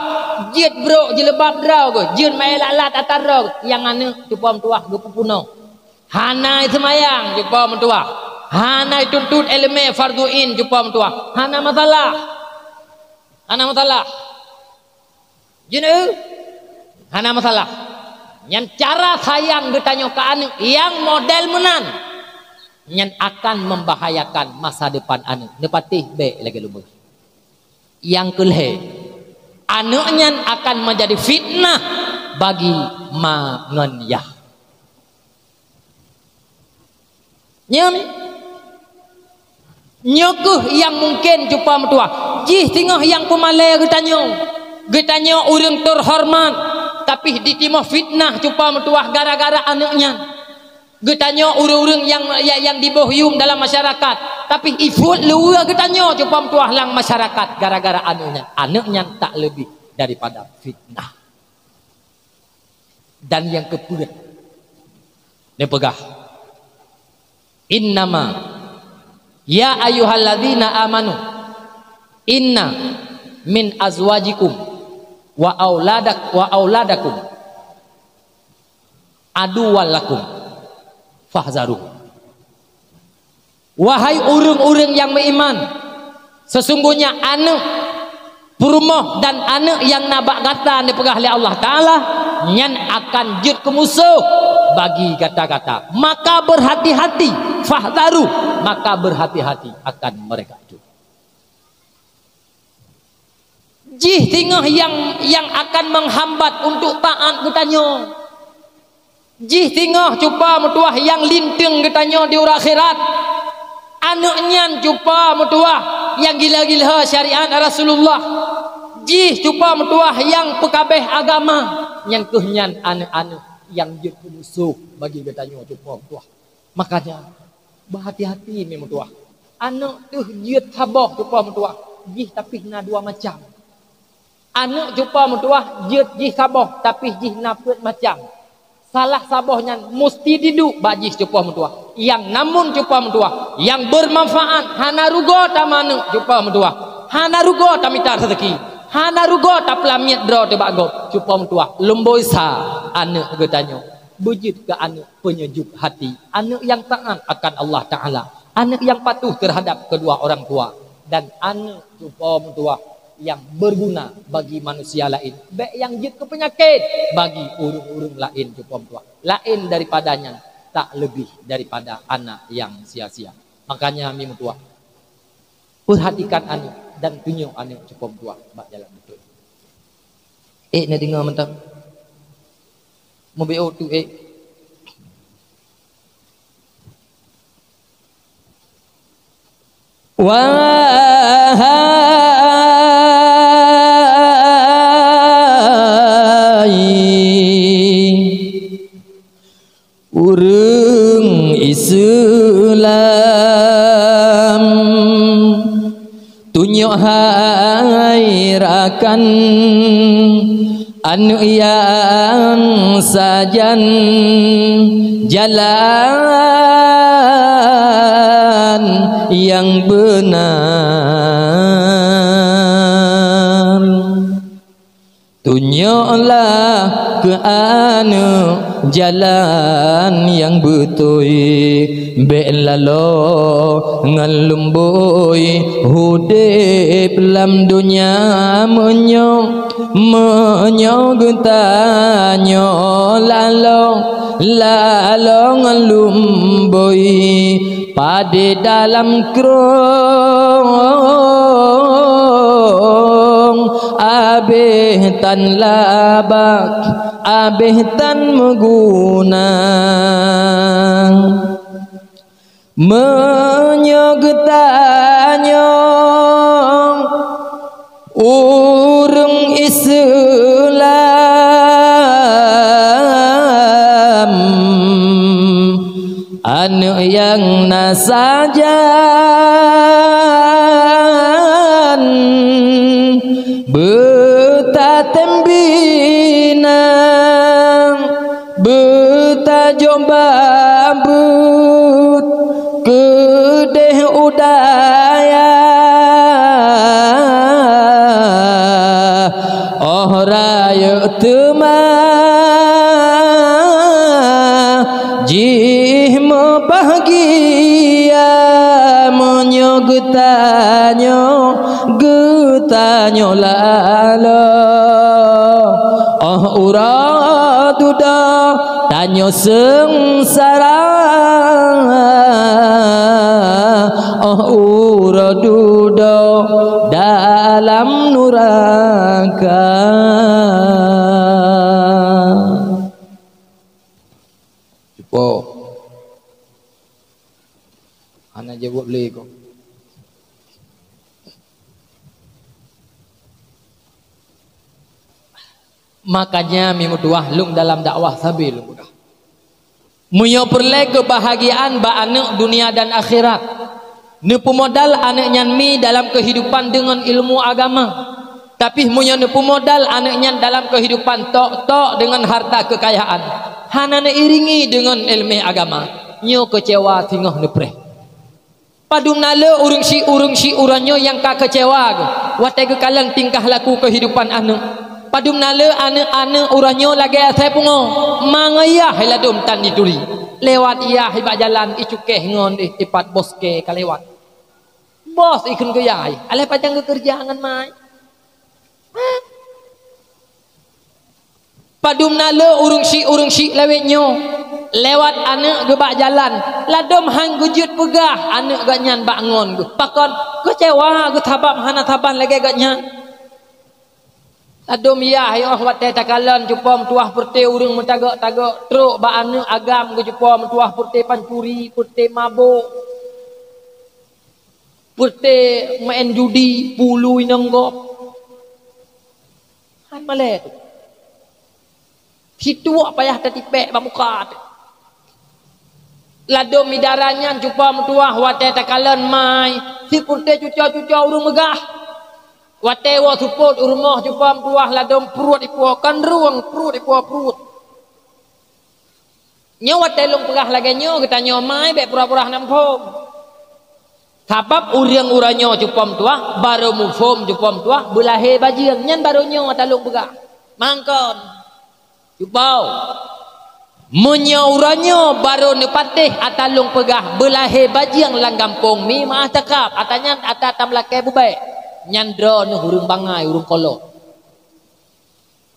jeuet brok jilbab droe geuh, jeuet meu'en lat-lat ata droe geuh, nyang aneuëk cupa meutuwah geupeupunoh. Hana seumayang cupa meutuwah, hana tuntot iéleumé fardhu ain cupa meutuwah, hana masalah. Hana masalah. Jeuet, hana masalah. Nyan cara sayang geutanyoe keu aneuëk nyang model meunan, nyan akan membahayakan masa depan aneuëk. Neupatéh bék lagée lubang. Nyang keulhée, aneuëk nyan akan menjadi fitnah bagi ma ngon yah. Nyan, nyoe kheueh nyang mungken cupa meutuwah. Jih singoh nyang peumalée geutanyoe. Geutanyoe ureuëng teuhoreumat, tapi jitimoh fitnah cupa meutuwah gara-gara aneuëk nyan. Geutanyoe ureuëng-ureuëng nyang, nyang, nyang diboh yuem dalam masyarakat, tapi iphot luweue geutanyoe cupa meutuwah lam masyarakat gara-gara aneuëk nyan. Aneuëk nyan tak leubeh daripada fitnah. Dan nyang keupeuet, neupeugah, "Innama, ya ayyuhalladzina amanu, inna min azwajikum wa auladak-, wa auladakum aduwwal lakum fahzaru." Wahai ureuëng-ureuëng nyang meuiman, sesungguhnya aneuëk peurumoh dan aneuëk nyang na bak gata neupeugah lé Allah Taala, nyan akan jeuet keu musoh bagi gata-gata. Maka berhati-hati, fahzaru, maka berhati-hati akan mereka itu. Jih singoh nyang, nyang akan menghambat untuk taat geutanyoe. Jih singoh cupa meutuwah nyang linteung geutanyoe di uroe akhirat. Aneuëk nyan cupa meutuwah nyang gila-gila syariat Rasulullah. Jih cupa meutuwah nyang peukabeh agama. Nyan kheueh nyan aneuëk-aneuëk nyang jeuet keu musoh bagi geutanyoe cupa meutuwah. Makanya, beuhati-hati mi meutuwah. Aneuëk teuh jeuet saboh cupa meutuwah, jih tapi na dua macam. Aneuëk cupa meutuwah jeuet jih saboh, tapi jih na peuet macam. Salah saboh nyan musti diduek bak jih cupa meutuwah. Nyang namun cupa meutuwah, nyang bermanfaat, hana rugoe tamaneuëk cupa meutuwah. Hana rugoe tamita rezeki, hana rugoe tapeulamiet droe teuh bak gob cupa meutuwah. Lumboi sa aneuëk geutanyoe. Beujeuet keu aneuëk peunyejuk hati, aneuëk nyang taat akan Allah Taala, aneuëk nyang patuh teuhadap keudua orang tua, dan aneuëk cupa meutuwah nyang beuguna bagi manusia laén, bék nyang jeuet keu peunyakét bagi ureuëng-ureuëng laén cupa meutuwah. Laén daripada nyan, tak leubeh daripada anak nyang sia-sia. Makanya mi meutuwah, perhatikan aneuëk dan tunyok aneuëk cupa meutuwah bak jalan beutôi. Ék neudeungoe mantong. Mubiôh tu, ék. Wahai ureuëng Islam, tunyok hai rakan aneuëk nyang sajan jalan nyang beuna. Tunyoklah keu aneuëk jalan nyang beutôi, bék laloe ngon lumboi udeb lam donya. Meunyoe, meunyoe geutanyoe laloe, laloe ngon lumboi, padé dalam krông, abéh tan labak, abéh tan meuguna. Meunyoe geutanyoe ureuëng Islam, aneuëk nyang na sajan, beutatém bina, beutajok babeuet keudeh u dayah. Óh rayeuk teuma jih meubahgia meunyoe geutanyoe, geutanyoe laloe. Óh uroe dudoe tanyoe seungsara, óh uroe dudoe dalam nuraka. Na jaweueb lé ko. Makanya mi meutuah lôn dalam dakwah sabe lôn peugah. Meunyoe peureulée keubahagiaan bak aneuëk dunia dan akhirat, neupeumodal aneuëk nyan mi dalam keuhidupan deungon ilmu agama. Tapi meunyoe neupeumodal aneuëk nyan dalam keuhidupan tok-tok deungon harta keukayaan, hana neuiringi deungon iéleumé agama, nyoe keucewa singoh neupreh. Padum na le ureuëng si, ureuëng si uroe nyoe nyang ka keucewa geuh watée geukalon tingkah laku keuhidupan aneuëk. Padum na le aneuëk-aneuëk uroe nyoe lagée asai pungo, ma ngon yah ladom tan dituri. Lewat yah bak jalan icukéh ngon deh tipat bos kée ka lewat. Bos ikheun keu yah, "Alah pajan geukeureuja ngon mai?" Padum na le ureuëng syiek-ureuëng syiek lawét nyoe lewat aneuëk geuh bak jalan, ladom han geujeuet peugah aneuëk geuh nyan bak ngon geuh. Pakon? Keucewa geuh sabab hana saban lagée geuh nyan. Ladom yah yoh watée takalon cupo meutuwah peureute ureuëng meutagok-tagok trok bak aneuëk agam geuh cupo meutuwah peureute pancuri, peureute mabök, peureute meu'en judi, pulu inong gob. Han malée tu. Situek payah tatipék bak muka teuh. Ladom idara nyan cupo meutuwah watée takalon mai, sipeureute cuco-cuco ureuëng meugah. Watée woe seupôt u rumoh cupo meutuwah ladom pruet ipo, kan rueng pruet ipo pruet. Nyoe watée lôn peugah lagée nyoe geutanyoe mai bék pura-pura hana muphom. Sabab ureuëng uroe nyoe cupo meutuwah, barô muphom cupo meutuwah beulahé bajeueng, nyan barô nyoe ata lôn peugah. Mangkon, cupo, meunyoe uroe nyoe barô neupatéh ata lôn peugah beulahé bajeueng lam gampông mi meuah cakab, ata nyan ata tameulakée beubék, nyan droeneueh ureuëng bangai, ureuëng kolot.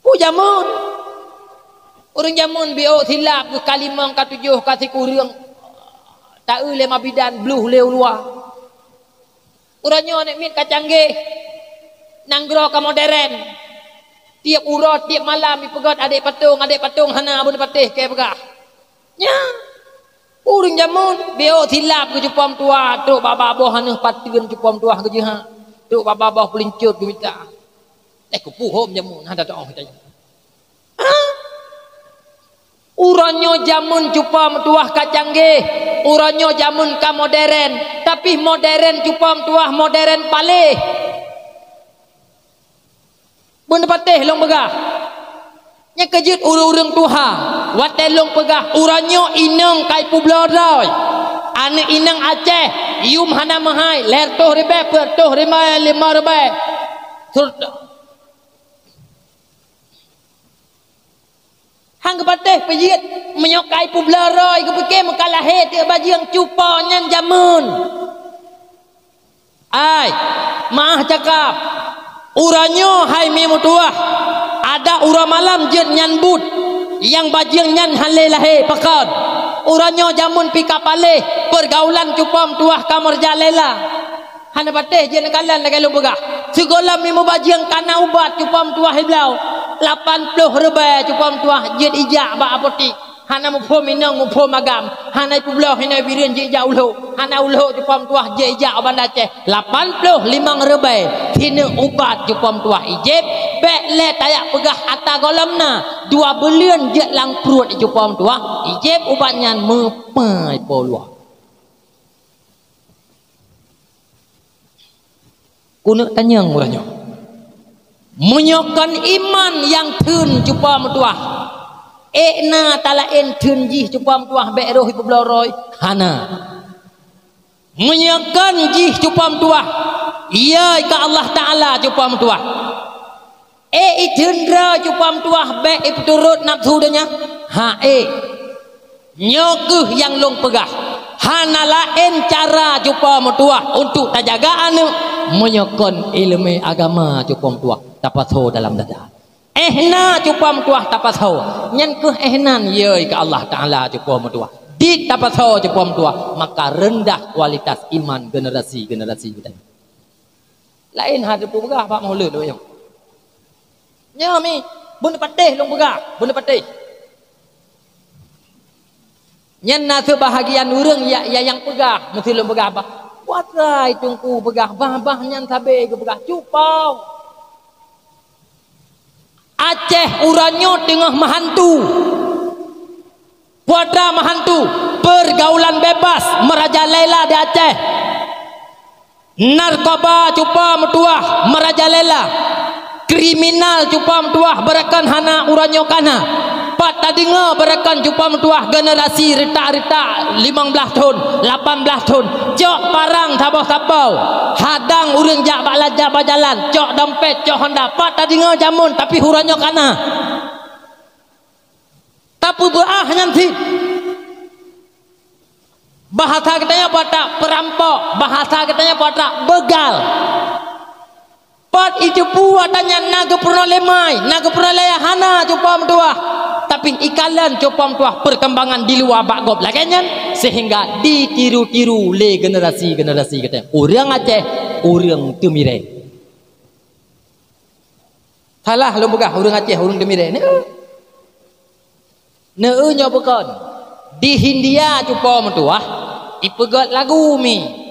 Peue jameun? Ureuëng jameun biôk silab geuh ka limong ka tujoh ka sikureueng, taeu lé mabidan bloh lé u luwa. Uroe nyoe aneuk miet ka canggéh, nanggroe ka moderen. Tieb uroe tieb malam jipeugét adék patong, adék patong hana beuneupatéh kée peugah. Nyan, ureuëng jameun biôk silab geuh cupo meutuwah, trok bak babah boh aneuëk pateuen cupo meutuwah geujeuha, trok bak babah boh peulincot geumita. Eh, kupuhom jameun hana tatuoh tanyoe. Hah? Uroe nyoe jameun cupo meutuwah ka canggéh, uroe nyoe jameun ka moderen, tapi moderen cupo meutuwah moderen paléh. Beuneupatéh lôn peugah. Nyang keujeuet ureuëng-ureuëng tuha, watée lôn peugah uroe nyoe inong ka ipeubloe droe. Aneuëk inong Aceh, yum hana meuhai, lhée reutôh ribée, peuet reutôh ribée, limong ribée. Sur-, han geupatéh peujeuet, meunyoe ka ipeubloe droe geupike meukalahé teuk bajeueng cupo nyan jameun. Ai, meuah cakab, uroe nyoe hai mi meutuwah, adak uroe malam jeuet nyan buet, nyang bajeueng nyan han lé lahé pakon. Uroe nyoe jameun pih ka paléh, peurgaulan cupo meutuwah ka meurajalela. Hana patéh jeuet neukalon lagée lôn peugah. Sigohlom mi meubajeueng kana ubat cupo meutuwah ibloe. Lapan ploh ribée cupo meutuwah jeuet ijak bak apotik. Hana muphom inong, muphom agam. Hana ipeubloe hinoe bireuen jijak u Lhok. Hana u Lhok cupo meutuwah jijak u Banda Aceh. Lapan ploh limong ribée sineuk ubat cupo meutuwah ijép, bék lé tajak peugah ata gohlom na. Dua buleuen jeuet lam pruet cupo meutuwah ijép ubat nyan meupai po luwa. Keuneuk tanyong uroe nyoe. Meunyoe kon iman nyang theun cupo meutuwah, ék na talaén theun jih cupo meutuwah bék roh ipeubloe droe? Hana. Meunyoe kon jih cupo meutuwah, yai keu Allah Taala cupo meutuwah. Ék itheun droe cupo meutuwah bék ipeuturot nafeusu donya? Ha ék. Nyoe kheueh nyang lôn peugah, hana laén cara cupo meutuwah untuk tajaga aneuëk meunyoe kon iéleumé agama cupo meutuwah tapasoe dalam dada. Éh na cupo meutuwah tapasoe, nyan kheueh éh nan yai keu Allah Taala cupo meutuwah. Dit tapasoe cupo meutuwah, maka reundah kualitas iman generasi-generasi geutanyoe. Laén hana teupeugah bak mulut lôn nyoe. Nyoe mi, beuneupatéh lôn peugah, beuneupatéh. Nyan na seubahagian ureuëng ya, ya nyang peugah, meusilom peugah bah. Putra Teungku peugah bah, bah nyan sabe geupeugah cupau. Aceh uroe nyoe teungoh meuhantu. Putra meuhantu, pergaulan bebas merajalela di Aceh. Narkoba cupa meutuah merajalela. Kriminal cupa meutuah beurakan hana uroe nyoe kana. Pat tadeungoe beurakan cupa meutuah generasi reutak-reutak limong blaih thon, lapan blaih thon. Cok parang saboh sapau. Hadang ureuëng jak bak lajak bak jalan, cok dompet, cok honda. Pat tadeungoe jameun, tapi uroe nyoe kana. Tapeubeuah nyan cit. Bahasa geutanyoe pat perampok, bahasa geutanyoe pat begal. Pat iteupeue ata nyan na geupeurunoe lé mai, na geupeurunoe lé ayah hana cupa meutuah. Tapi ikalon cupa meutuah perkembangan di luwa bak gob lagée nyan, sehingga ditiru-tiru lé generasi-generasi geutanyoe. Ureuëng Aceh, ureuëng Teumireng. Salah lôn peugah ureuëng Aceh, ureuëng Teumireng. Neu, neu nyoe bukon. Di Hindia cupa meutuah, ipeugét lagu mi.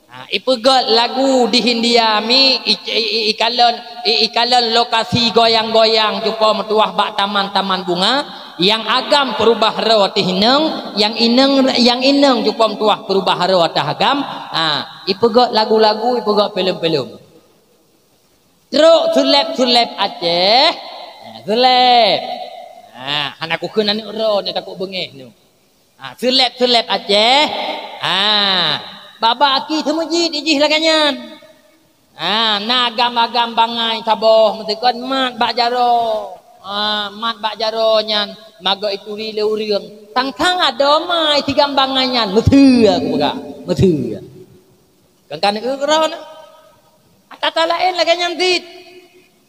Ha, ipeugét lagu di Hindia mi, i, i, i, ikalon, i, ikalon lokasi goyang-goyang cupa meutuah bak taman-taman bunga, nyang agam peurubah droe teuh inong, nyang inong, nyang inong cupa meutuah peurubah droe teuh agam. Ha, ipeugét lagu-lagu, ipeugét filem-filem. Trok suleb-suleb Aceh. Ha, suleb. Ha, hana kukheun aneuk droe ni takot beungéh tu. Ha, suleb-suleb Aceh. Ha, babah aki seumeujid ijih lagée nyan. Ha, na agam-agam bangai saboh meuteukon mat bak jaroe. Ha, mat bak jaroe nyan magok ituri lé ureuëng. Sang-sang adoe mai sigam bangai nyan. Meuteue aku peugah. Meuteue. Kan-kan eu keudroe na. Ata-ata laén lagée nyan cit.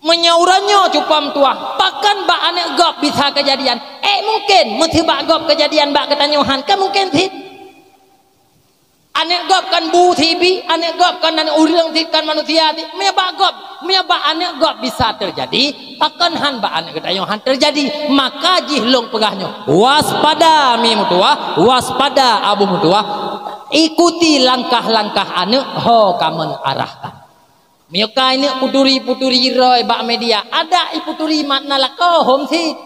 Meunyoe uroe nyoe cupa meutuah, pakon bak aneuk gob bisa keujadian? Eh, mungken meusibak gob keujadian bak geutanyoe han, kan mungken cit. Aneuk gob kan bu sibi, aneuk gob kan aneuk ureuëng cit, kan manusia cit. Meunyoe bak gob, meunyoe bak aneuk gob bisa teujadi, pakon han bak aneuk geutanyoe han teujadi. Maka jih lôn peugah nyoe, waspada mi meutuah, waspada abu meutuah. Ikuti langkah-langkah aneuk ho kamoe arahkan. Meunyoe ka aneuk puturi-puturi roe bak media, adak iputuri mat na lakoe hom sit.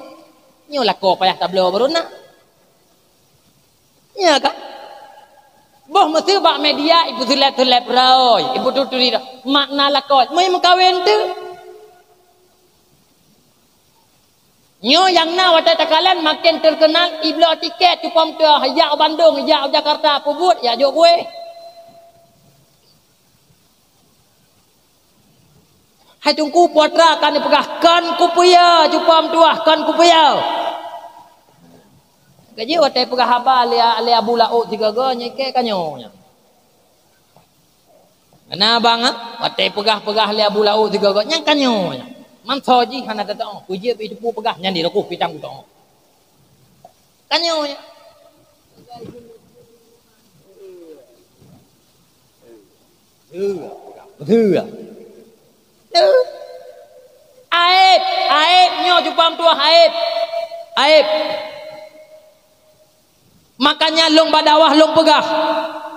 Nyoe lakoe payah tabloe baru na. Nya kan? Boh meuseu bak media ipeusuleb-suleb roe, iputuri-turi roe. Mat na lakoe, meumeukawen teuh. Nyoe nyang na watée takalon maken terkenal, ibloe tiket cupa meutuah, jak u Bandung, jak u Jakarta, peubuet, jak jok kueh. Hai Teungku, putra kan ipeugah, "Kon kupeue, cupa meutuah, kon kupeue." Ka jeuet watée peugah haba lé, lé Abu Laôt sigoe-goe, nyan ikek ka nyoe nyan. Keureuna bang, ah, watée peugah-peugah lé Abu Laôt sigoe-goe, nyan ka nyoe nyan. Manso jih hana teutoe, peue jeuet bak teupeu peugah, nyan di rukôh pitang kutoe. Ka nyoe nyan. Beutôi. Aéb, aéb nyoe cupa meutuah aéb. Aéb. Makanya lôn bak dakwah lôn peugah,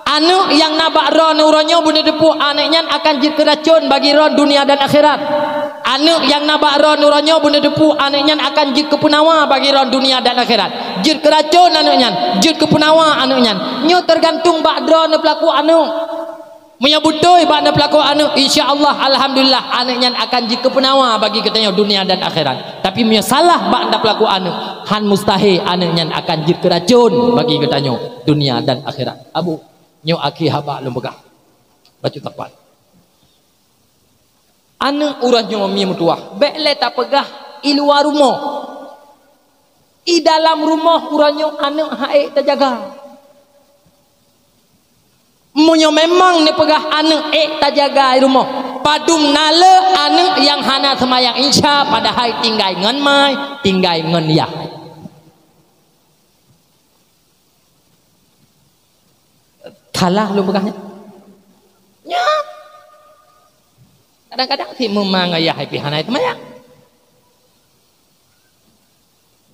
aneuk nyang na bak droeneuh uroe nyoe beuneuteupeu aneuk nyan akan jeuet keu racon bagi droen dunia dan akhirat. Aneuk nyang na bak droeneuh uroe nyoe beuneuteupeu aneuk nyan akan jeuet keu peunawa bagi droen dunia dan akhirat. Jeuet keu racon aneuk nyan, jeuet keu peunawa aneuk nyan. Nyoe teugantung bak droeneuh peulaku aneuk. Meunyoe beutôi bak neupeulaku aneuk, insya Allah, alhamdulillah, aneuk nyan akan jeuet keu peunawa bagi geutanyoe dunia dan akhirat. Tapi meunyoe salah bak neupeulaku aneuk, han mustahé aneuk nyan akan jeuet keu racon bagi geutanyoe dunia dan akhirat. Abu, nyoe akhé haba lôn peugah. Bacut tapat. Aneuk uroe nyoe mi meutuah, bék lé tapeugah i luwa rumoh. I dalam rumoh uroe nyoe aneuk han ék tajaga. Meunyoe memang neupeugah aneuk ék tajaga i rumoh, padum na le aneuk nyang hana seumayang Isya padahai tinggai ngon mai, tinggai ngon yah. Salah lôn peugah nyan? Nyan. Kadang-kadang si meuman ngon yah pih hana seumayang.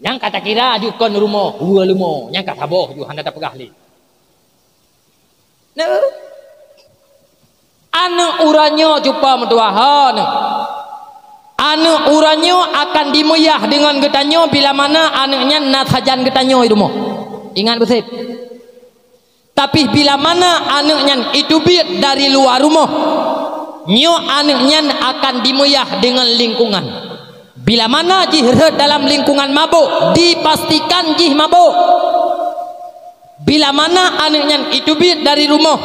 Nyang ka Takira ju kon rumoh, dua leumo, nyang ka saboh ju hana tapeugah lé. Nah, aneuk uroe nyoe cupa meutuah, ha, nah. Aneuk uroe nyoe akan dimeuyah deungon geutanyoe bila mana aneuk nyan na sajan geutanyoe di rumoh. Ingat beuseb. Tapi bila mana aneuk nyan iteubiet dari luwa rumoh, nyoe aneuk nyan akan dimeuyah deungon lingkungan. Bila mana jih rhot dalam lingkungan mabök, dipastikan jih mabök. Bila mana aneuk nyan iteubiet dari rumoh,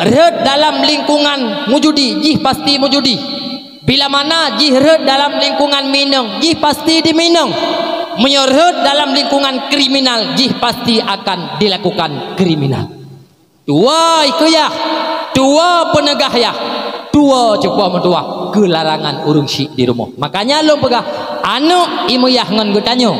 rhot dalam lingkungan meujudi, jih pasti meujudi. Bila mana jih rhot dalam lingkungan minong, jih pasti diminong. Meunyoe rhot dalam lingkungan kriminal, jih pasti akan dilakukan kriminal. Tuwoe ikeuyah, tuwoe peuneugah yah, tuwoe cupa meutuah keu larangan ureuëng syik di rumoh. Makanya lôn peugah, aneuk imeuyah ngon geutanyoe,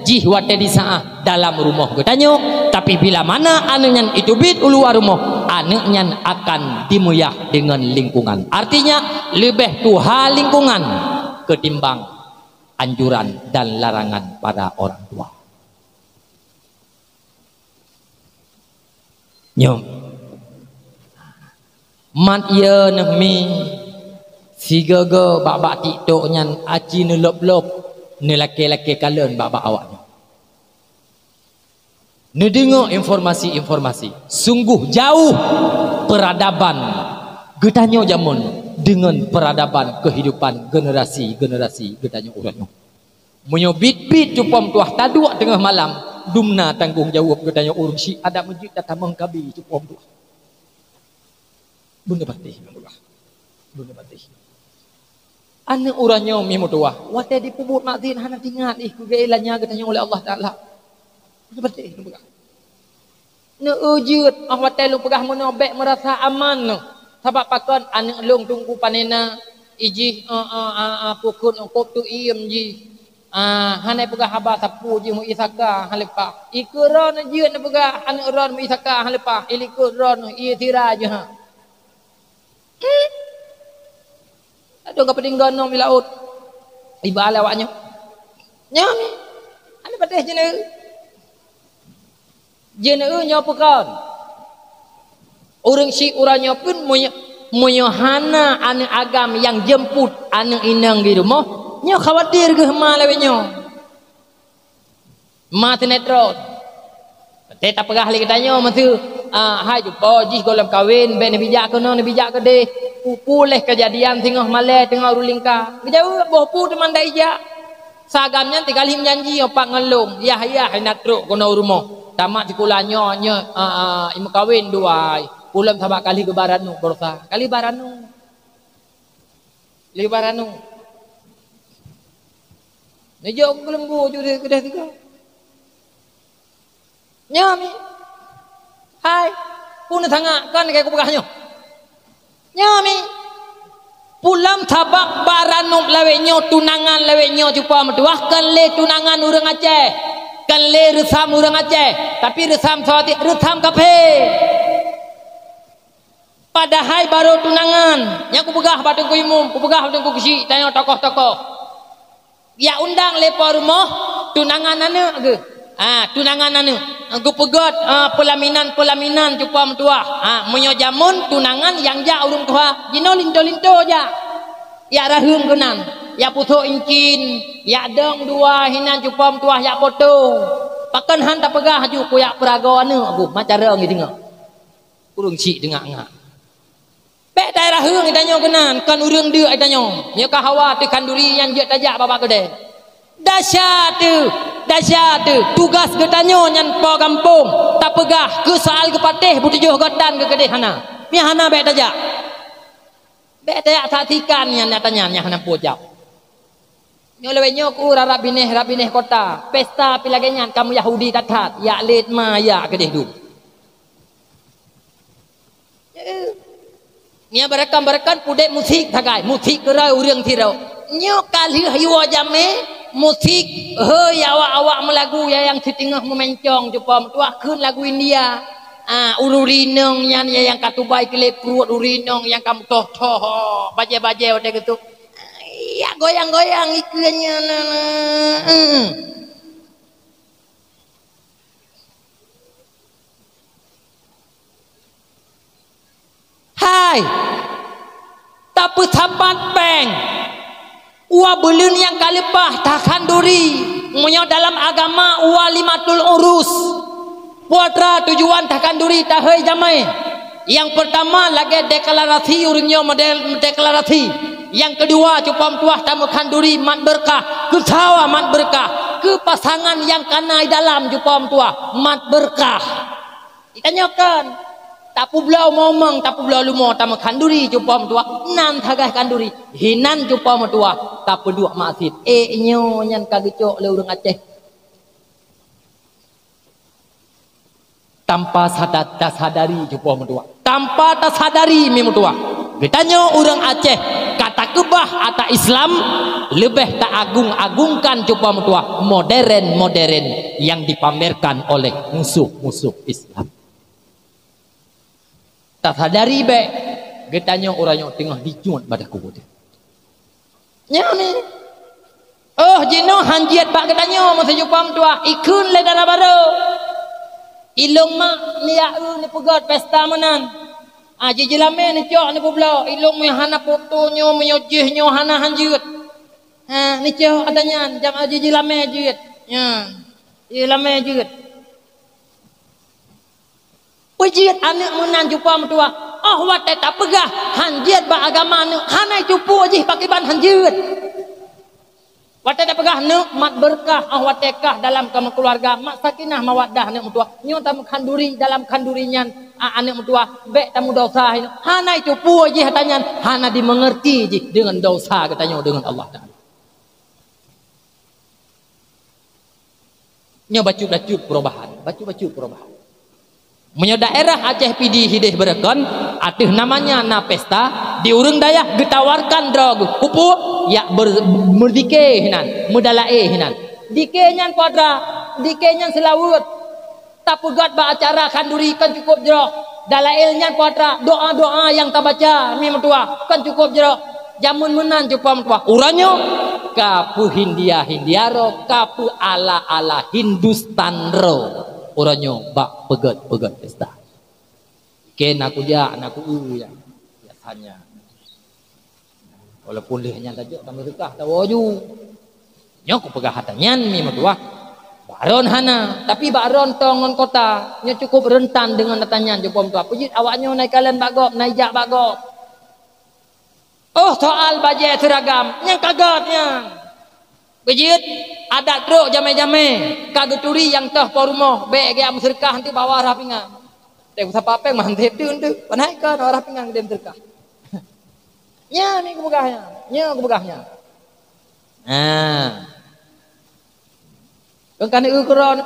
jih watée disaáh dalam rumoh geutanyoe, tapi bila mana aneuk nyan iteubiet u luwa rumoh, aneuk nyan akan dimeuyah deungon lingkungan. Artinya, leubeh tuha lingkungan ketimbang anjuran dan larangan para orang tua. Nyoe. Mat ie neuh mi, sigoe-goe bak-bak TikTok nyan aci neulôb-lôb, neulakée-lakée kalon bak-bak awaknyan. Neudeungoe informasi-informasi, sungguh jauh peuradaban geutanyoe jameun deungon peuradaban keuhidupan generasi-generasi geutanyoe uroe nyoe. Meunyoe biet-biet cupa meutuah taduek teungoh malam, dumna tanggong jaweueb geutanyoe ureuëng syik adak meujeuet tatamong kabi cupa meutuah. Beuneupatéh, beuneupatéh. Aneuk uroe nyoe mi meutuah, watée dipeubuet maksiet hana teuingat ih keu geuié lanya geutanyoe ulée Allah Taala. Beuneupatéh, beuneupatéh. Neueu jeuet, óh watée lôn peugah meunoe bék meurasa aman neuh. Sabab pakon aneuk lôn Teungku Panena, ijih, eh, eh, eh, eh, pukon eungkôb teuiem jih. Ah, hana peugah haba sapeue jih meu-i saka han leupah. Ikeu droe jeuet neupeugah aneuk droe meu-i saka han leupah, ilikot droe ie sira jih ha. Hmm. Aduh, ka peudinggon nong di laôt. Iba lé awaknyoe. Nyoe mi. Hana patéh jeuneue. Jeuneue nyoe peukon. Ureuëng syik uroe nyoe pun meunyo-, meunyoe hana aneuk agam nyang jeumput aneuk inong di rumoh, nyoe khawatir geuh ma lawét nyoe. Ma sinetron. Teuh tapeugah lé geutanyoe meuseu, ah, hai cupa jih gohlom kawen, bék neubijak keunoe, neubijak keudeh. Peue-peue lé keujadian singoh malée teungoh ureuëng lingka. Geujaweueb boh peue teuma ndak ijak. Sagam nyan tigalih meujanji pat ngon lôn, yah-yah hana trok keunoe u rumoh. Tamat sikula nyoe, nyoe, ah, ah, imeukawen dua ai. Ulôn sabab kalih geuba ranup barosa. Kalih ba ranup. Lé ba ranup. Neujok keu leumbô ju keudeh tiga. Nyoe mi. Hai, peue neusangat kon keu kupeugah nyoe. Nyoe mi. Pulam sabab ba ranup lawét nyoe, tunangan lawét nyoe cupa meutuah, kon lé tunangan ureuëng Aceh. Kon lé reusam ureuëng Aceh, tapi reusam sawatik, reusam kaphé. Padahai barô tunangan, nyang kupeugah bak Teungku Imum, kupeugah bak Teungku Keuchik, tanyoe tokoh-tokoh. Jak undang lé po rumoh, tunangan aneuk geuh. Ha, tunangan aneuk. Geupeugét, ha, peulaminan-peulaminan cupa meutuah. Ha, meunyoe jameun tunangan nyang jak ureuëng tuha, jinoe linto-linto jak. Jak raheueng keunan, jak pusok incin, jak dong dua hinan cupa meutuah, jak poto. Pakon han tapeugah ju kujak peuragoe aneuk geuh, macarong jih teungoh. Ureuëng syik teungak-ngak. Bék taraheueng geutanyoe keunan, kon ureuëng deuk geutanyoe. Nyoe ka hawa teuh khanduri nyang jeuet tajak babah keudè. Desya teuh, desya teuh. Tugaih geutanyoe nyan po gampông, tapeugah keu soal geupatéh beutujoh goe tan geukeudeh hana. Nyan hana bék tajak. Bék tajak saksikan nyan nyata nyan nyang hana peue jaweueb. Nyoe lawét nyoe ku rab-rab binéh, rab binéh kota, pesta pih lagée nyan kamoe Yahudi that-that, jak lét ma jak keudeh dum. Nyan barakan-barakan pudek musik sagai, musik keurau ureuëng sidroe. Nyoe ka lheueh yue jamé musik, hei awak-awak meulagu nyang, nyang siteungoh meumencong cupa meutuah kheun lagu India. Ah, ureuëng rinong nyan nyang, nyang ka tubai keu lé pruet ureuëng rinong nyang ka meutoh-toh bajée-bajée watée geutuk. Ya goyang-goyang ikeue nyan. Tapeusapat péng. Ua buleuen nyang ka leupah takhanduri. Meunyoe dalam agama ua limatul urus. Peue atra tujuan takhanduri tahôi jamé? Nyang peurtama lagée deklarasi, ureuëng nyoe model deklarasi. Nyang keudua cupa meutuah tameukhanduri mat beurkah, keu sawa mat beurkah, keu pasangan nyang kana di dalam cupa meutuah mat beurkah. Geutanyoe kon tapeubloe momong, tapeubloe lumo tameukhanduri cupa meutuah, nan sagai khanduri, hinan cupa meutuah tapeuduek maksiet. Ék nyoe nyan ka geucok lé ureuëng Aceh. Tanpa sada-, tasadari cupa meutuah. Tanpa tasadari mi meutuah. Geutanyoe ureuëng Aceh ka takeubah ata Islam, leubeh taagung-agungkan cupa meutuah modern-modern yang dipamerkan oleh musuh-musuh Islam. Tasadari bék geutanyoe uroe nyoe teungoh dijuet bak takue. Nyoe ni. Oh, jinoe han jeuet bak geutanyoe meuseujupom tuah, ikheun lé dara barô. Ilong mak ni ya eu ni peugét pesta meunan. Ah, ji jilamé ni cok ni peubloe. Ilong mi hana foto nyoe, meunyoe jih nyoe hana han jeuet. Ha, ni cok ata nyan, jam aji jilamé jeuet. Nyan. Jilamé jeuet. Peujeuet aneuëk meunan cupa meutuah. Oh, watée tapeugah han jeuet bak agama aneuëk, hana cupu jih pakriban han jeuet. Watée tapeugah aneuëk mat beurkah, oh, watée kah dalam kamoe keuluwarga mat sakinah mawaddah aneuëk meutuah. Nyoe tameukhanduri dalam khanduri nyan, a, aneuëk meutuah, bék tamudausa, hana cupu jih ata nyan, hana dimeungeurti jih deungon dausa geutanyoe deungon Allah Taala. Nyoe bacut-bacut perubahan, bacut-bacut perubahan. Meunyoe daerah Aceh Pidie hideh beureugon, ateueh namanya na pesta, di ureuëng dayah geutawarkan droe geuh, peue-peue, yak ber-, meudike hinan, meudalaé hinan. Dike nyan peue atra, dike nyan seulaweuet. Tapeugét bak acara khanduri kon cukup jroh. Dalail nyan peue atra, doa-doa nyang tabaca mi meutuah kon cukup jroh. Jameun meunan cupa meutuah. Uroe nyoe ka peuhindia-hindia roe, ka peuala-ala Hindustan roe. Uroe nyoe bak peugét-peugét pesta. Keu na kujak, na kueu ya. Biasanya. Walaupun lheueh nyan tajok tameuseukah tawoe ju. Nyoe kupeugah ata nyan mi meutuah. Bak droen hana, tapi bak droen tong ngon kota, nyoe cukup reuntan deungon ata nyan cupa meutuah. Peujeuet awak nyoe na ikalon bak gob, na ijak bak gob. Oh, soal bajée seuragam, nyang ka gét nyan. Beujeuet adat trok jamé-jamé, ka geuturi nyang toh po rumoh, bék geujak meuseudeukah teuk bak arah pingan. Teuh sapa péng mah han teuh teuk, padahai ka arah pingan geudeh meuseudeukah. Nyan ni kupeugah nyan, nyan kupeugah nyan. Nah. Kan, kan eu keudroe,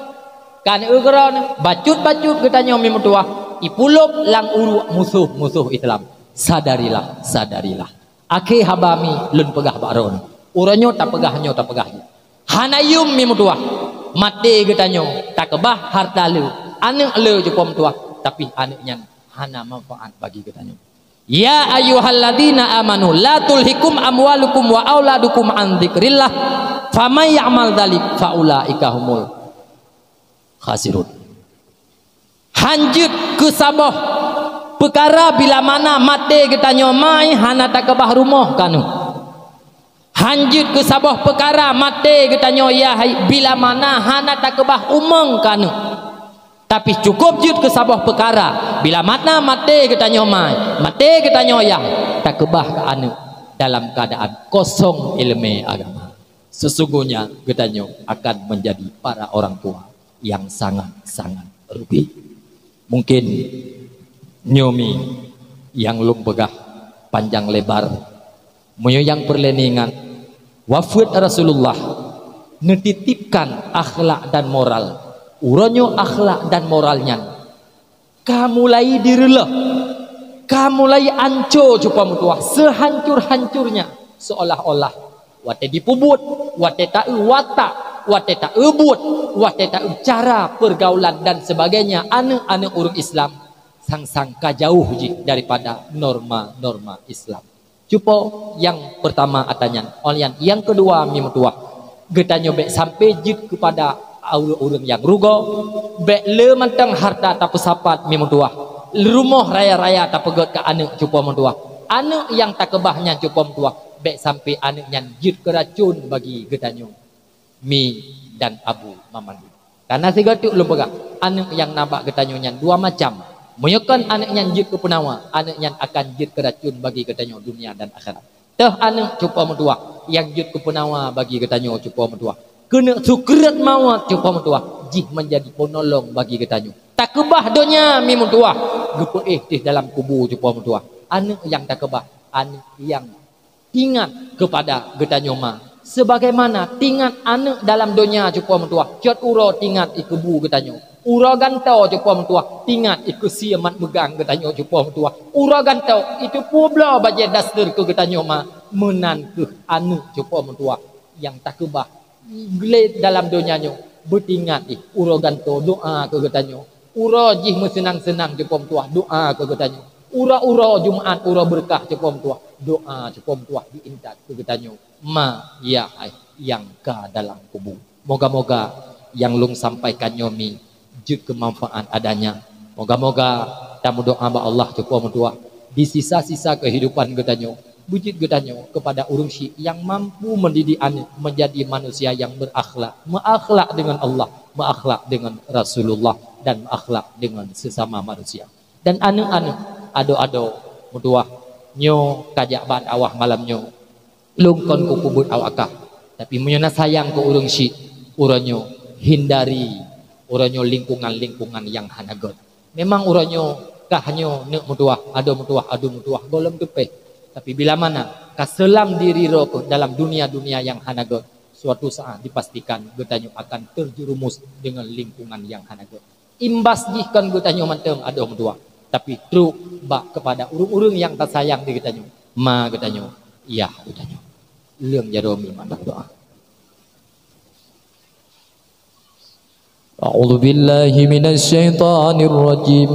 kan eu keudroe, bacut-bacut geutanyoe mi meutuah, ipulop lam uruek musoh-musoh Islam. Sadarilah, sadarilah. Akhé haba mi lôn peugah bak droen. Uroe nyoe tapeugah, nyoe tapeugah jih. Hana yum mi meutuah. Maté geutanyoe takeubah harta le, aneuëk le cupa meutuah, tapi aneuëk nyan hana manfaat bagi geutanyoe. Ya ayyuhalladzina amanu la tulhikum amwalukum wa auladukum an dzikrillah, faman ya'mal dzalik faulaika humul khasirun. Han jeuet keu saboh peukara bila mana maté geutanyoe mai hana takeubah rumoh keu aneuëk. Han jeuet keu saboh peukara maté geutanyoe yah bila mana hana takeubah umong keu aneuëk. Tapi cukup jeuet keu saboh peukara, bila mana maté geutanyoe mai, maté geutanyoe yah, takeubah keu aneuëk dalam keuadaan kosong iéleumé agama. Sesungguhnya geutanyoe akan menjadi para orang tua yang sangat-sangat rugi. Mungkin nyoe mi nyang lôn peugah panjang lebar. Meunyoe nyang peureulée niingat, wafeuet Rasulullah neutitipkan akhlak dan moral. Uroe nyoe akhlak dan moral nyan ka mulai direulôh, ka mulai anco cupa meutuah seuhancur-hancurnya, seolah-olah watée jipeubuet, watée taeu watak, watée taeu buet, watée taeu cara peurgaulan dan sebagainya aneuëk-aneuëk ureuëng Islam sang-sang ka jauh jih daripada norma-norma Islam. Cupo nyang peurtama ata nyan, óh lheueh nyan nyang keudua mi meutuah. Geutanyoe bék sampai jeuet keupada ureuëng-ureuëng nyang rugoe, bék le mantong harta tapeusapat mi meutuah. Rumoh raya-raya tapeugét keu aneuk cupo meutuwah. Aneuk nyang takeubah nyan cupo meutuwah, bék sampoe aneuk nyan jeuet keu racun bagi geutanyoe, mi dan abu mamandum. Kareuna sigoe teuk lôn peugah, aneuk nyang na bak geutanyoe nyan dua macam. Meunyoe kon aneuk nyan jeuet keu peunawa, aneuk nyan akan jeuet keu racun bagi geutanyoe dunia dan akhirat. Teuh aneuk cupo meutuwah nyang jeuet keu peunawa bagi geutanyoe cupo meutuwah. Keuneuk sukreut mawöt cupo meutuwah jih meunjadi peunolong bagi geutanyoe. Takeubah donya mi meutuwah, geupeuéh teuh dalam kubu cupo meutuwah. Aneuk nyang takeubah, aneuk nyang ingat keupada geutanyoe ma. Sebagaimana tingat aneuk dalam donya cupo meutuwah, cot uroe tingat i kubu geutanyoe. Uroe gantoe cupo meutuwah, tingat i keusie mat meugang geutanyoe cupo meutuwah. Uroe gantoe, i teupeu bloe bajée daster keu geutanyoe ma, meunan kheueh aneuk cupo meutuwah nyang takeubah lé dalam donya nyoe. Beutingat ih, uroe gantoe doa keu geutanyoe. Uroe jih meuseunang-seunang cupo meutuwah, doa keu geutanyoe. Uroe-uroe Jumat, uroe beureukat cupo meutuwah, doa cupo meutuwah diintat keu geutanyoe. Ma, ya hai, nyang ka dalam kubu. Moga-moga nyang lôn sampaikan nyoe mi jeuet keu manfaat adanya. Moga-moga tameudoa bak Allah cupo meutuwah, di sisa-sisa keuhidupan geutanyoe, beujeuet geutanyoe keupada ureuëng syiek nyang mampu mendidik aneuk menjadi manusia nyang berakhlak, meuakhlak deungon Allah, meuakhlak deungon Rasulullah, dan meuakhlak deungon sesama manusia. Dan aneuk-aneuk, adoe-adoe meutuwah, nyoe ka jak bak dakwah malam nyoe. Lôn kon kupeubuet awak kah, tapi meunyoe na sayang keu ureuëng syiek, uroe nyoe hindari uroe nyoe lingkungan-lingkungan nyang hana gét. Memang uroe nyoe kah nyoe neuk meutuwah, adoe meutuwah, adoe meutuwah gohlom teupéh. Tapi bila mana ka seulam diri droe keuh dalam dunia-dunia nyang hana gét, suatu saat dipastikan geutanyoe akan terjerumus deungon lingkungan nyang hana gét. Imbas jih kon geutanyoe mantong adoe meutuwah, tapi trok bak keupada ureuëng-ureuëng nyang tasayang di geutanyoe, ma geutanyoe, yah geutanyoe. Leueng jaroe mi mandum doa. أعوذ بالله من الشيطان الرجيم.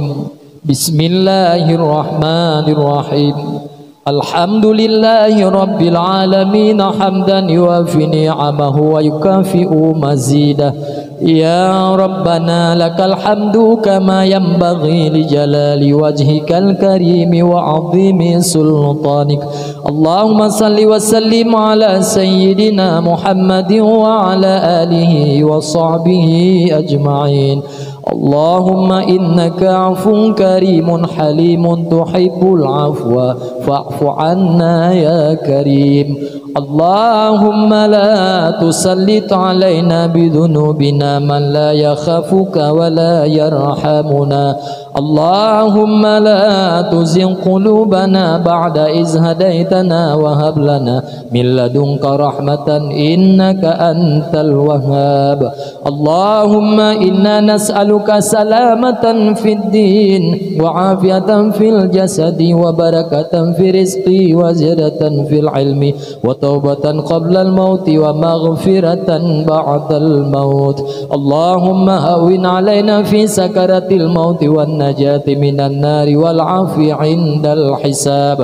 بسم الله الرحمن الرحيم. الحمد لله رب العالمين، حمدا يوافي نعمه ويكافئ مزيده. يا ربنا لك الحمد كما ينبغي لجلال وجهك الكريم وعظيم سلطانك. اللهم صل وسلم على سيدنا محمد وعلى آله وصحبه أجمعين. اللهم إنك عفو كريم حليم تحب العفو فاعف عنا يا كريم. اللهم لا تسلط علينا بذنوبنا من لا يخافك ولا يرحمنا. اللهم لا تزغ قلوبنا بعد إذ هديتنا وهب لنا من لدنك رحمة إنك أنت الوهاب. اللهم إنا نسألك سلامة في الدين وعافية في الجسد وبركة في الرزق وزيادة في العلم وتوبة قبل الموت ومغفرة بعد الموت. اللهم هون علينا في سكرات الموت والنجاة من النار والعفو عند الحساب.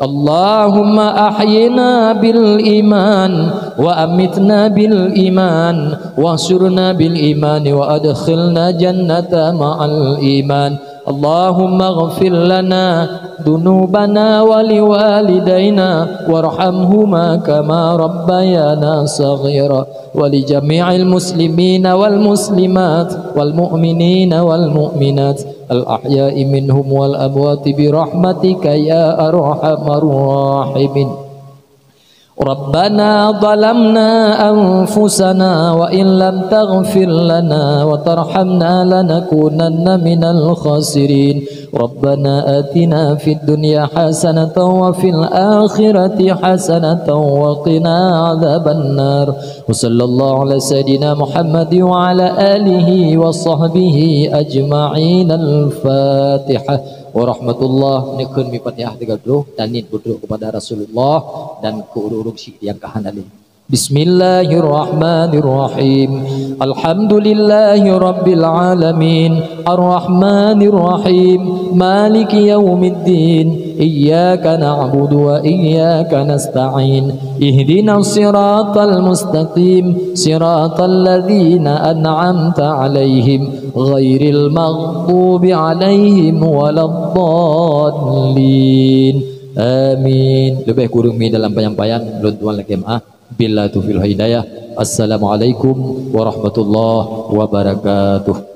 اللهم أحينا بالإيمان وأمتنا بالإيمان واحشرنا بالإيمان وأدخلنا جنة مع الإيمان. اللهم اغفر لنا ذنوبنا ولوالدينا وارحمهما كما ربيانا صغيرا، ولجميع المسلمين والمسلمات والمؤمنين والمؤمنات الأحياء منهم والأموات برحمتك يا أرحم الراحمين. ربنا ظلمنا أنفسنا وإن لم تغفر لنا وترحمنا لنكونن من الخاسرين. ربنا آتنا في الدنيا حسنة وفي الآخرة حسنة وقنا عذاب النار. وصلى الله على سيدنا محمد وعلى آله وصحبه أجمعين. الفاتحة. Warahmatullah, neukheun mi Fatihah tiga puluh, tanit beutrok kepada Rasulullah dan keu ureuëng-ureuëng syiek nyang ka hana lé. Bismillahirrahmanirrahim. Alhamdulillahirabbil alamin. Arrahmanirrahim. Maliki yaumiddin. Iyyaka na'budu wa iyyaka nasta'in. Ihdinas siratal mustaqim. Siratal ladzina an'amta 'alaihim, ghairil maghdubi 'alaihim waladdallin. Amin. Leubeh kureueng mi dalam penyampaian, lôn tuan lakée meu'ah. Billahi taufiq wal hidayah. Assalamualaikum warahmatullahi wabarakatuh.